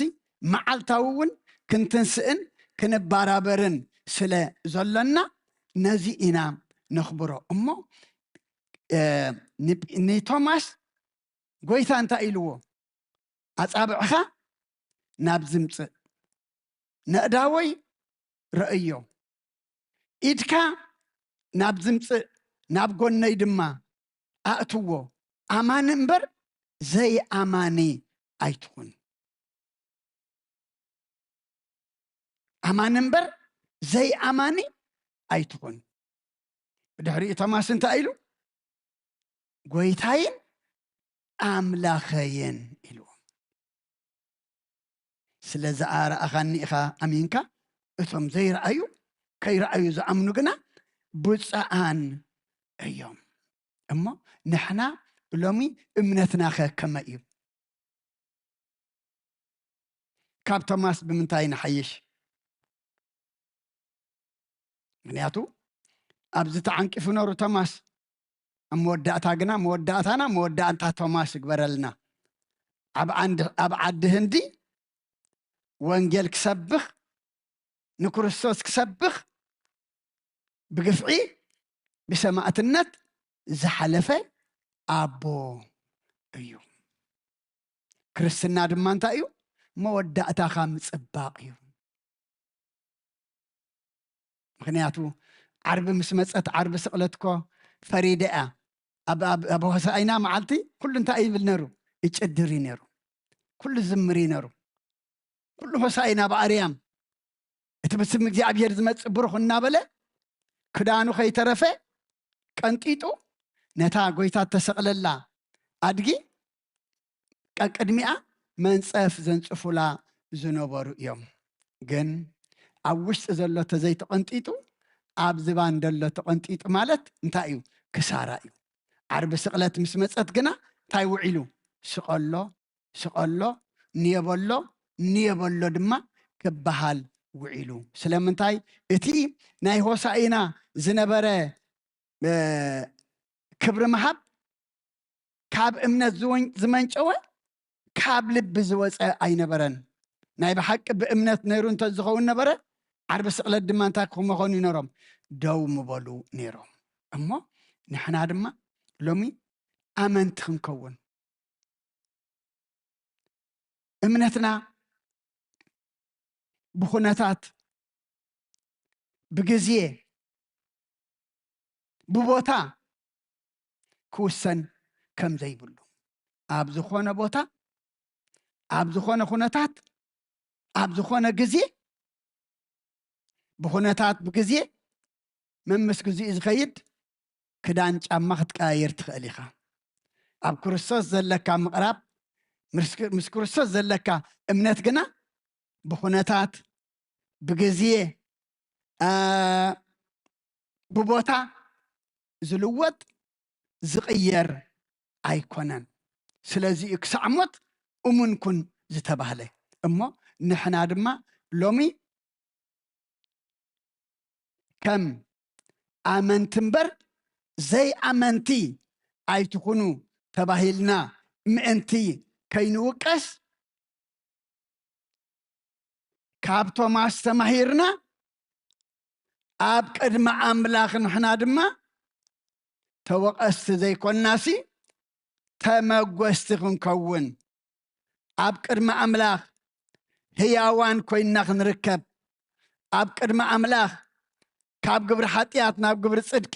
መዓልታዊ እውን ክንትንስእን ክንባራበርን ስለ ዘሎና ነዚ ኢና ነኽብሮ። እሞ፣ እ፣ ን-፣ ንቶማስ ጎይታ እንታይ ኢልዎ? "ኣጻብዕኻ ናብ ዝምጽእ፣ ነእዳወይ ረእዮ፣ ኢድካ ናብ ዝምጽእ፣ ናብ ጎነይ ድማ ኣእትዎ፣ ኣማኒ እምበር ዘይኣማኒ ኣይትኹን። ኣማኒ እምበር ዘይኣማኒ ኣይትኹን።" ብድሕሪኡ ቶማስ እንታይ ኢሉ? "ጎይታይን ኣምላኸይን" ኢልዎ። "ስለ ዝኣረኣኻኒ ኢኻ ኣሚንካ፣ እቶም ዘይረኣዩ ከይረኣዩ ዝኣምኑ ግና ብፁዓን እዮም።" እሞ ንሕና ሎሚ እምነትናኸ ከመይ እዩ? ካብ ቶማስ ብምንታይ ንሓይሽ? ምኽንያቱ ኣብዚ ተዓንቂፉ ነሩ ቶማስ። ኣብ መወዳእታ ግና፣ መወዳእታና መወዳእታ ቶማስ ይግበረልና። ኣብ ዓንድ-፣ ኣብ ዓዲ ህንዲ ወንጌል ክሰብኽ፣ ንክርስቶስ ክሰብኽ ብግፍዒ ብሰማእትነት ዝሓለፈ ኣቦ እዩ። ክርስትና ድማ እንታይ እዩ? መወዳእታኻ ምጽባቕ እዩ። ምኽንያቱ ዓርቢ ምስ መጸት፣ ዓርቢ ስቕለት እኮ ፈሪዳ እያ። ኣብ፣ ኣብ፣ ኣብ ሆሳኢና መዓልቲ ኩሉ እንታይ ይብል ነሩ? ይጭድር እዩ ነሩ። ኩሉ ዝምር እዩ ነሩ። ኩሉ ሆሳኢና ብኣርያም፣ እቲ ብስም እግዚኣብሔር ዝመጽእ ብሩኽ እናበለ ክዳኑ ከይተረፈ ቀንጢጡ ነታ ጎይታ እተሰቕለላ ኣድጊ ቀቅድሚኣ መንጸፍ ዘንጽፉላ ዝነበሩ እዮም። ግን ኣብ ውሽጢ ዘሎ ተዘይተቐንጢጡ፣ ኣብ ዝባን ዘሎ ተቐንጢጡ ማለት እንታይ እዩ? ክሳራ እዩ። ዓርቢ ስቕለት ምስ መጸት ግና እንታይ ውዒሉ? ስቐሎ፣ ስቐሎ፣ ንየበሎ፣ ንየበሎ ድማ ክበሃል ውዒሉ። ስለምንታይ? እቲ ናይ ሆሳኢና ዝነበረ፣ እ፣ ክብሪ ምሃብ ካብ እምነት ዝወን-፣ ዝመንጨወ፣ ካብ ልቢ ዝወጸ ኣይነበረን። ናይ ብሓቂ ብእምነት ነይሩ እንተ ዝኸውን ነበረ፣ ዓርቢ ስቕለት ድማ እንታይ ክመኾኑ ነሮም? ደው ምበሉ ነይሮም። እሞ ንሕና ድማ ሎሚ ኣመንቲ ክንከውን፣ እምነትና ብኹነታት፣ ብግዜ፣ ብቦታ ክውሰን ከም ዘይብሉ፣ ኣብ ዝኾነ ቦታ፣ ኣብ ዝኾነ ኩነታት፣ ኣብ ዝኾነ ግዜ፣ ብኹነታት፣ ብግዜ፣ መምስ ግዜኡ ዝኸይድ ክዳን ጫማ ክትቀያየር ትኽእል ኢኻ። ኣብ ክርስቶስ ዘለካ ምቕራብ፣ ምስ፣ ምስ ክርስቶስ ዘለካ እምነት ግና ብኹነታት፣ ብግዜ፣ አ፣ ብቦታ ዝልወጥ ዝቕየር ኣይኮነን። ስለዚ እዩ ክሳዕ ሞት እሙን ኩን ዝተባህለ። እሞ ንሕና ድማ ሎሚ ከም ኣመንቲ እምበር ዘይኣመንቲ ኣይትኹኑ ተባሂልና ምእንቲ ከይንውቀስ፣ ካብ ቶማስ ተማሂርና፣ ኣብ ቅድሚ ኣምላኽ ንሕና ድማ ተወቐስቲ ዘይኮንናሲ ተመጎስቲ ክንከውን፣ ኣብ ቅድሚ ኣምላኽ ህያዋን ኮይንና ክንርከብ፣ ኣብ ቅድሚ ኣምላኽ ካብ ግብሪ ሓጢኣት ናብ ግብሪ ጽድቂ፣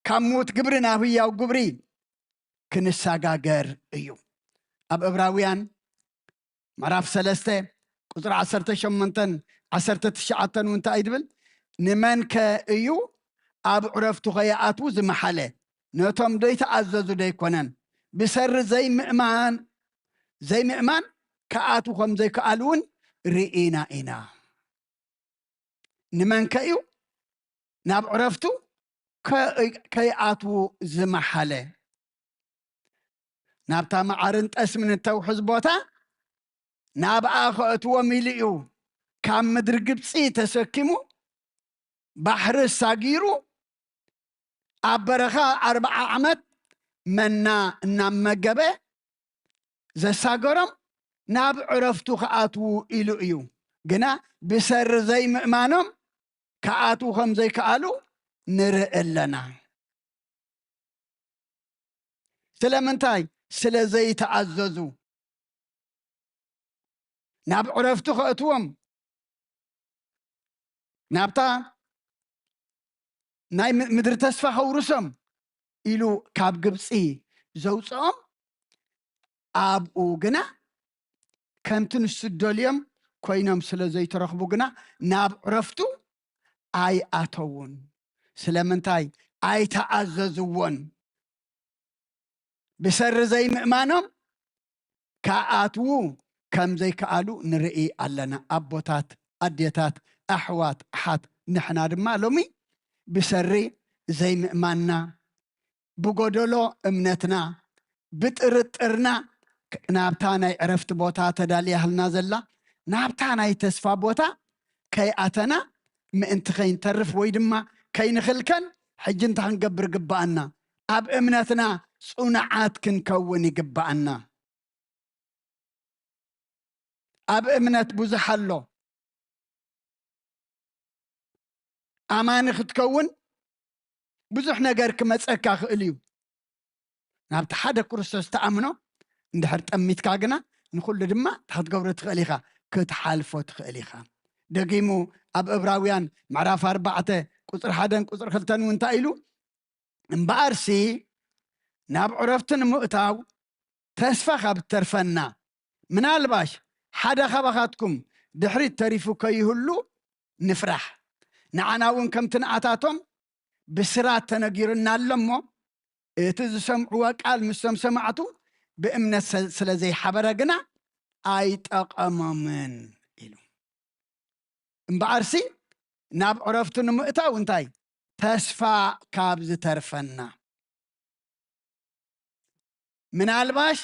ካብ ምዉት ግብሪ ናብ ህያው ግብሪ ክንሰጋገር እዩ። ኣብ ዕብራውያን ምዕራፍ ሰለስተ ቁጽሪ ዓሰርተ ሸሞንተን ዓሰርተ ትሽዓተን እውን እንታይ እዩ ዝብል? ንመንከ እዩ ኣብ ዕረፍቱ ከይኣትዉ ዝመሓለ? ነቶም ዘይተኣዘዙ ዶ ኣይኮነን? ብሰሪ ዘይምእማን፣ ዘይምእማን ክኣትዉ ከም ዘይከኣሉ እውን ርኢና ኢና። ንመንከ እዩ ናብ ዕረፍቱ ከ-፣ ከይኣትዉ ዝመሓለ? ናብታ መዓርን ጠስምን እተውሕዝ ቦታ ናብኣ ከእትዎም ኢሉ እዩ ካብ ምድሪ ግብፂ ተሰኪሙ፣ ባሕሪ ሳጊሩ፣ ኣብ በረኻ ኣርብዓ ዓመት መና እናመገበ ዘሳገሮም፣ ናብ ዕረፍቱ ክኣትዉ ኢሉ እዩ። ግና ብሰሪ ዘይምእማኖም ክኣትዉ ከም ዘይከኣሉ ንርኢ ኣለና። ስለምንታይ? ስለ ዘይተኣዘዙ። ናብ ዕረፍቱ ከእትዎም፣ ናብታ ናይ ም-፣ ምድሪ ተስፋ ከውርሶም ኢሉ ካብ ግብፂ ዘውፅኦም፣ ኣብኡ ግና ከምቲ ንሱ ደልዮም ኮይኖም ስለ ዘይተረኽቡ ግና ናብ ዕረፍቱ ኣይኣተዉን። ስለምንታይ? ኣይተኣዘዝዎን። ብሰሪ ዘይምእማኖም ክኣትዉ ከም ዘይከኣሉ ንርኢ ኣለና። ኣቦታት፣ ኣዴታት፣ ኣሕዋት፣ ኣሓት፣ ንሕና ድማ ሎሚ ብሰሪ ዘይምእማንና፣ ብጎደሎ እምነትና፣ ብጥርጥርና፣ ናብታ ናይ ዕረፍቲ ቦታ ተዳልያ ህልና ዘላ፣ ናብታ ናይ ተስፋ ቦታ ከይኣተና ምእንቲ ከይንተርፍ ወይ ድማ ከይንኽልከል፣ ሕጂ እንታይ ክንገብር ግብኣና? ኣብ እምነትና ጽኑዓት ክንከውን ይግብኣና። ኣብ እምነት ብዙሕ ኣሎ። ኣማኒ ክትከውን ብዙሕ ነገር ክመጸካ ክእል እዩ። ናብቲ ሓደ ክርስቶስ ተኣምኖ እንድሕር ጠሚትካ ግና፣ ንኹሉ ድማ እንታይ ክትገብሮ ትኽእል ኢኻ? ክትሓልፎ ትኽእል ኢኻ። ደጊሙ ኣብ ዕብራውያን ምዕራፍ ኣርባዕተ ቁጽሪ ሓደን ቁጽሪ ክልተን እውን እንታይ ኢሉ? እምበኣርሲ ናብ ዕረፍቲ ንምእታው ተስፋ ካብ እተርፈና፣ ምናልባሽ ሓደ ካባኻትኩም ድሕሪት ተሪፉ ከይህሉ ንፍራሕ። ንዓና እውን ከምቲ ንኣታቶም ብስራት ተነጊሩና ኣሎ እሞ፣ እቲ ዝሰምዕዎ ቃል ምስቶም ሰማዕቱ ብእምነት ሰ-፣ ስለ ዘይሓበረ ግና ኣይጠቐሞምን ኢሉ። እምበኣርሲ ናብ ዕረፍቱ ንምእታው እንታይ? ተስፋ ካብ ዝተርፈና። ምናልባሽ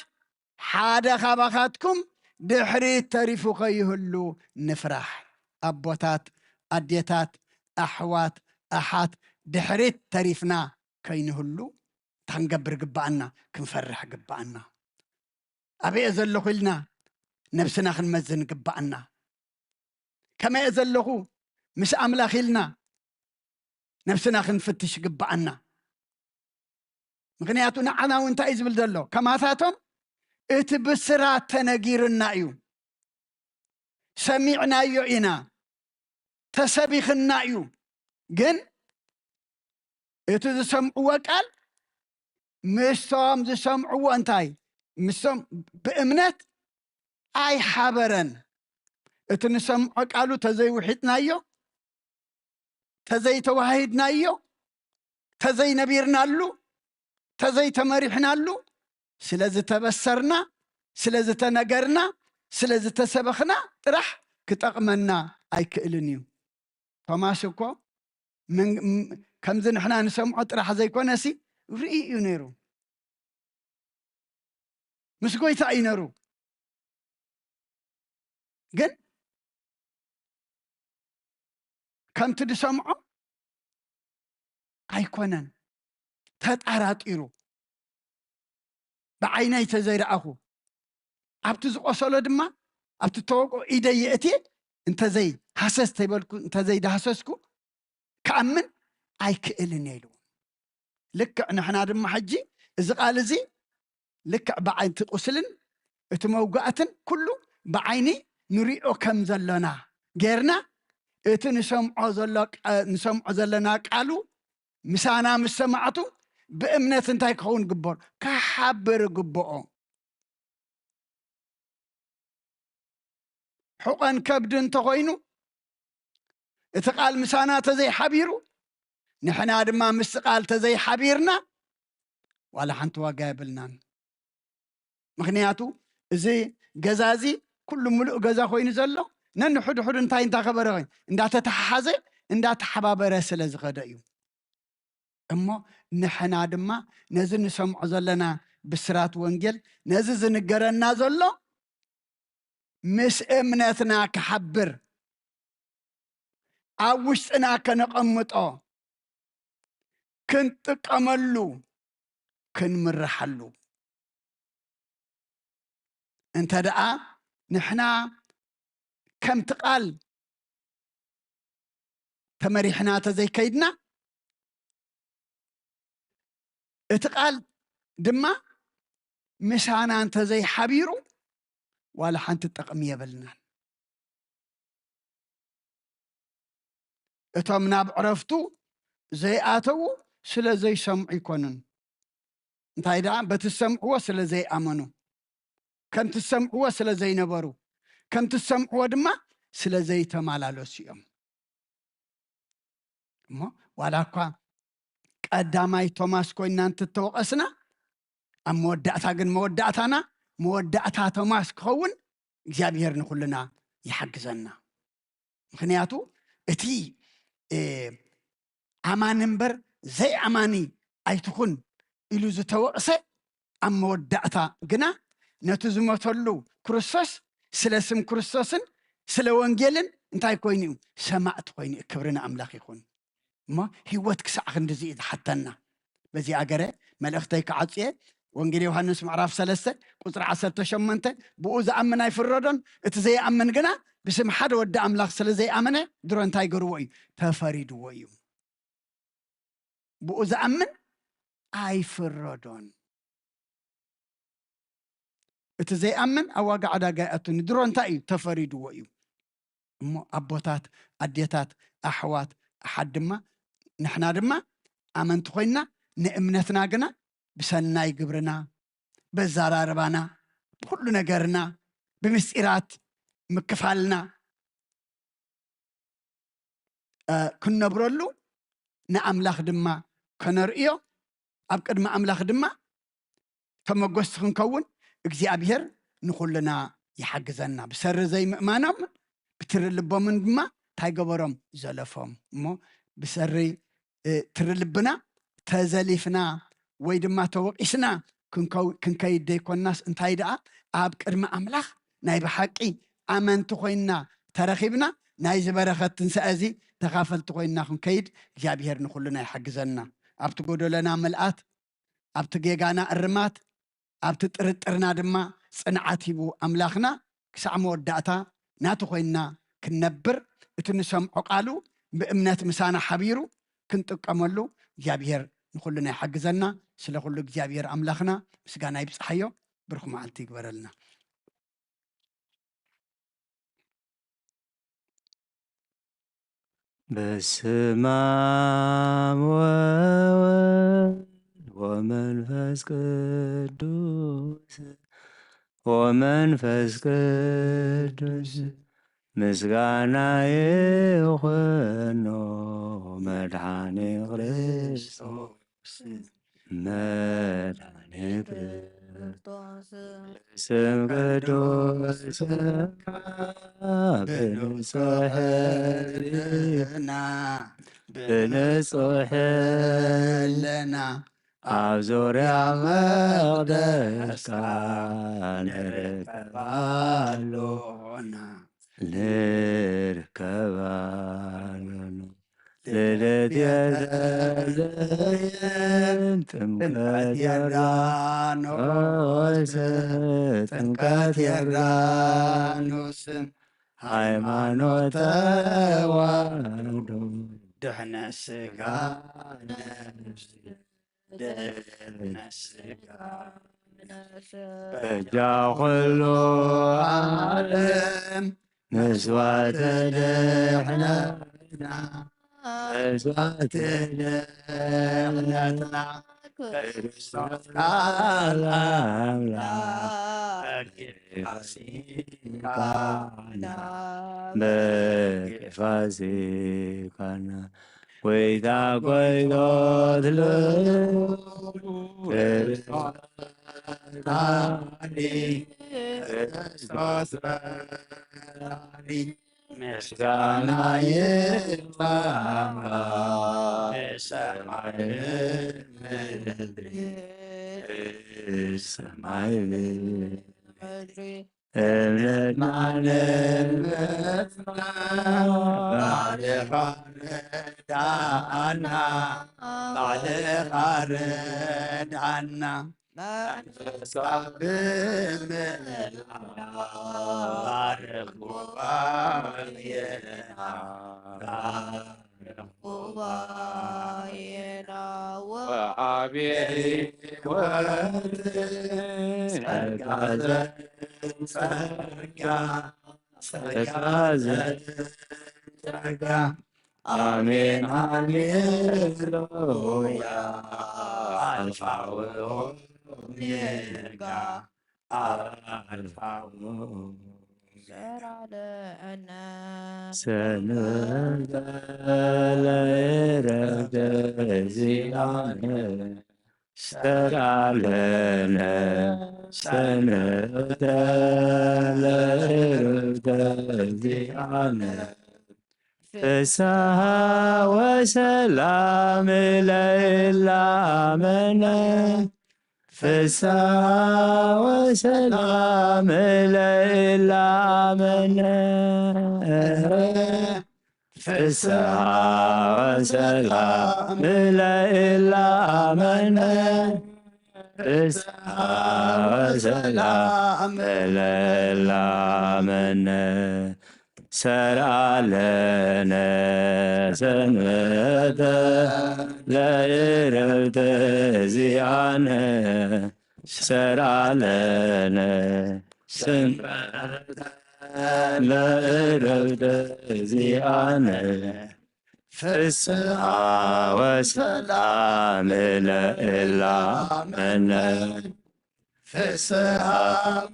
ሓደ ካባኻትኩም ድሕሪት ተሪፉ ከይህሉ ንፍራሕ። ኣቦታት፣ ኣዴታት፣ ኣሕዋት፣ ኣሓት፣ ድሕሪት ተሪፍና ከይንህሉ እንታይ ክንገብር ግብኣና? ክንፈርሕ ግብኣና። ኣበይ እየ ዘለኹ ኢልና ነብስና ክንመዝን ግብኣና። ከመይ እየ ዘለኹ ምስ ኣምላኽ ኢልና ነብስና ክንፍትሽ ግብኣና። ምኽንያቱ ንዓና እውን እንታይ እዩ ዝብል ዘሎ? ከማታቶም እቲ ብስራት ተነጊርና እዩ፣ ሰሚዕናዮ ኢና፣ ተሰቢኽና እዩ። ግን እቲ ዝሰምዕዎ ቃል ምስቶም ዝሰምዕዎ እንታይ? ምስቶም ብእምነት ኣይሓበረን። እቲ ንሰምዖ ቃሉ ተዘይውሒጥናዮ፣ ተዘይተዋሂድናዮ፣ ተዘይነቢርናሉ፣ ተዘይተመሪሕናሉ፣ ስለ ዝተበሰርና፣ ስለ ዝተነገርና፣ ስለ ዝተሰበኽና ጥራሕ ክጠቕመና ኣይክእልን እዩ። ቶማስ እኮ ምን-፣ ም-፣ ከምዚ ንሕና ንሰምዖ ጥራሕ ዘይኮነሲ ርኢ እዩ ነይሩ። ምስ ጎይታ እዩ ነይሩ። ግን ከምቲ ዝሰምዖ ኣይኮነን። ተጠራጢሩ፣ "ብዓይነይ ተዘይረኣኹ፣ ኣብቲ ዝቆሰሎ ድማ ኣብቲ ተወግኦ ኢደይ የእትየ፣ እንተዘይ ሃሰስ ተይበልኩ፣ እንተዘይ ዳህሰስኩ፣ ክኣምን ኣይክእልን እየ ኢልዎም። ልክዕ ንሕና ድማ ሕጂ እዚ ቃል እዚ ልክዕ ብዓይንቲ ቁስልን እቲ መውጋእትን ኩሉ ብዓይኒ ንሪኦ ከም ዘሎና ጌርና፣ እቲ ንሰምዖ ዘሎ ቃ-፣ ንሰምዖ ዘለና ቃሉ ምሳና ምስ ሰማዕቱ ብእምነት እንታይ ክኸውን ግበሩ? ክሓብር ግብኦ። ሕቆን ከብዲ እንተኾይኑ፣ እቲ ቃል ምሳና ተዘይሓቢሩ፣ ንሕና ድማ ምስቲ ቃል ተዘይሓቢርና፣ ዋላ ሓንቲ ዋጋ የብልናን። ምኽንያቱ፣ እዚ ገዛ እዚ ኩሉ ምሉእ ገዛ ኮይኑ ዘሎ፣ ነንሕድሕዱ እንታይ እንዳኸበረ ኮይኑ፣ እንዳተተሓሓዘ፣ እንዳተሓባበረ ስለ ዝኸደ እዩ። እሞ ንሕና ድማ ነዚ ንሰምዖ ዘለና ብስራት ወንጌል፣ ነዚ ዝንገረና ዘሎ ምስ እምነትና ክሓብር፣ ኣብ ውሽጥና ከነቐምጦ፣ ክንጥቀመሉ፣ ክንምርሓሉ። እንተ ደኣ ንሕና ከምቲ ቃል ተመሪሕና እንተዘይከይድና፣ እቲ ቃል ድማ ምሳና እንተዘይሓቢሩ፣ ዋላ ሓንቲ ጥቕሚ የብልናን። እቶም ናብ ዕረፍቱ ዘይኣተዉ ስለ ዘይሰምዑ ኣይኮኑን። እንታይ ደኣ፣ በቲ ዝሰምዕዎ ስለ ዘይኣመኑ፣ ከምቲ ዝሰምዕዎ ስለ ዘይነበሩ፣ ከምቲ ዝሰምዕዎ ድማ ስለ ዘይተመላለሱ እዮም። እሞ ዋላ እኳ ቀዳማይ ቶማስ ኮይንና እንተተወቐስና፣ ኣብ መወዳእታ ግን መወዳእታና መወዳእታ ቶማስ ክኸውን እግዚኣብሔር ንኹልና ይሓግዘና። ምኽንያቱ እቲ፣ እ፣ ኣማኒ እምበር ዘይኣማኒ ኣይትኹን ኢሉ ዝተወቕሰ፣ ኣብ መወዳእታ ግና ነቲ ዝሞተሉ ክርስቶስ ስለ ስም ክርስቶስን ስለ ወንጌልን እንታይ ኮይኑ እዩ? ሰማዕቲ ኮይኑ እዩ። ክብሪ ንኣምላኽ ይኹን። እሞ ህይወት ክሳዕ ክንድዚ እዩ ዝሓተና። በዚኣ ገረ መልእኽተይ ክዓጽየ፣ ወንጌል ዮሃንስ ምዕራፍ ሰለስተ ቁጽሪ ዓሰርተ ሸሞንተ፣ "ብኡ ዝኣምን ኣይፍረዶን፣ እቲ ዘይኣምን ግና ብስም ሓደ ወዲ ኣምላኽ ስለ ዘይኣመነ ድሮ እንታይ ገርዎ እዩ? ተፈሪድዎ እዩ። ብኡ ዝኣምን ኣይፍረዶን። እቲ ዘይኣምን ኣብ ዋጋ ዕዳጋ ይኣቱን፣ ድሮ እንታይ እዩ? ተፈሪድዎ እዩ።" እሞ ኣቦታት፣ ኣዴታት፣ ኣሕዋት፣ ኣሓት ድማ፣ ንሕና ድማ ኣመንቲ ኮይንና፣ ንእምነትና ግና ብሰናይ ግብርና፣ በዛራርባና፣ ኩሉ ነገርና፣ ብምስጢራት ምክፋልና፣ እ፣ ክንነብረሉ፣ ንኣምላኽ ድማ ከነርእዮ፣ ኣብ ቅድሚ ኣምላኽ ድማ ተመጎስቲ ክንከውን እግዚኣብሔር ንኹልና ይሓግዘና። ብሰሪ ዘይምእማኖም ብትሪ ልቦምን ድማ እንታይ ገበሮም? ዘለፎም። እሞ ብሰሪ፣ እ፣ ትሪ ልብና ተዘሊፍና ወይ ድማ ተወቒስና ክንከው-፣ ክንከይድ ዘይኮንናስ፣ እንታይ ደኣ፣ ኣብ ቅድሚ ኣምላኽ ናይ ብሓቂ ኣመንቲ ኮይንና ተረኺብና፣ ናይዚ በረኸት ትንሳኤ እዚ ተኻፈልቲ ኮይንና ክንከይድ እግዚኣብሔር ንኹልና ይሓግዘና። ኣብቲ ጎደለና ምልኣት፣ ኣብቲ ጌጋና እርማት፣ ኣብቲ ጥርጥርና ድማ ጽንዓት ሂቡ ኣምላኽና፣ ክሳዕ መወዳእታ ናቱ ኮይንና ክንነብር፣ እቲ ንሰምዖ ቃሉ ብእምነት ምሳና ሓቢሩ ክንጥቀመሉ እግዚኣብሔር ንኹልና ይሓግዘና። ስለ ኩሉ እግዚኣብሔር ኣምላኽና ምስጋና ይብጽሓዮ። ብሩኽ መዓልቲ ይግበረልና። በስመ አብ ወወልድ ወመንፈስ ቅዱስ፣ ወመንፈስ ቅዱስ ምስጋና ይኹኖ መድኃኔ ክርስቶስ። መድኃኒት ስም ቅዱስካ ብንጹሕ ሕልና፣ ብንጹሕ ሕልና ኣብ ዙርያ መቕደስካ ንርከብ ኣሎና፣ ንርከብ ኣሎና። ልደት ቤተልሔም፣ ጥምቀት ዮርዳኖስ፣ ጥምቀት ዮርዳኖስ፣ ሃይማኖት ተዋህዶ፣ ድሕነት ስጋ ነፍሲ፣ ድሕነት ስጋ ነፍሲ፣ በጃ ኩሉ ዓለም፣ መስዋዕተ ድሕነትና፣ መስዋዕተ ድሕነትና፣ ክርስቶስ ቃል ኣምላኽ፣ በጊዕ ፋሲካና፣ በጊዕ ፋሲካና፣ ጎይታ ጎይቶት ልዑል፣ ክርስቶስ በራሪ፣ ምስጋና ይግባእ ብሰማይ ብምድሪ፣ ብሰማይ ብምድሪ። እምነትና ንምጽናዕ ባዕልኻ ርድኣና፣ ባዕልኻ ርድኣና። መንፈስካ ብምልኣት ባርኽ ጉባኤና፣ ባርኽ ጉባኤና። ወሃቢ ሕይወት ጸጋ ዘጸጋ፣ ጸጋ ዘጸጋ። ኣሜን ሃሌሉያ። ኣልፋ ወኦሜጋ፣ ኣልፋ ወኦሜጋ። ሰራለነ ሰንበተ ለዕረፍተ ዚኣነ፣ ሰራለነ ሰንበተ ለዕረፍተ ዚኣነ፣ ፍስሃ ወሰላም ለእለ ኣመነ፣ ፍስሃ ወሰላም ለእለ ኣመነ። ፍስሃ ወሰላም ለእለ ኣመነ፣ ፍስሃ ወሰላም ለእለ ኣመነ። ሰርዓለነ ሰንበተ ለዕረፍተ ዚኣነ፣ ሰርዓለነ ሰንበተ ለዕረፍተ ዚኣነ፣ ፍስሃ ወሰላም ለእለ ኣመነ፣ ፍስሃ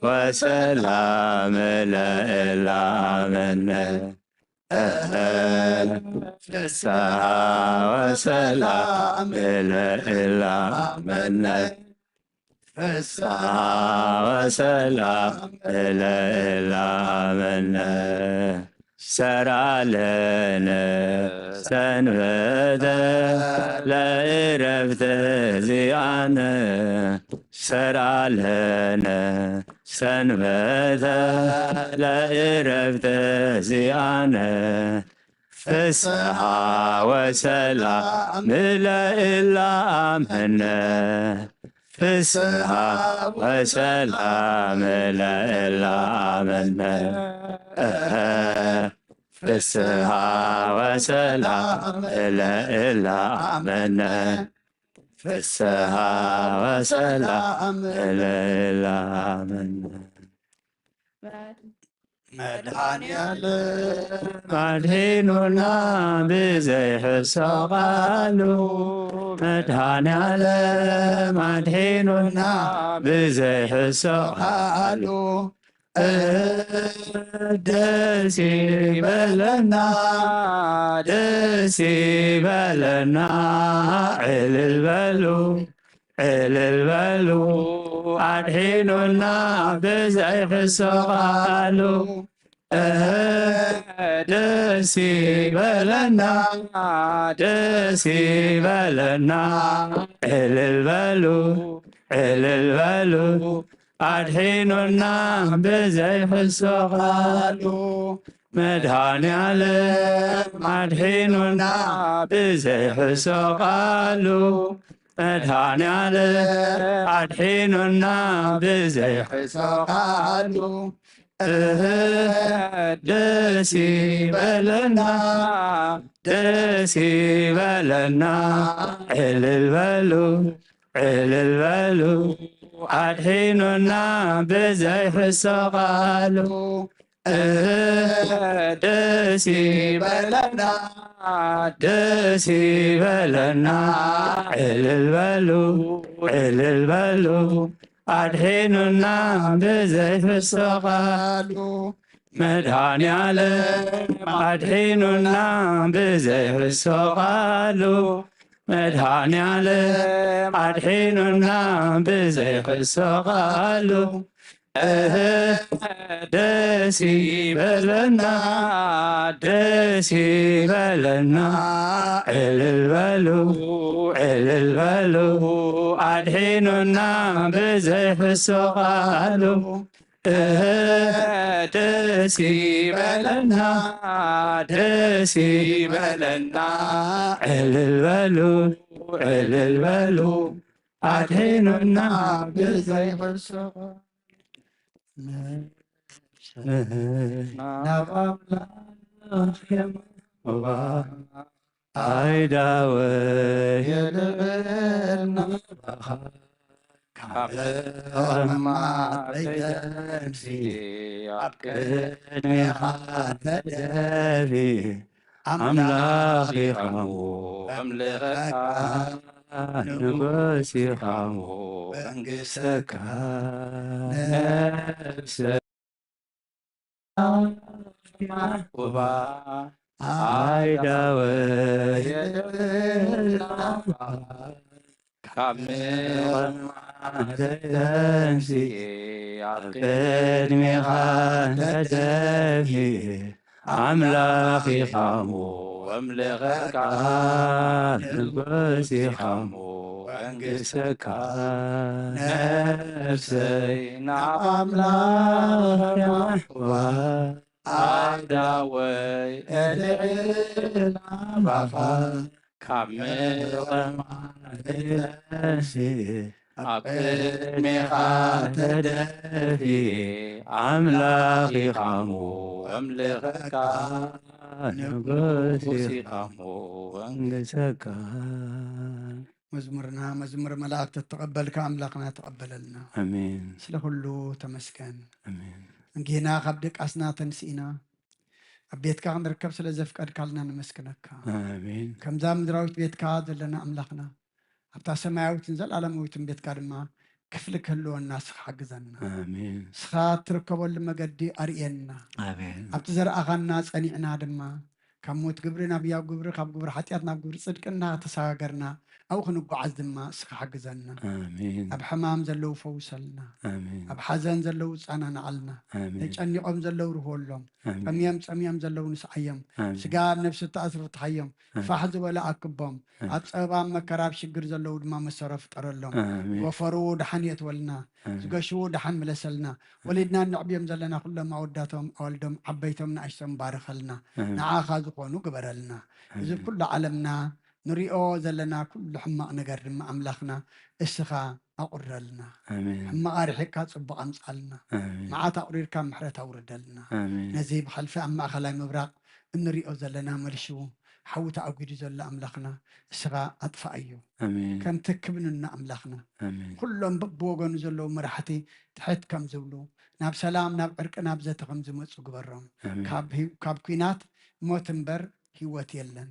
ወሰላም ለእለ ኣመነ። እህ፣ ፍስሃ ወሰላም ለእለ ኣመነ፣ ፍስሃ ወሰላም ለእለ ኣመነ። ሰርዓለነ ሰንበተ ለዕረፍተ ዚኣነ፣ ሰርዓለነ ሰንበተ ለዕረፍተ ዚኣነ፣ ፍስሃ ወሰላም ለእለ ኣመነ፣ ፍስሃ ወሰላም ለእለ ኣመነ። እህ፣ ፍስሃ ወሰላም ለእለ ኣመነ፣ ፍስሃ ወሰላም ለእለ ኣመነ። መድኃኔዓለም ኣድሒኑና ብዘይሕሰብ ቃሉ፣ መድኃኔዓለም ኣድሒኑና ብዘይሕሰብ ቃሉ፣ ደስ ይበለና፣ ደስ ይበለና፣ ዕልል በሉ፣ ዕልል በሉ፣ ኣድሒኑና ብዘይሕሰብ ቃሉ። እህ፣ ደስ ይበለና፣ ደስ ይበለና፣ ዕልል በሉ፣ ዕልል በሉ፣ ኣድሒኑና ብዘይሕሰብ ቃሉ። መድኃኔ ዓለም ኣድሒኑና ብዘይሕሶ ቃሉ። መድኃኔ ዓለም ኣድሒኑና ብዘይሕሶ ቃሉ። እህ፣ ደስ ይበለና፣ ደስ ይበለና። ዕልል በሉ፣ ዕልል በሉ፣ ኣድሒኑና ብዘይሕሶ ቃሉ። እህ፣ ደስ ይበለና፣ ደስ ይበለና። ዕልል በሉ፣ ዕልል በሉ፣ ኣድሒኑና ብዘይሕሶ ቃሉ። መድኃኔ ዓለም ኣድሒኑና ብዘይሕሶ ቃሉ። መድኃኔ ዓለም ኣድሒኑና ብዘይሕሶ ቃሉ። እህ፣ ደስ ይበለና፣ ደስ ይበለና። ዕልል በሉ፣ ዕልል በሉ፣ ኣድሒኑና ብዘይሕሶ ቃሉ። እህ፣ ደስ ይበለና፣ ደስ ይበለና። ዕልል በሉ፣ ዕልል በሉ፣ ኣድሒኑና ብዘይሕሶ ቃሉ። ናብ ኣምላኽ የማህዋ ኣይዳወ የልዕል ናባኻ። ካብ ጸልማት ተይተንስኤ ኣብ ቅድሜኻ ተደፊ። ኣምላኽ ኢኻሞ ኣምልኸካ፣ ንጉስ ኢኻሞ መንግስተካ። ነፍሰ ማህዋ ኣይዳወ የልዕል ናባኻ። ካብ ምቕማት ተንስኤ ኣብ ቅድሜኻ ተደፊ። ኣምላኽ ኢኻሞ ኣምልኸካ፣ ንጉስ ኢኻሞ መንግሰካ። ነፍሰይ ናብ ኣምላኽ የማህዋ ኣይዳወይ እልዕል ናባኻ። ካብ ምቕማት ተንስኤ ኣብ ቅድሜኻ ተደፊ። ኣምላኽ ኢኻሞ ኣምልኸካ፣ ንጉስ ኢኻሞ መንግሰካ። መዝሙርና መዝሙር መላእክት እተቐበልካ ኣምላኽና ተቐበለልና። ኣሜን። ስለ ኩሉ ተመስገን። ኣሜን። እንጊና ካብ ድቃስና ተንስኢና ኣብ ቤትካ ክንርከብ ስለ ዘፍቀድካልና ነመስግነካ። ኣሜን። ከምዛ ምድራዊት ቤትካ ዘለና ኣምላኽና ኣብታ ሰማያዊትን ዘላለማዊትን ቤትካ ድማ ክፍሊ ክህልወና ንስኻ ሓግዘና። ኣሜን። ንስኻ እትርከበሉ መገዲ ኣርእየና። ኣሜን። ኣብቲ ዘርኣኻና ጸኒዕና ድማ ካብ ሞት ግብሪ ናብ ህያው ግብሪ፣ ካብ ግብሪ ሓጢኣት ናብ ግብሪ ጽድቂ እናተሰጋገርና ኣብኡ ክንጓዓዝ ድማ ንስኻ ሓግዘና። ኣሜን። ኣብ ሕማም ዘለዉ ፈውሰልና። ኣሜን። ኣብ ሓዘን ዘለዉ ጸናንዓልና። ኣሜን። ተጨኒቖም ዘለዉ ርህወሎም። ኣሜን። ጠምዮም ጸምዮም ዘለዉ ንስዓዮም። ኣሜን። ስጋ ኣብ ነፍሲ እተኣስሩ ፍትሓዮም። ኣሜን። ፋሕ ዝበለ ኣክቦም። ኣሜን። ኣብ ጸበባ፣ ኣብ መከራ፣ ኣብ ሽግር ዘለዉ ድማ መሰሮ ፍጠረሎም። ኣሜን። ዝጎፈሩ ደሓን የእትወልና። ኣሜን። ዝገሽዉ ደሓን ምለሰልና። ኣሜን። ወሊድና እነዕብዮም ዘለና ኩሎም ኣወዳቶም፣ ኣወልዶም፣ ዓበይቶም፣ ንኣሽቶም ባርኸልና። ኣሜን። ንዓኻ ዝኾኑ ግበረልና። እዚ ኣሜን። ኩሉ ዓለምና ንሪኦ ዘለና ኩሉ ሕማቕ ነገር ድማ ኣምላኽና እስኻ ኣቑረልና። ኣሜን። ሕማቕ ኣርሒቕካ ጽቡቕ ኣምጻልና። ኣሜን። መዓት ኣቑሪርካ ምሕረት ኣውርደልና። ኣሜን። ነዚ ብሕልፊ ኣብ ማእከላይ ምብራቕ እንሪኦ ዘለና መልሽዉ ሓዊ ተኣጒዱ ዘሎ ኣምላኽና እስኻ ኣጥፍኣዮ። ኣሜን። ከምቲ ክብንና ኣምላኽና ኣሜን። ኩሎም በብወገኑ ዘለዉ መራሕቲ ትሕት ከም ዝብሉ ናብ ሰላም፣ ናብ ዕርቂ፣ ናብ ዘተ ከም ዝመጹ ግበሮም። ኣሜን። ካብ ህይ-፣ ካብ ኲናት ሞት እምበር ህይወት የለን።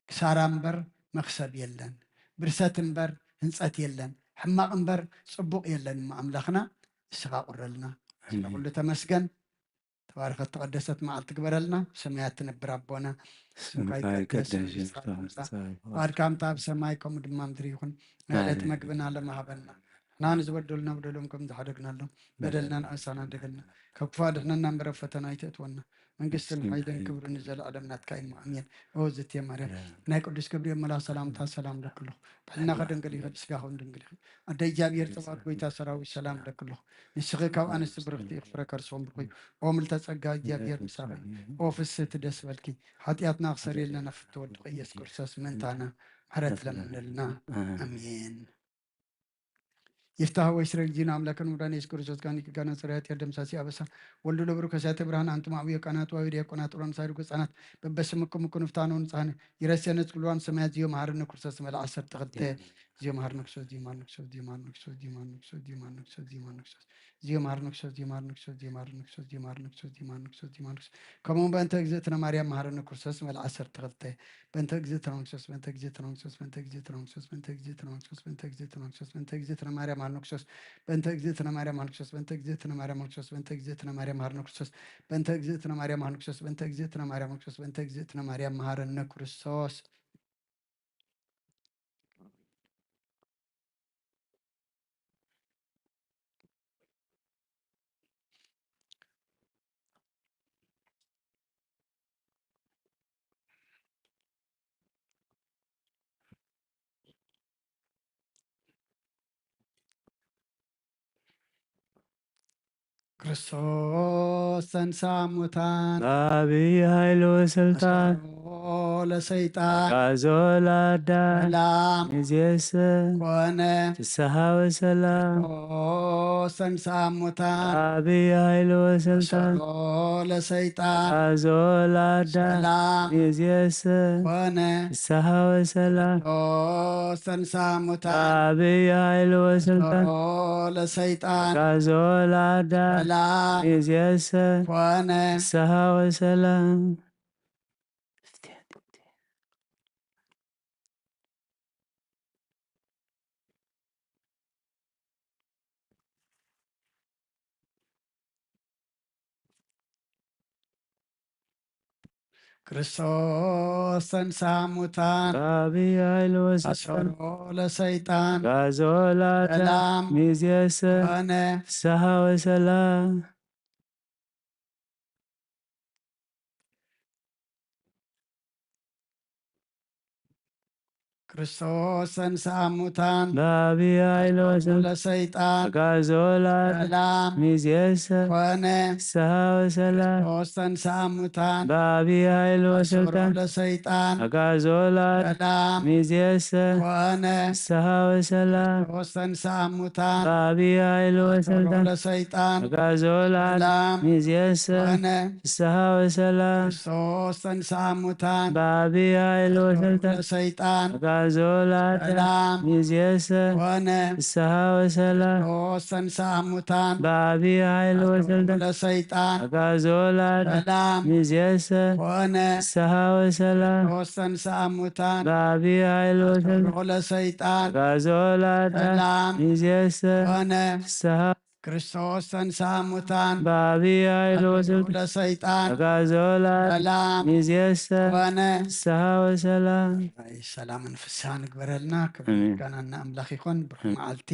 ክሳራ እምበር መኽሰብ የለን። ብርሰት እምበር ህንጸት የለን። ሕማቕ እምበር ጽቡቕ የለን። እሞ ኣምላኽና እስኻ ቁረልና። ስለ ኣሜን። ኩሉ ተመስገን። ተባረኸት ተቐደሰት መዓልቲ ግበረልና። ብሰማያት ትነብር ኣቦና፣ ስምካ ስምካ ይቀደስ፣ ይቀደስ፣ መንግስትኻ ይምጻእ፣ ትምጻእ፣ ፍቓድካ ከምታ ኣብ ሰማይ ከምኡ ድማ ምድሪ ይኹን። ናይ ዕለት ኣሜን። መግብና ሎሚ ሃበና። ንሕና ንዝበደሉና በደሎም ከም ዝሓደግናሎም፣ በደልና በደልና ንኣሳና እንደገልና። ካብ ክፉእ ኣድሕነና እምበር ኣብ ፈተና ኣይተእትወና። መንግስትን ሓይልን ክብርን ንዘለኣለም ናትካ እዩ። ኣሜን። ኦ ዝቴ ማርያም ናይ ቅዱስ ገብርኤል መልኣኽ ሰላምታ ሰላም ለክሎ ብሕልናኸ ድንግል ኢኸ ብስጋኸ እውን ድንግል ኢኸ። ኣደ እግዚኣብሔር ጸባኦት ጎይታ ሰራዊት ሰላም ለክሎ። ንስኺ ካብ ኣንስቲ ብርኽቲ ኢኺ ፍረ ከርስኹም ብሩኽ እዩ። ኦ ምልተ ጸጋ እግዚኣብሔር ምሳኺ። ኦ ፍስህቲ ደስ በልኪ። ሓጢኣትና ክሰርየልና ናብ ፍትወ ወድኺ ኢየሱስ ክርስቶስ ምእንታና ምሕረት ለምንልና። ኣሜን። ይፍታህ ወይ ስረይ ጊዜና ኣምላክን ምዳን የሱስ ክርስቶስ ጋኒ ክጋና ጽርያት የደምሳሲ ኣበሳ ወልዱ ለብሩ ከሳተ ብርሃን ኣንቱም ኣብዮ ቃናት ዋዊ ዲያቆናት ኡራን ሳይዱ ገጻናት በበስምኩም እኩ ንፍታኖ ንጻህን ይረስየነ ጽልዋን ሰማያት ዚዮ መሃርነ ክርስቶስ መልኣ ዓሰርተ ክልተ ዚዮ መሃርነ ክርስቶስ ዚዮ መሃርነ ክርስቶስ ዚዮ መሃርነ ክርስቶስ ዚዮ መሃርነ ክርስቶስ ዚዮ መሃርነ ክርስቶስ ዚዮ መሃርነ ክርስቶስ ዚዮ መሃርነ ክርስቶስ ዚዮ መሃርነ ክርስቶስ ዚዮ መሃርነ ክርስቶስ ዚዮ መሃርነ ክርስቶስ ዚዮ መሃርነ ክርስቶስ ከምኡ በእንተ እግዝእትነ ማርያም መሃርነ ክርስቶስ መልኣ ዓሰርተ ክልተ በእንተ እግዝእትነ መንክሰስ በእንተ እግዝእትነ መንክሰስ በእንተ እግዝእትነ መንክሰስ በእንተ እግዝእትነ መንክሰስ በእንተ እግዝእትነ መንክሰስ በእንተ እግዝእትነ መንክሰስ በእንተ እግዝእትነ ማርያም ሃር ንክሰስ በእንተ እግዝእትነ ማርያም ሃር ንክሰስ በእንተ እግዝእትነ ማርያም ሃር ንክሰስ በእንተ እግዝእትነ ማርያም ሃር ንክሰስ በእንተ እግዝእትነ ማርያም ሃር ንክሰስ በእንተ እግዝእትነ ማርያም ሃር ንክሰስ በእንተ እግዝእትነ ማርያም መሃረነ ክርስቶስ። ክርስቶስ ተንሳ ሙታን በአብይ ኃይል ወስልጣን አሰሮ ለሰይጣን አጋዞ ለአዳም ሰላም ሚዜሰ ኮነ። ፍስሐ ወሰላም ክርስቶስ ተንሳ ሙታን በአብይ ኃይል ወስልጣን አሰሮ ለሰይጣን አጋዞ ለአዳም ሰላም ሚዜሰ ኮነ። ፍስሐ ወሰላም ክርስቶስ ተንሳ ሙታን በአብይ ኃይል ወስልጣን አሰሮ ለሰይጣን አጋዞ ለአዳም ሰላም ሚዜሰ ኮነ። ፍስሐ ወሰላም። ክርስቶስ ተንሳ ሙታን በአብይ ኃይል ወስልጣን አሰሮ ለሰይጣን አጋዞ ለአዳም ሰላም ሚዜሰ ኮነ። ፍስሐ ወሰላም። ክርስቶስ ተንሳ ሙታን በአብይ ኃይል ወስልጣን ለሰይጣን አጋዞ ለአዳም ሰላም ሚዜሰ ኮነ። ፍስሐ ወሰላም። ክርስቶስ ተንሳ ሙታን በአብይ ኃይል አሰሮ ወስልጣን ለሰይጣን አጋዞ ለአዳም ሰላም ሚዜሰ ኮነ። ፍስሐ ወሰላም። ክርስቶስ ተንሳ ሙታን በአብይ ኃይል አሰሮ ወስልጣን ለሰይጣን አጋዞ ለአዳም ሰላም ሚዜሰ ኮነ። ፍስሐ ወሰላም። ክርስቶስ ተንሳ ሙታን በአብይ ኃይል ወስልጣን ለሰይጣን አጋዞ ለአዳም ሰላም ሚዜሰ ኮነ። ፍስሐ ወሰላም። ክርስቶስ ተንሳ ሙታን በአብይ ኃይል አሰሮ ወስልጣን ለሰይጣን አጋዞ ለአዳም ሰላም ሚዜሰ ኮነ። ፍስሐ ወሰላም። ክርስቶስ ተንሳ ሙታን በአብይ ኃይል አሰሮ ወስልጣን ለሰይጣን አጋዞ ለአዳም ሰላም ሚዜሰ ኮነ። ፍስሐ ክርስቶስ ተንሳ ሙታን በአብይ ኃይል አሰሮ ወስልጣን ለሰይጣን አጋዞ ለአዳም ሰላም ሚዜሰ ኮነ። ፍስሐ ወሰላም። ኣይ፣ ሰላምን ፍስሓን ግበረልና። ክብሪ ኣሜን። ምስጋና ንኣምላኽ ይኹን። ብሩኽ ኣሜን። መዓልቲ